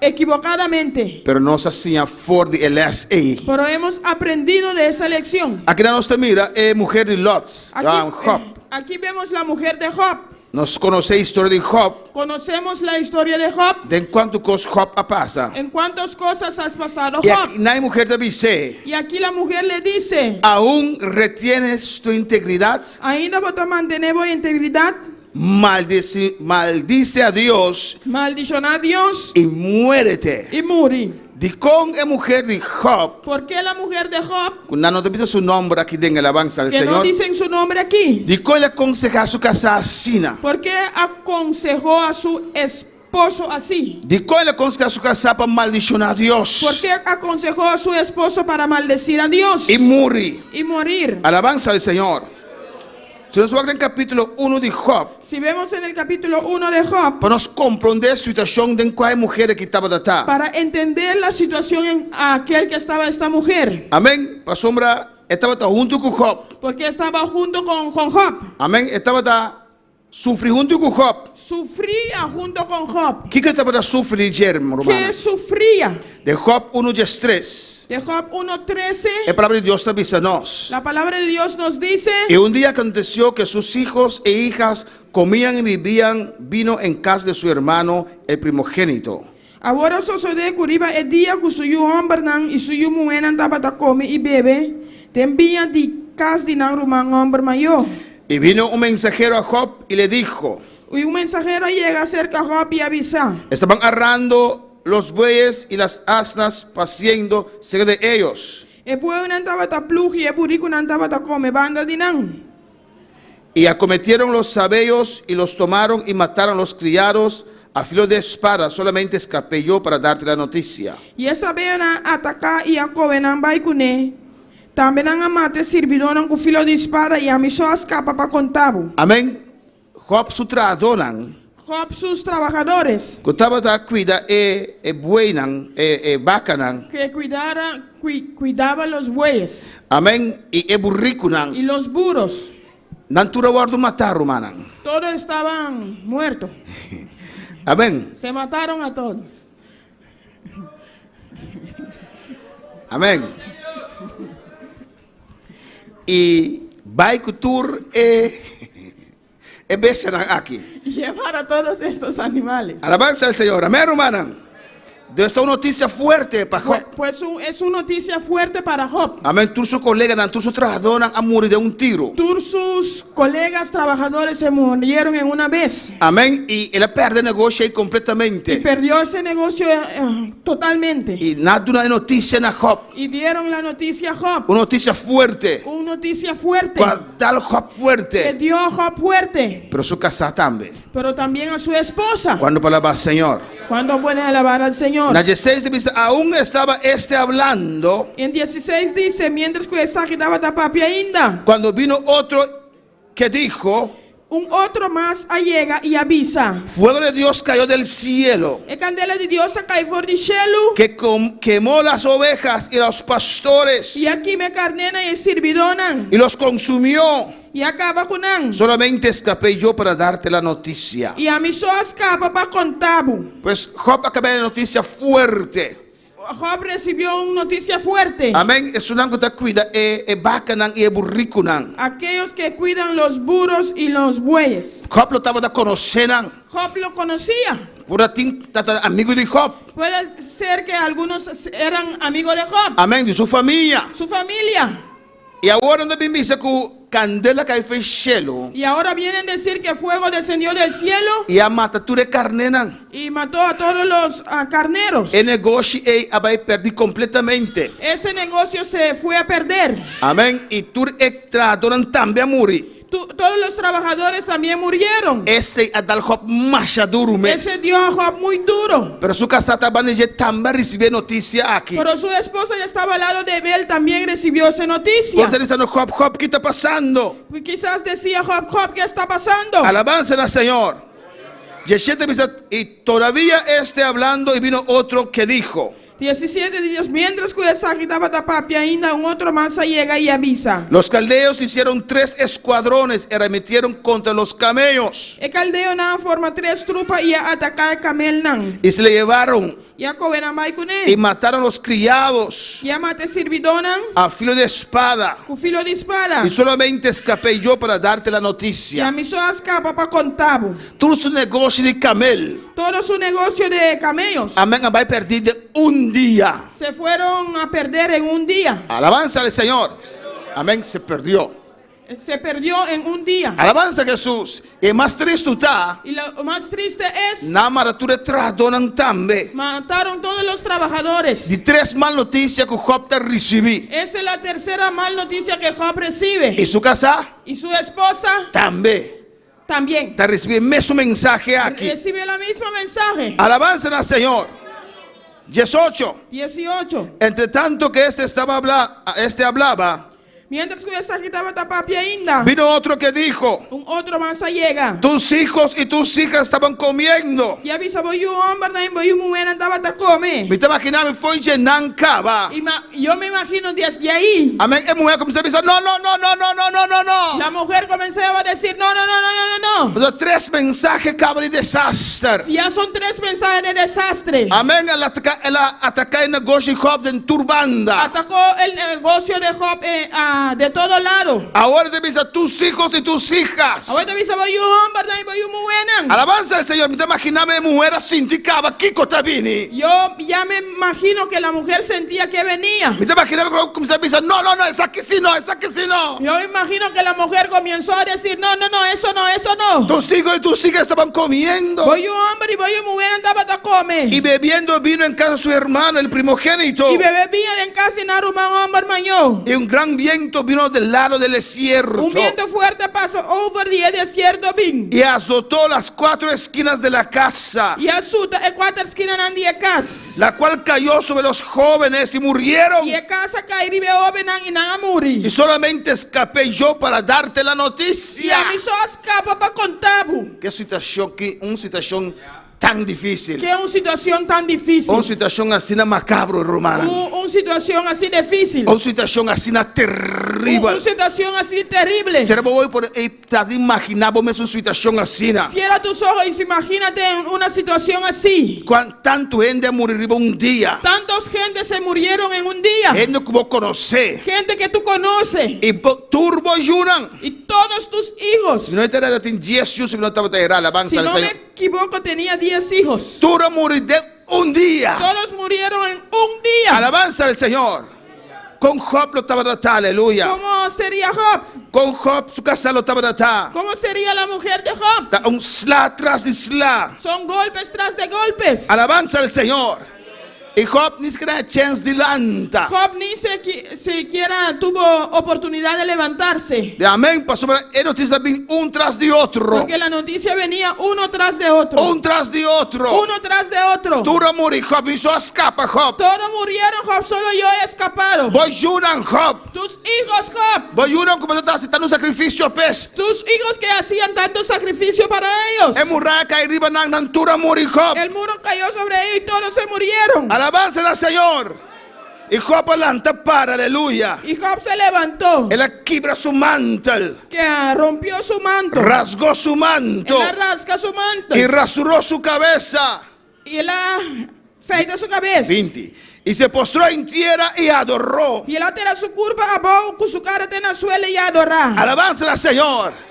equivocadamente. Pero nos a siña for di e lès ei. Pero hemos aprendido de esa lección. Akinan nos ta mira e muher di Lot, Aquí, Job. aquí vemos la mujer de Job. Nos konosé e historia di Job. Conocemos la historia de Job. Den kuantu kos Job a pasa. En cuántas cosas has pasado, I Job. akinan e muher ta bis'é. Y aquí la mujer le dice. Aún retienes tu integridad? Ainda bo ta mantené bo integridat? Maldeci, maldice a Dios. Maldishoná Dios. Y muérete. Y muri. Dikon e muher di Job. Por qué la mujer de Job? Ku nan no ta bisa su nomber aki den alabansa al Que no Señor. dicen su nombre aquí. Dikon el a konsehá su kasá asina? Por qué aconsejó a su esposo así? Dikon el a konsehá su kasá pa maldishoná Dios? Por qué aconsejó a su esposo para maldecir a Dios? Y muri. Y morir. Alabansa al Señor. Si nos wak den kapítulo uno di Job. Si vemos en el capítulo uno de Job. Pa nos komprondé e situashon den kua e muher aki tabata ta. Para entender la situación en aquel que estaba esta mujer. Amén. Pasobra e tabata huntu ku Job. Porque estaba junto con con Job. Amén. E tabata sufri huntu ku Job. Sufría junto con Job. Kiko e tabata sufri di dje, rumannan? Qué sufría? Den Job uno diestres. De Job uno trese. E palabra di Dios ta bisa nos. La palabra de Dios nos dice. Y un día aconteció que sus hijos e hijas comían y bebían vino en casa de su hermano el primogénito. Awor a sosodé ku riba e dia ku su yu hòmbernan i su yu muhénan tabata kome i bebe den biña di kas di nan ruman hòmber mayó. Y vino un mensajero a Job y le dijo. I un mensahero a yega serka Jòb i a bisa. Estaban arando los bueyes y las asnas paciendo cerca de ellos. E bueynan tabata plug i e burikunan tabata kome banda di nan. Y acometieron los sabeos y los tomaron y mataron los criados a filo de espada, solamente escapé yo para darte la noticia. I e sabeonan a ataká i a kohe nan bai kuné. Tambe nan a mata e sirbidónan ku filo di spada i ami so a skapa pa konta bo. Amén. Job su trahadónan. Job sus trabahadores. Ku tabata kuida e e bueynan, e e bakanan. Ke kuidara, kuidaba los bueyes. Amén. I e burrikunan. I los buros. Nan tur a wòrdu matá, rumannan. Todos estaban muertos. Amén. Se mataron a todos. Amén. I bai ku tur e e bestianan aki. Llevar a todos estos animales. Alabanza al Señor. Amén, rumannan. Dios ta un noticia fuerte pa Job. Pues un, es un noticia fuerte para Job. Amén. Tur su coleganan, tur su trahadónan a muri den un tiro. Tur sus colegas trabajadores se murieron en una vez. Amén. I el a perde e negoshi ei completamente. Y perdió ese negocio totalmente. I nan a duna e noticia na Job. Y dieron la noticia a Job. Un noticia fuerte. Un noticia fuerte. Ku a dal Job fuerte. Que dio a Job fuerte. Pero su casá tambe. Pero también a su esposa. Cuando pa alabá Señor. Cuando pueden alabar al Señor. Na diesseis ta bisa, aún estaba este hablando. En diesseis dice, mientras ku esaki tabata papia ainda. Cuando vino otro que dijo. Un otro mas a yega i a bisa. Fuego de Dios cayó del cielo. E kandela di Dios a kai for di shelu. Que quemó las ovejas y los pastores. I a kima e karnénan i e sirbidónan. Y los consumió. I a kaba ku nan. Solamente escapé yo para darte la noticia. I ami so a skapa pa konta bo. Pues Job a kaba e noticia fuerte. Job recibió un noticia fuerte. Amén. Esunnan ku ta kuida e e bakanan i e burrikunan. Aquellos que cuidan los burros y los bueyes. Job lo tabata konosé nan. Job lo conocía. Por a tin tabata amigu di Job. Puede ser que algunos eran amigos de Job. Amén. Di su famia. Su familia. I awor nan ta bin bisa ku kandela kai for e shelu. Y ahora vienen decir que fuego descendió del cielo. I a mata tur e karnénan. Y mató a todos los carneros. E negoshi ei a bai pèrdí kompletamente. Ese negocio se fue a perder. Amèn. I tur e trahadónan tambe a muri. Todos los trabajadores también murieron. Esei a dal Job masha duru mes. Ese dio a Job muy duro. Pero su kasá ta banda dje tambe a risibí e notisia aki. Pero su esposa ya estaba al lado de él, también recibió esa noticia. Por ta bisando, Job, Job, ki ta pasando? Quizás decía Job, Job, ¿qué está pasando? Alabansa na Señor. Djeshete bisa, Y todavía este hablando y vino otro que dijo. Diecisiete di Dios, Miéntras ku esaki tabata papia ainda, un otro mas a yega i a bisa. Los caldeos hicieron tres escuadrones y arremetieron contra los camellos. E kaldeonan a forma tres trupa i a ataká e kamelnan. Y se le llevaron. I a kohe nan bai kuné. Y mataron los criados. I a mata e sirbidónan. A filo de espada. Ku filo di spada. Y solamente escapé yo para darte la noticia. I ami so a skapa pa konta bo. Tur su negoshi di kamel. Todo su negocio de camellos. Amén a bai perdí den un dia. Se fueron a perder en un día. Alabanza al Señor. Amén se perdió. Se perdió en un día. Alabanza a Jesús. E mas tristu ta. Y lo mas triste es. Nan a mata tur e trahadónan tambe. Mataron todos los trabajadores. Di tres mal notisia ku Job ta risibí. Esa es la tercera mal noticia que Job recibe. I su kasá. Y su esposa. Tambe. También. Ta risibí e mesun mensahe aki. Recibe la misma mensahe. Alabansa na Señor. Diesocho. Diesiocho. Entre tanto que este estaba habla, este hablaba. Mientras ku esaki tabata papia ainda. Vino otro que dijo. Un otro mas a yega. Tus hijos y tus hijas estaban comiendo. I a bisa bo yu hombernan i bo yu muhernan tabata come. Mi ta imaginá mi fo'i dje nan kaba. I ma, yo me imagino desde ahí. Amén. E muher kuminsá bisa, No, no, no, no, no, no, no, no, no. La mujer comenzaba a decir, No, no, no, no, no, no, no. Pasobra tres mensahe kaba di desaster. Si ya son tres mensahes de desastre. Amén. El a ataka, el a ataka e negoshi di Job den tur banda. Atacó el negocio de Job eh, ah, de todo lado. Awor ta bisa tus hijos y tus hijas. Awor ta bisa bo yu hombernan i bo yu muhernan. Alabanza al Señor. Mi ta imaginá mi e muher a sinti kaba kiko ta bini. Yo ya me imagino que la mujer sentía que venía. Mi ta imaginá mi ku kuminsá bisa, No, no, no, esaki sí no, esaki sí no. Yo me imagino que la mujer comienzó a decir, No, no, no, eso no, eso no. Tus hijos y tus hijas estaban comiendo. Bo yu homber y bo yu muhernan tabata come. Y bebiendo vino en casa de su hermano, el primogénito. Y bebe biña den cas di nan ruman homber mayor. Y un gran viento vino del lado del desierto. Un viento fuerte pasó over di e desierto bin. Y azotó las cuatro esquinas de la casa. Y a suta e cuater skinanan di e cas. La cual cayó sobre los jóvenes y murieron. Y e cas a cai riba e hobennan y nan a muri. Y solamente escapé yo para darte la noticia. Y ami so a scapa pa conta bo. Ke situacion, ki un situacion Tan difícil. Ke un situacion tan difícil. Un situacion asina macabro, rumannan. Un un situacion asi difícil. Un situacion asina terribel. Un un situacion asi terrible. Sera bo hoy por ey ta di imagina bo mes un situacion asina. Cierra tus ojos y imagínate en una situacion asi. Cuan tantu hende a muri riba un dia. Tantos gente se murieron en un dia. Hende cu bo conoce. Gente que tu conoce. Y bo tur bo yunan. Y todos tus hijos. Si mi no ta era tin dies yu si mi no tabata era alabanza Si al no Señor. me equivoco tenía dies hijos. Tur a muri den un dia. Todos murieron en un dia. Alabanza al Señor. Con Job lo tabata ta, aleluya. Como sería Job? Con Job su casa lo tabata ta. Como sería la mujer de Job? Ta un sla tras di sla. Son golpes tras de golpes. Alabanza al Señor. I Job ni sikiera a chèns di lanta. Job ni sikiera tuvo oportunidad de levantarse. Di amèn, pasobra e notisia a bin un tras di otro. Porque la noticia venía uno tras de otro. Un tras di otro. Uno tras de otro. Tur a muri, Job, mi so a skapa, Job. Todo murieron, Job, solo yo he escapado. Bo yunan, Job. Tus hijos, Job. Bo yunan ku bo ta hasi tantu sakrifisio p'es. Tus hijos que hacían tanto sacrificio para ellos. E muraya a kai riba nan, nan tur a muri, Job. El muro cayó sobre ellos y todos se murieron. Alabansa na Señor! I Job a lanta para, aleluya. Y Job se levantó. El a kibra su mantel. Que rompió su manto. Rasgó su manto. El a rasca su manto. I rasuró su cabeza. I el a feita su kabes. 20. I se postró en tierra i adoró. I el a tira su kurpa abou ku su kara te na suela i a adorá. Alabansa na Señor.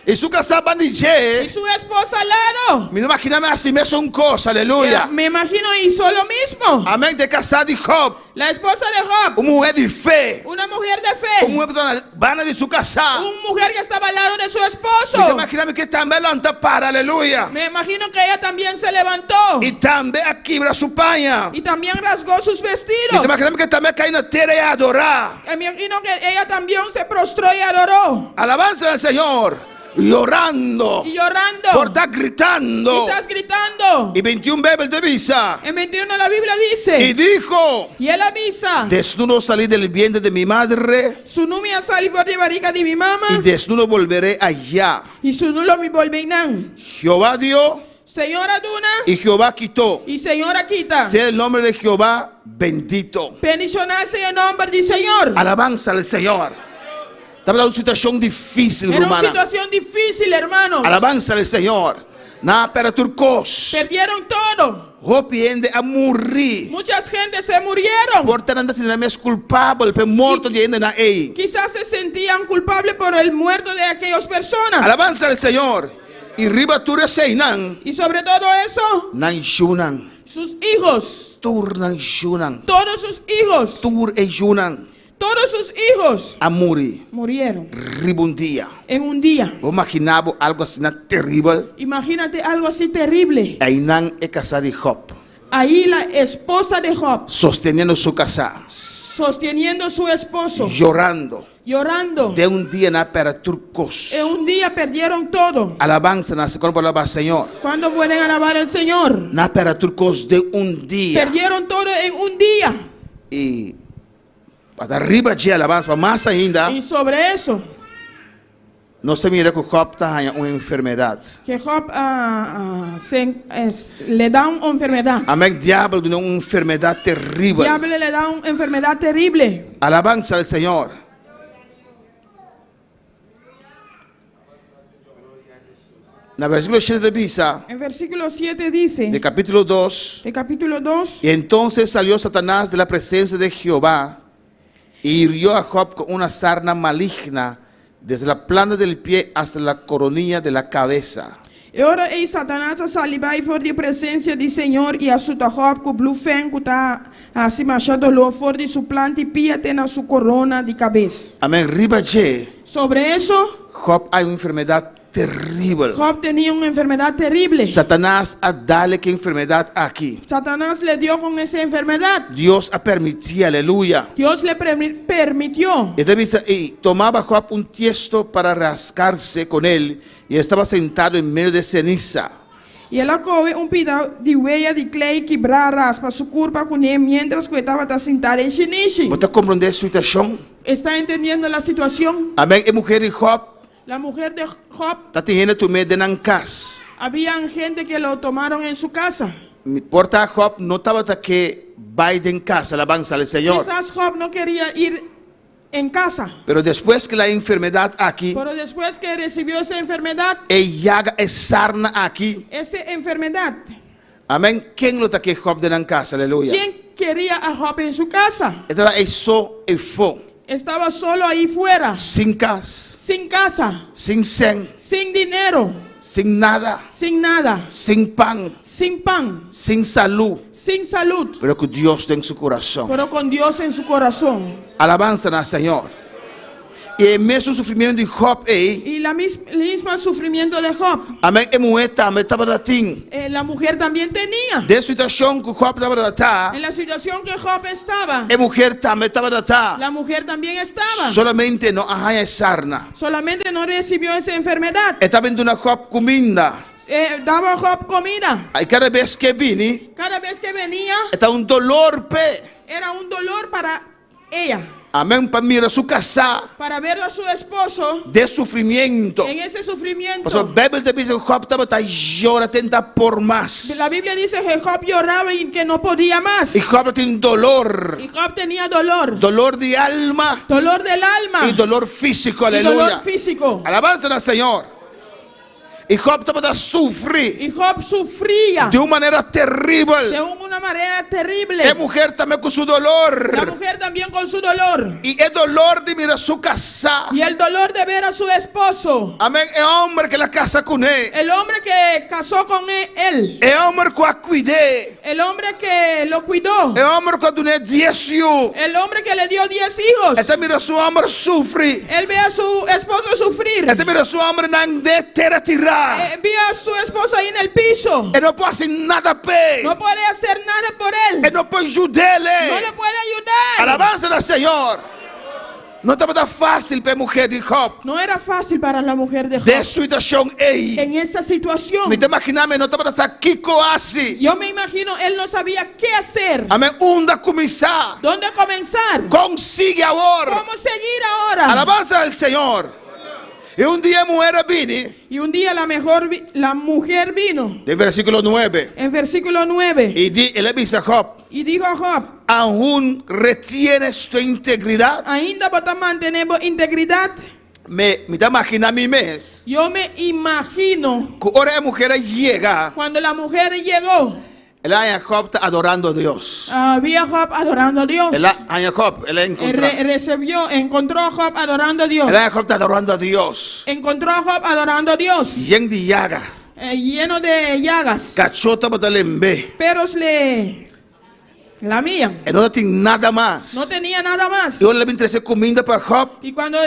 I su kasá banda di dje. I su esposa al lado. Mi no imaginá mi hasi mesun kos, aleluya. Me imagino hizo lo mismo. Amén, ta e kasá di Job. La esposa de Job. Un muhé di fe. Una mujer de fe. Un muhé ku ta na banda di su kasá. Un mujer que estaba al lado de su esposo. Mi ta imaginá mi ke tambe a lanta para, aleluya. Me imagino que ella también se levantó. I tambe a kibra su paña. Y también rasgó sus vestidos. Mi ta imaginá mi ke tambe a kai na tera i a adorá. Me imagino que ella también se prostró y adoró. Alabanza al Señor. Yorando. Y llorando. Por ta gritando. Quizás gritando. I 21 Beibel ta bisa. En 21 la Biblia dice. I dijo. Y el a bisa. Desnudo salí del vientre de mi madre. Sunú mi a sali for di barika di mi mama. Y desnudo volveré allá. I sunú lo mi bolbe einan. Jehová dio. Señor a duna. Y Jehová quitó. I Señor a kita. Sea el nombre de Jehová bendito. Bendishoná sea e nomber di Señor. Alabanza al Señor. Tabata un situacion difícil, Era un rumannan. situación difícil, hermanos. Alabanza al Señor. Nan a perde tur cos. Perdieron todo. Hopi hende a muri. Muchas gente se murieron. Por ta nan ta sinti nan mes culpabel p'e morto di e hendenan ey. Quizás se sentían culpables por el muerto de aquellas personas. Alabanza al Señor. Y riba tur eseynan. Y sobre todo eso. Nan yunan. Sus hijos. Tur nan yunan. Todos sus hijos. Tur e yunan. Todos sus hijos. A muri. Murieron. Riba un dia. En un dia. Bo imaginá bo algo asina teribel? Imagínate algo así terrible. Einan e kasá di Job. Ahí la esposa de Job. Sosteniendo su kasá. Sosteniendo su esposo. Yorando. Yorando. Den un dia nan a pèrdè tur kos. En un día perdieron todo. Alabansa na Cuando por alabá Señor? Cuando pueden alabar al Señor? Nan a pèrdè tur kos den un dia. Perdieron todo en un día. I pa ta riba dje alabansa, pa mas ainda. Y sobre eso. Nos ta mira ku Job ta haña un enfermedat. Que Job se le da un enfermedad. Amén, diabel duna un enfermedat teribel. Diabel le da un enfermedad terrible. Alabansa al Señor. Na versíkulo shete ta bisa. En versículo 7 dice. De capítulo 2. De capítulo 2. Y entonces salió Satanás de la presencia de Jehová y hirió a Job con una sarna maligna desde la planta del pie hasta la coronilla de la cabeza. E ora ei Satanas a sali bai for di e presensia di Señor i a suta Jòb ku blufen ku ta hasi masha doló for di su planta di pia te na su korona di kabes. Amén. Riba dje. Sobre eso. Jòb a un enfermedat teribel. Jòb tenia un enfermedat terrible. Satanas a dale ku e enfermedat aki. Satanas le dio kon ese enfermedat. Dios a permití, aleluya. Dios le permitió. E ta bisa, I tomaba Jòb un tiesto para raskarse kon el, i estaba sentado en medio de ceniza. I el a kohe un pida di weya di klei kibrá raspa su kurpa kuné miéntras ku e tabata sintá den shinishi. Bo ta komprondé e situashon? Está entendiendo la situación? Amèn. E muher di Jòb. La mujer de Job. Ta tin hende tum'é den nan kas. Habían gente que lo tomaron en su casa. Por ta Job no tabata ke bai den kas, alabansa al Señor. Kisas Job no quería ir en casa. Pero despues ku la enfermedat aki. Pero después que recibió esa enfermedad. E yaga, e sarna aki. Ese enfermedad. Amén. Ken lo ta ke Job den nan kas? Aleluya. Quién quería a Job en su casa? E tabata ei so ei fo. Estaba solo ahí fuera. Sin kas. Sin casa. Sin sèn. Sin dinero. Sin nada. Sin nada. Sin pan. Sin pan. Sin salú. Sin salud. Pero ku Dios den su kurason. Pero con Dios en su corazón. Alabansa na Señor. I e mesun sufrimiento di Job ei. Y la mis, misma sufrimiento de Job. Amèn, e muhé tambe tabata tin. La mujer también tenía. Den situashon ku Job tabata ta. En la situación que Job estaba. E muher tambe tabata ta. La mujer también estaba. Solamente no a haña e sarna. Solamente no recibió esa enfermedad. E tabata duna Job kuminda. Daba Job comida. I kada bes ku e bini. Cada vez que venía. E ta un dolor p'e. Era un dolor para ella. Amén, pa mira su kasá. Para verlo a su esposo. Den sufrimiento. En ese sufrimiento. Pasobra Bijbel ta bisa ku Job tabata yora tenta por mas. La Biblia dice que Job lloraba y que no podía más. I Job tin dolor. Y Job tenía dolor. Dolor di alma. Dolor del alma. I dolor físiko, Y aleluya. dolor físico. Alabansa na Señor. I Job tabata sufri. Y Job sufría. Di un manera terribel. De una manera terrible. E muher tambe ku su dolor. La mujer también con su dolor. I e dolor di mira su kasá. Y el dolor de ver a su esposo. Amén. E hòmber ku el a kasa kuné. El hombre que casó con él. E hòmber ku a kuid'é. El hombre que lo cuidó. E hòmber ku a dun'é dies yu. El hombre que le dio dies hijos. E ta mira su hòmber sufri. Él ve a su esposo sufrir. E ta mira su hòmbernan den tera tirá. Eh, ve a su esposo ahí en el piso. E no por hasi nada p'e. No puede hacer nada por él. E no por yud'é. No le puede ayudar. Alabansa na Señor. No tabata fásil pa e muher di Job. No era fácil para la mujer de Job. Den situashon ei. En esa situación. Mi ta imaginá mi no tabata sa kiko hasi. Yo me imagino él no sabía qué hacer. Amén. Unda kuminsá? Dónde comenzar? Kon sigui awor? Cómo seguir ahora? Alabansa al Señor. I un dia e muher a bini. Y un día la mejor la mujer vino. Den versíkulo nuebe. En versículo nuebe. I di, el a bisa Job. Y dijo a Job. Aún retienes tu integridad? Ainda bo ta mantené bo integridat? Me, mi ta imaginá mi mes. Yo me imagino. Ku ora e muher a yega. Cuando la mujer llegó. El a haña Job ta adorando a Dios. Vi a Job adorando a Dios. El a haña Job, el a encontrá. Recibió, encontró a Job adorando a Dios. El a haña Job ta adorando a Dios. Encontró a Job adorando a Dios. Yen di yaga. Lleno de llagas. Kachó tabata lemb'é. Perros le lamían. E no tatin nada mas. No tenía nada mas. I ora el a bin trese kuminda pa Job. Y cuando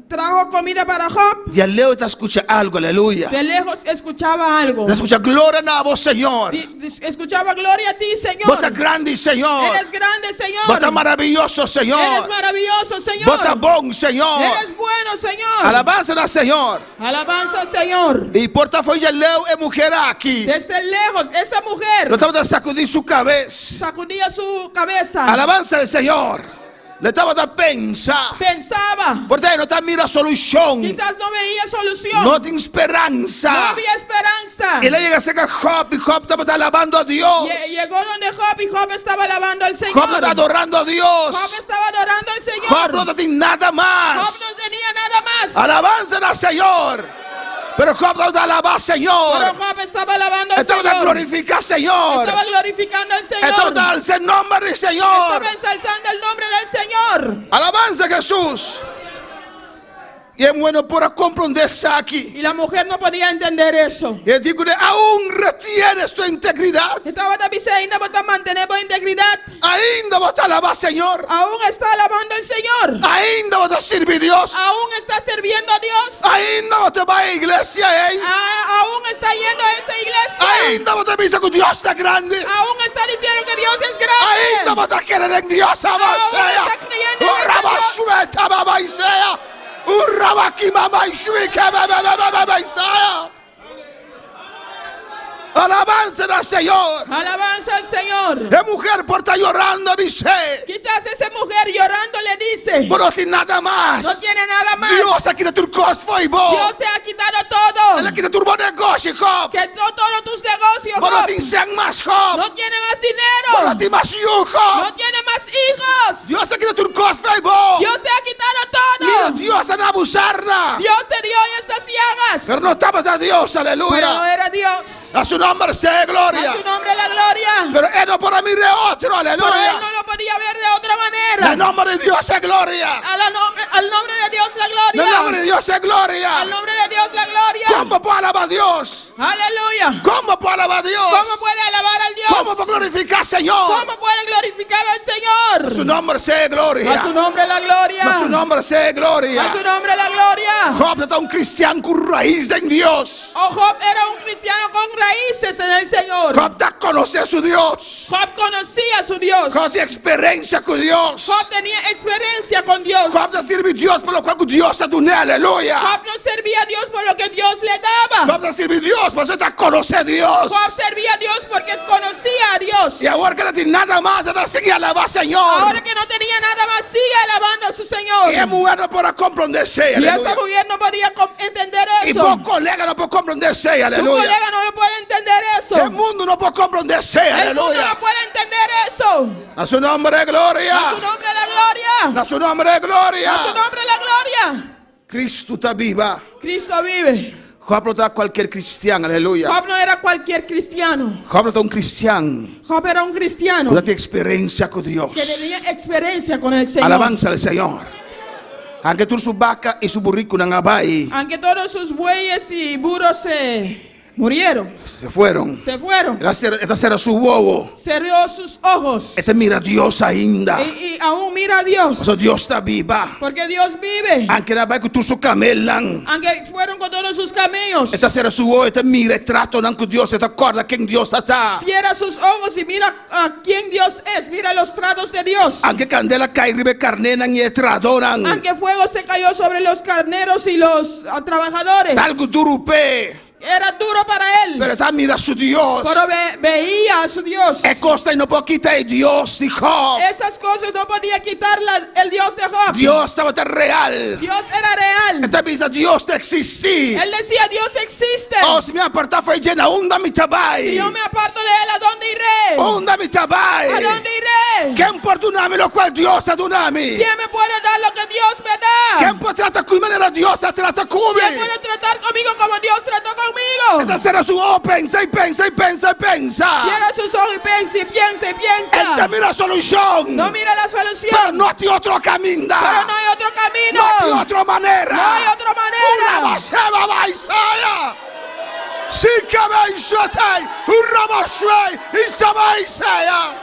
Trajo comida para Job. Di aleu e ta skucha algu, aleluya. De lejos escuchaba algo. Ta skucha gloria na bo, Señor. Escuchaba gloria a ti, Señor. Bo ta grandi, Señor. Eres grande, Señor. Bo ta maraviyoso, Señor. Eres maravilloso, Señor. Bo ta bon, Señor. Eres bueno, Señor. Alabansa na Señor. Alabanza al Señor. I por ta fo'i aleu e mujer aki. Desde lejos, esa mujer. Lo tabata sakudí su kabes. Sacudía su cabeza. Alabansa al Señor. Lo tabata pensa. Pensaba. Por ta e no ta mira solushon. Quizás no veía solución. No tin speransa. No había esperanza. El a yega serka Job i Job tabata alabando a Dios. Llegó donde Job y Job estaba alabando al Señor. Job tabata adorando a Dios. Job estaba adorando al Señor. Job no tatin nada mas. Job no tenía nada más. Alabansa na Señor. Pero Job tabata alabá Señor. Pero Job estaba alabando al E tabata Señor. glorifiká Señor. Estaba glorificando al Señor. E tabata alsa e nomber di Señor. Estaba ensalzando el nombre del Señor. Alabansa a Jesús. I e muhé no por a komprondé esaki. Y la mujer no podía entender eso. I e di kuné, Aun retienes tu integridad? E tabata bisa, ainda bo ta mantené bo integridad? Ainda bo ta alabá Señor? Aún está alabando al Señor? Ainda bo ta sirbi Dios? Aún está sirviendo a Dios? Ainda bo ta bai e iglesia ei? Aún está yendo a esa iglesia? Ainda bo ta bisa ku Dios ta grandi? Aún está diciendo que Dios es grande? Ainda bo ta kere den Dios? Aún Abasea. está creyendo en ese Dios? Urabashueta babaisea. Urabakimamaishuikebebebebebeisea. Alabanza al Señor. Alabanza al Señor. E mujer por ta yorando bis'é. Quizás esa mujer llorando le dice. Bo no tin nada mas. No tiene nada más. Dios a kita tur kos fo'i bo. Dios te ha quitado todo. El a kita tur bo negoshi, Job. Quitó todos tus negocios, Bo no Job. tin sèn mas, Job. No tiene más dinero. Bo no tin mas yu, Job. No tiene más hijos. Dios a kita tur kos fo'i bo. Dios te ha quitado todo. Mira, Dios a duna bo sarna. Dios te dio esas llagas. Pero no tabata Dios, aleluya. Pero no era Dios. A su nombre sea gloria. A su nombre la gloria. Pero él no podía mirar otro, aleluya. Pero él no lo podía ver de otra manera. Al nombre de Dios sea gloria. A la nombre, al nombre de Dios la gloria. Al nombre de Dios sea gloria. Al nombre de Dios la gloria. ¿Cómo puede alabar a Dios? Aleluya. ¿Cómo puede alabar a Dios? ¿Cómo puede alabar al Dios? ¿Cómo Kon por glorifiká Señor? ¿Cómo puede glorificar al Señor? Na su nòmber sea gloria. A su nombre la gloria. Na su nòmber sea gloria. A su nombre la gloria. Job tabata un kristian ku rais den Dios. Oh, Job era un cristiano con raíces en el Señor. Job ta konosé su Dios. Job conocía a su Dios. Job tin eksperensia ku Dios. Job tenía experiencia con Dios. Job ta sirbi Dios pa lokual ku Dios a dun'é. Aleluya. Job no servía a Dios por lo que Dios le daba. Job ta sirbi Dios pasobra e ta konosé Dios. Job servía a Dios porque conocía a Dios. I awor ku e no tin nada mas, e ta sigui alabá Señor. Ahora que no tenía nada más, sigue alabando a su Señor. I e muher no por a komprondé esei. Y Aleluya. esa mujer no podía entender I eso. bo kolega no por komprondé esei. Tu Aleluya. colega no lo puede entender eso. E mundu no por komprondé esei. El mundo Aleluya. no puede entender eso. Na su nòmber gloria. A su nombre la gloria. Na su nòmber gloria. A su nombre la gloria. Kristu ta biba. Cristo vive. Job no ta kualkier kristian, aleluya. Job no era cualquier cristiano. Job no ta un kristian Job era un cristiano ku ta tin eksperensia ku Dios. que tenía experiencia con el Señor. Alabansa al Señor. Aunke tur su baka i su burikunan a bai, Aunque todos sus bueyes y burros se murieron, se fueron. se fueron. El a sera, e ta sera su wowo. Cerró sus ojos. E ta mira Dios ainda. Y, y aún mira a Dios. Pasobra Dios ta biba. Porque Dios vive. Aunke nan a bai ku tur su kamelnan. Aunque fueron con todos sus camellos. E ta sera su wowo, e ta mira e tratonan ku Dios, e ta kòrda ken Dios ta ta. Cierra sus ojos y mira a quién Dios es. Mira los tratos de Dios. Aunke kandela kai riba e karnénan i e tradonan. Aunque fuego se cayó sobre los carneros y los ah, trabajadores. Ta algu duru p'e. Era duro para él. Pero e ta mira su Dios. Pero ve, veía a su Dios. E kosnan ei no por kita e Dios di Job. Esas cosas no podía quitar la, el Dios de Job. Dios tabata real. Dios era real. E ta bisa Dios ta eksistí. Él decía, Dios existe. Oh, si mi apartá for dje, na unda mi ta bai? Si yo me aparto de él, ¿a dónde iré? Unda mi ta bai? ¿A dónde iré? Ken por duna mi lokual Dios a duna mi? ¿Quién me puede dar lo que Dios me da? Ken por trata ku mi manera Dios a trata ku mi? ¿Quién puede tratar conmigo como Dios trató conmigo? E ta sera su wowo pensa i pensa i pensa i pensa. Cierra sus ojos y piensa y piensa y piensa. E n' ta mira solushon. No mira la solución. Pero no tin otro kaminda. Pero no hay otro camino. No tin otro manera. No hay otra manera. Una baseba baisaya. Sikabeisotei, uraboshuei, isabaisaya.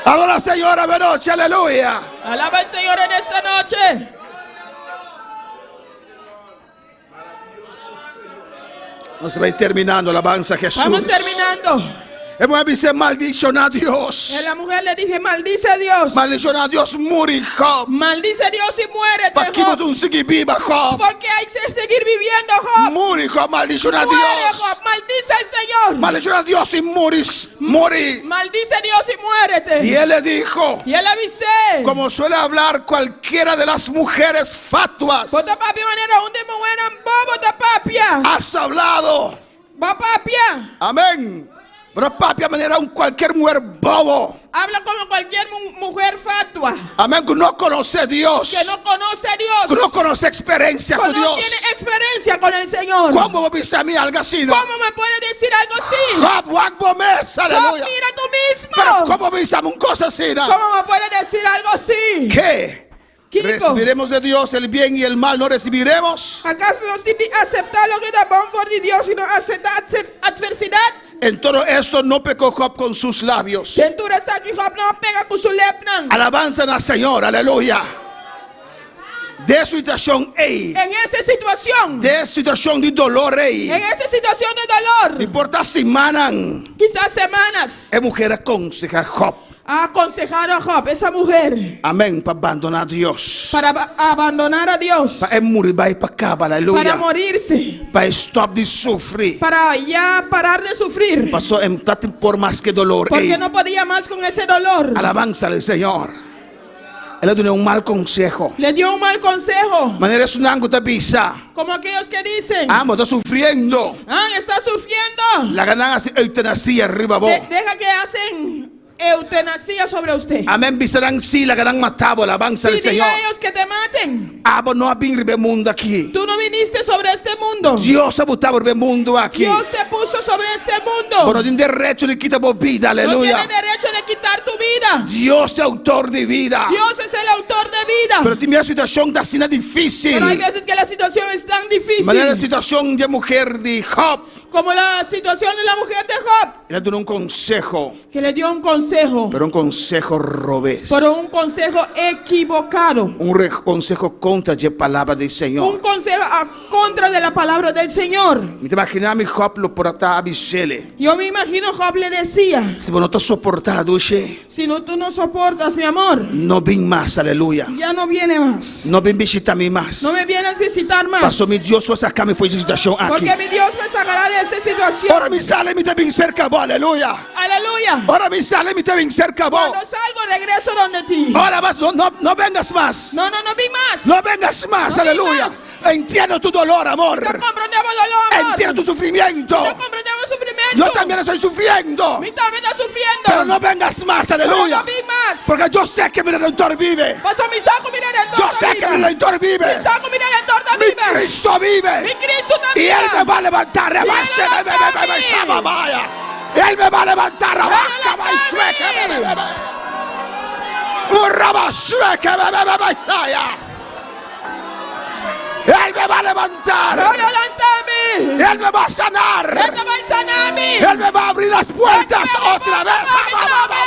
Alabá Señor awe nochi, aleluya. Alaba al Señor en esta noche. Nos ta bai terminando alabansa Jesús. Vamos terminando. E muhé a bisa maldishoná Dios. La mujer le dice, maldice a Dios. Maldishoná Dios, muri Job. Maldice a Dios y muérete, Pakiko Job. bo ta sigui biba, Job? Porque hay que seguir viviendo, Job. Muri, Job, maldishoná Muere, Dios. Job. Maldice al Señor. Maldishoná Dios i muri, muri. Maldice a Dios y muérete. Y él le dijo, Y él a bis'é. como suele hablar cualquiera de las mujeres fatuas, Bo ta papia manera un di muhénan bobo ta papia. has hablado. Bo a papia. Amén. Pero papia manera un cualquier mujer bobo. Habla como cualquier mujer fatua. Amén. Que no conoce a Dios. Que no conoce a Dios. Que no conoce experiencia Que con no Dios. tiene experiencia con el Señor. Kon bo por bisa mi algu asina, no? ¿Cómo me puede decir algo así? Job, wak bo mes, Job, aleluya. mira tú mismo. Pero kon bo por bisa mi un kos asina, no? ¿Cómo me puede decir algo así? ¿Qué? Kiko. Recibiremos de Dios el bien y el mal no recibiremos. ¿Acaso no tiene aceptar lo que da bon for di Dios y no aceptar adversidad? En todo esto no pecó Job con sus labios. Den tur esaki Job no a peka ku su lepnan. Alabanza al Señor, aleluya. Den e situashon ei. En esa situación. Den e situashon di doló ei. En esa situación de dolor. I por ta simannan. Quizás semanas. E muhé a konsehá Job. Ha aconsejado a Job, esa mujer. Amèn. Pa bandoná Dios. Para abandonar a Dios. Pa e muri bai pa kaba, aleluya. Para morirse. Pa e stòp di sufri. Para ya parar de sufrir. Pasó e n' tabatin por mas ku e doló. Porque no podía más con ese dolor. Alabanza al Señor. El a dun'é un mal konseho. Le dio un mal consejo. Manera esnan ku ta bisa. Como aquellos que dicen. Ah, bo ta sufriendo. Ah, está sufriendo. Laga nan hasi eutanasia riba bo. Deja que hacen eutanasia sobre usted. Amèn. Bisa nan si, laga nan mata bo. Alabanza Si al Señor. diga a ellos que te maten. Abo no a bin riba e mundu aki. Tú no viniste sobre este mundo. Dios a buta bo riba e mundu aki. Dios te puso sobre este mundo. Bo no tin derecho di kita bo bida, No aleluya. tiene derecho de quitar tu vida. Dios ta outor di bida. Dios es el autor de vida. Pero tin e situashon ta asina difísil. Pero hay veces que la situación es tan difícil. Manera e situashon di muhé di Job. Como la situación de la mujer de Job, El a duna un konseho, que le dio un consejo, pero un konseho robes. pero un consejo equivocado. Un konseho kontra di palabra di Un Señor. consejo a contra de la palabra del Señor. Mi ta imaginá mi Job lo por ta a bis'é. Yo me imagino Job le decía, Si bo no ta soportá, dushi, si no tú no soportas mi amor, no bin mas, aleluya. ya no viene más. No bin bishitá mi mas. No me vienes a visitar más. Pasó mi Dios lo saka mi for di e situashon aki. Porque mi Dios me sacará de esta situación. Ora mi sali, mi ta bin serka bo, aleluya. Aleluya. Ora mi sali, mi ta bin serka bo. Cuando salgo, regreso donde ti. Ora mas, no, no, no vengas mas. No, no, no bin mas. No vengas mas, No bin aleluya. mas. Entiendo tu dolor, amor. No comprendemos dolor, amor. Entiendo tu sufrimiento. No comprendemos sufrimiento. Yo también estoy sufriendo. Mi también está sufriendo. Pero no vengas más, Pero aleluya. no bin mas. Porque yo sé que mi redentor vive. Pasó mi sa ku mi redentor Yo sé que mi redentor vive. Mi sa ku mi redentor Mi vive. Cristo vive. Mi Cristo Y vive. Él me va a levantar. Y él me Él me va a levantar. levanta a mí. Él me va a levantar. Lo lanta mi. Él me va a sanar. E ta bai sana mi. Él me va a abrir las puertas Él me va a otra vez. abrir otra vez.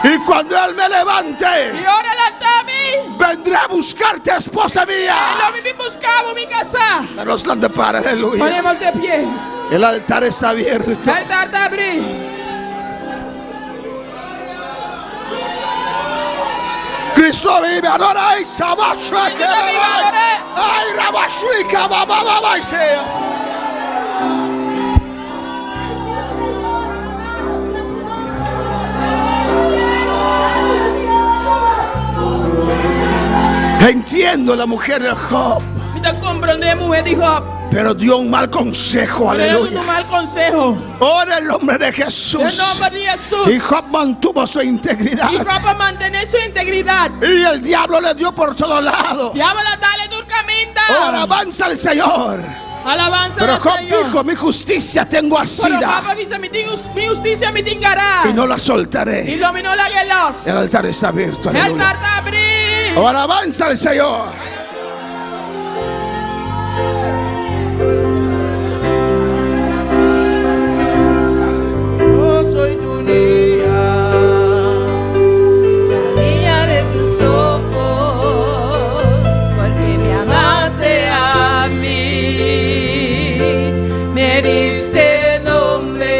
Y cuando Él me levante, I ora e lanta mi. vendré a buscarte, esposa mía. Lo mi bin buska bo, mi kasá. Nos lanta para, aleluya. Ponemos de pie. El altar está abierto. Altar ta habrí. Cristo vive, adora ay, Cristo vive, adora. Ay, Rabashuika, babá, babá, sea. Entiendo la mujer de Job, Mi ta komprondé muhé di Job. pero dio un mal consejo, Pero aleluya. un mal konseho. Ora el nombre de En Jesús. nòmber di Hesus. Y Job mantuvo su integridad. I Job a mantené su integridat. Y el diablo le dio por todos lados. Diabel a dal e tur kaminda. Ahora alabanza al Señor. Alabanza Pero al Job Señor. dijo, mi justicia tengo Pero asida Job a bisa, mi tin mi hustisia mi tin gará. y no la I soltaré. lo mi no lag'é lòs. El altar está abierto. El Aleluya. altar ta habrí. Ahora alabanza al Señor. Yo soy tu niña. Niña de tus ojos, porque me amaste a mí, me diste nombre.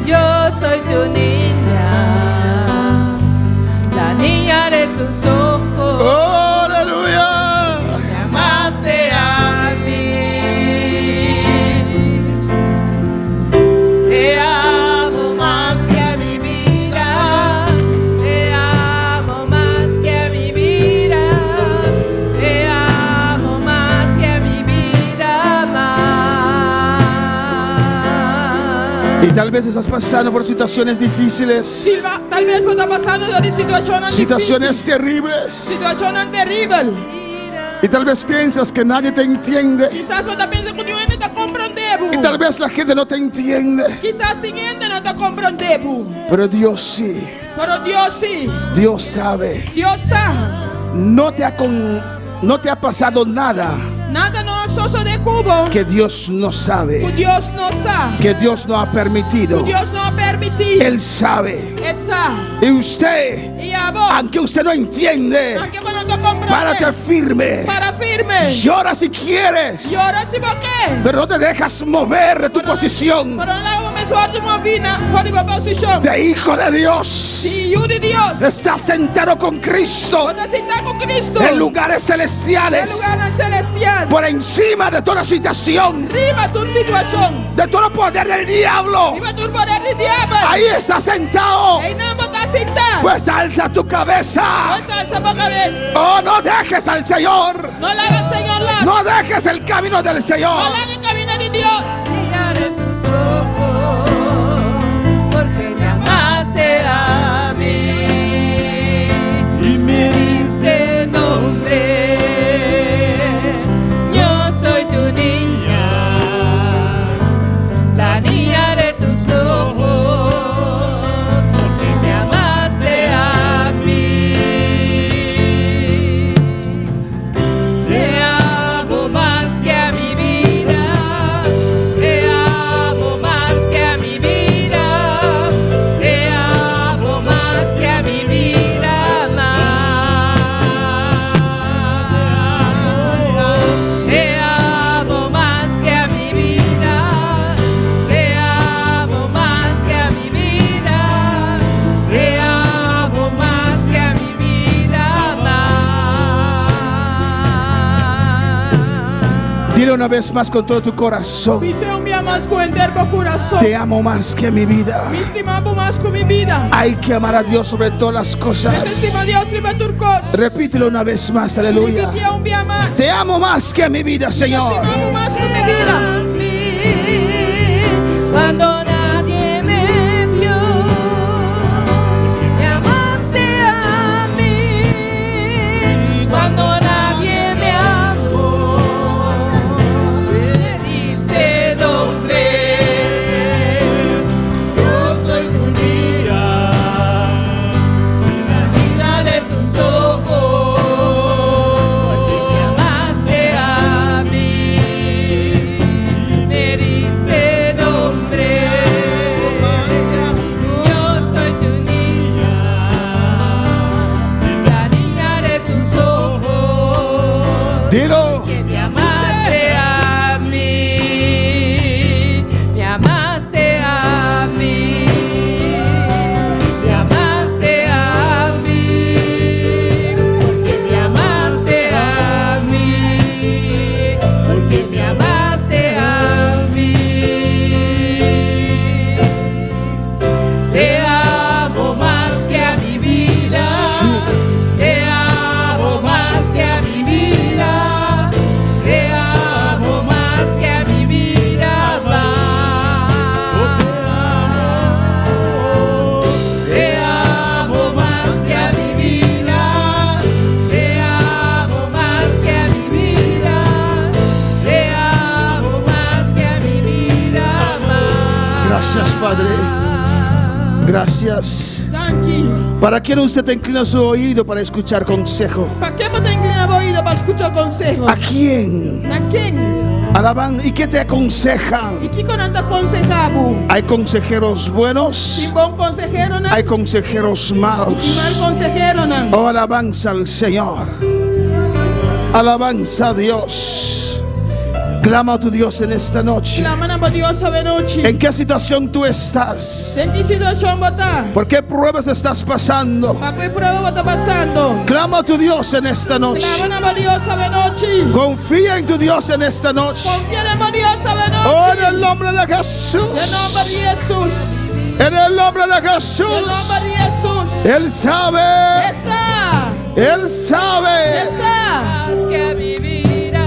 Yo soy tu niña, la niña de tus ojos. Aleluya. Me amaste a mí. Te amo más que a mi vida. Te amo más que a mi vida. Te amo más que a mi vida más. Y tal vez estás pasando por situaciones difíciles, Silva, tal vez bo ta pasando den situashon situaciones terribles. Situashon teribel. Y tal vez piensas que nadie te entiende. Kisas bo ta pensa ku ningun hende no ta komprondé bo. Y tal vez la gente no te entiende. Kisas ningun hende no ta komprondé bo. Pero Dios sí. Pero Dios sí. Dios sabe. Dios sabe. No te ha pasado nada Nada no a sosodé ku bo. que Dios no Ku sabe, Dios no sabe. que Dios no ha permitido. Ku Dios no a permití. Él sabe. E sa. Y usted, I abo. aunque usted no entiende, Aunke bo no ta komprondé. párate firme. Para firme. Llora si quieres, Yora si bo ke. pero no te dejas mover de tu posición Pero no laga bo mes wòrdu moví for di bo posishon. de hijo de Dios. Di yu di Dios. Estás sentado con Cristo Bo ta sintá ku Cristo. en lugares En celestiales, lugánan selestial. por encima de toda situación, Riba tur situashon. de todo poder del diablo. Riba tur poder di diabel. Ahí estás sentado. Einan bo ta sintá. Pues alza tu cabeza. Pues alsa bo kabes. Oh, no dejes al Señor. No laga Señor lòs. No dejes el camino del No Señor. laga e kaminda di Dios. Niña de tus ojos, porque me amaste a mí y me diste nombre. Yo soy tu niña, la niña de tus ojos, porque me amaste a mí. Dile una vez más con todo tu corazón. Bis'é un bia mas ku henter bo kurason. Te amo más que mi vida. Mi stima bo mas ku mi bida. Hay que amar a Dios sobre todas las cosas. Mester stima Dios riba tur kos. Repítelo una vez más, aleluya. Ripitié un bia mas. Te amo más que mi vida, Señor. Mi ta stima bo mas ku mi bida. Cuando nadie me vio, me amaste a mí. Cuando nadie me amó, me diste nombre. Yo soy tu niña, la niña de tus ojos. Porque me amaste a mí, me diste nombre. Yo soy tu niña, la niña de tus ojos. Dilo. Que me amaste a mí, me amaste a mí, me amaste a mí, porque me amaste a mí, porque me amaste a mí. Te amo más que a mi vida, te amo más que a mi vida, te amo más que a mi vida más. Te amo más que a mi vida, te amo más que a mi vida, te amo más que a mi vida más. Gracias, Padre. Gracias. Danki. ¿Para quién usted inclina su oído para escuchar consejo? Pa ken bo ta inkliná bo oido pa skucha konseho? ¿A quién? Na ken? Alaban. ¿Y qué te aconsejan? I kiko nan ta konsehá bo? Hay consejeros buenos, Tin bon konseheronan. hay consejeros I mal malos. konseheronan. Oh, alabanza al Señor. Alabanza a Dios. Clama a tu Dios en esta noche. Sklama na bo Dios awe nochi. ¿En qué situación tú estás? Den ki situashon bo ta? ¿Por qué pruebas estás pasando? Pa ki prueba bo ta pasando? Clama a tu Dios en esta noche. Sklama na bo Dios awe nochi. Confía en tu Dios en esta noche. Konfia den bo Dios awe nochi. Oh, en el nombre de Jesús. Den nòmber di Hesus. En el nombre de Den nòmber Jesús. di Hesus. Él sabe. E sa. Él sabe. E sa. Más que a mi vida,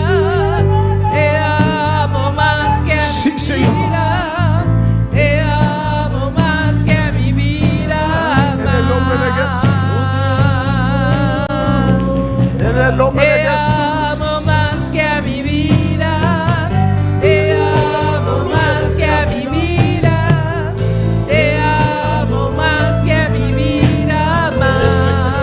te amo más que a Sí, mi Señor. vida, te amo más que a mi vida. En el nombre de Jesús. En el nombre de Te Jesús. amo más que a mi vida, te amo más que a mi vida, te amo más que a mi vida más.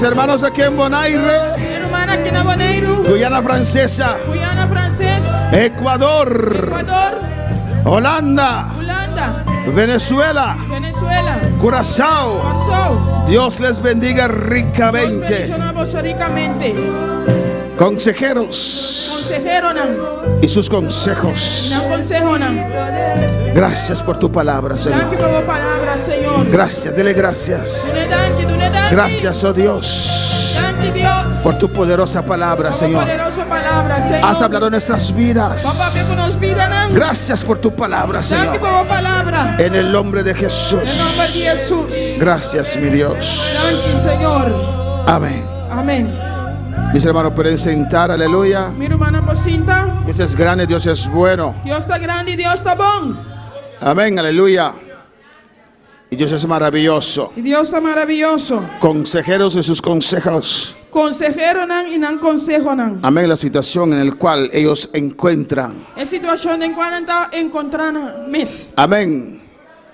hermanos aquí en Bonaire, Mi rumannan aki na Boneiru. Guyana Francesa, Guyana Franses. Ecuador, Ecuador. Holanda, Hulanda. Venezuela, Venezuela. Curazao. Kòrsou. Dios les bendiga Dios ricamente. bendishoná boso rikamente. Consejeros Konseheronan. y sus consejos. Nan konsehonan. Gracias por tu palabra, Danki Señor. pa bo palabra, Señor. Gracias, dele gracias. Dun'é danki, dun'é danki. Gracias, oh Dios, Danki, Dios. por tu poderosa palabra, Pa bo Señor. poderoso palabra, Señor. Has hablado en nuestras vidas. Bo a papia ku nos bidanan. Gracias por tu palabra, Danki Señor. pa bo palabra. En el nombre de Den Jesús. nòmber di Hesus. Gracias, mi Dios. Danki, Señor. Amén. Amèn. Mis hermanos, pueden sentar, aleluya. Mi rumannan por sinta. Dios es grande, Dios es bueno. Dios ta grandi, Dios ta bon. Amén, aleluya. Y Dios es maravilloso. I Dios ta maravioso. Consejeros de sus consejos. Konseheronan i nan konsehonan. Amén, la situación en la cual ellos encuentran. E situashon den kua nan ta enkontrá nan mes. Amén.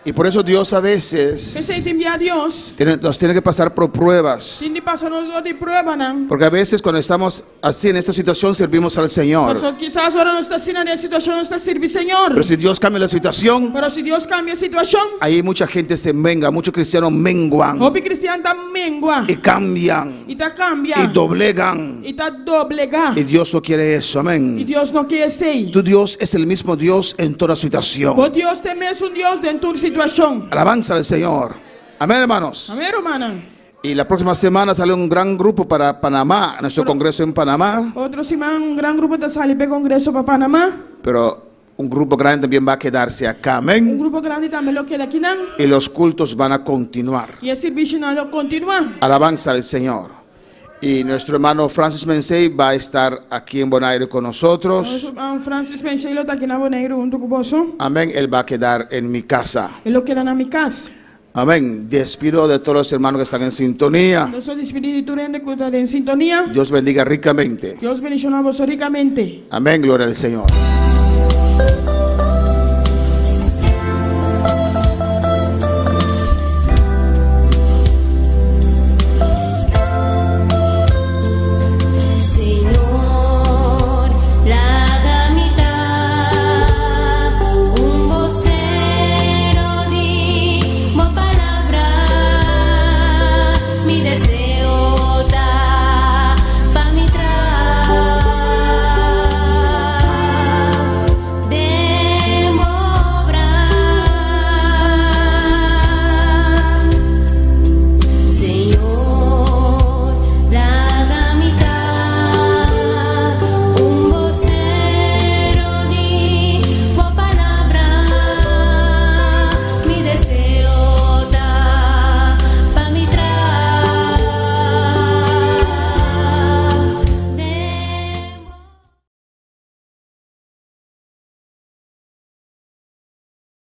Y por eso Dios a veces P'esei tin bia Dios. nos tiene que pasar por pruebas. Tin di pasa nos dor di pruebanan. Porque a veces cuando estamos así en esta situación servimos al Señor. Paso kisas ora nos ta asina den e situashon nos ta sirbi Señor. Pero si Dios cambia la situación, Pero si Dios kambia e situashon, ahí mucha gente se menga, muchos cristianos menguan hopi kristian ta mengua y cambian i ta kambia y doblegan. i ta doblegá. Y Dios no quiere eso, I amén. Dios no ke esei. Tu Dios es el mismo Dios en toda situación. Bo Dios ta e mesun Dios den tur situashon. Alabanza al Señor. Amén, hermanos. Amèn, rumannan. Y la próxima semana sale un gran grupo para Panamá, nuestro congreso en Panamá. Otro siman un gran grupo ta sali pa e kongreso pa Panamá. Pero un grupo grande también va a quedarse acá, Un amén. grupo grandi tambe lo keda akinan. Y los cultos van a continuar. I e servisionan lo kontinuá. Alabanza al Señor. Y nuestro hermano Francis Mensei va a estar aquí en Bonaire con nosotros. Francis Mensei lo ta aki na Boneiru huntu ku boso. Amén. Él va a quedar en mi casa. E lo keda na mi kas. Amén. Despido de todos los hermanos que están en sintonía. Nos ta despedí di tur hende ku ta den sintonia. Dios bendiga ricamente. Dios bendishoná boso rikamente. Amén. Gloria al Señor.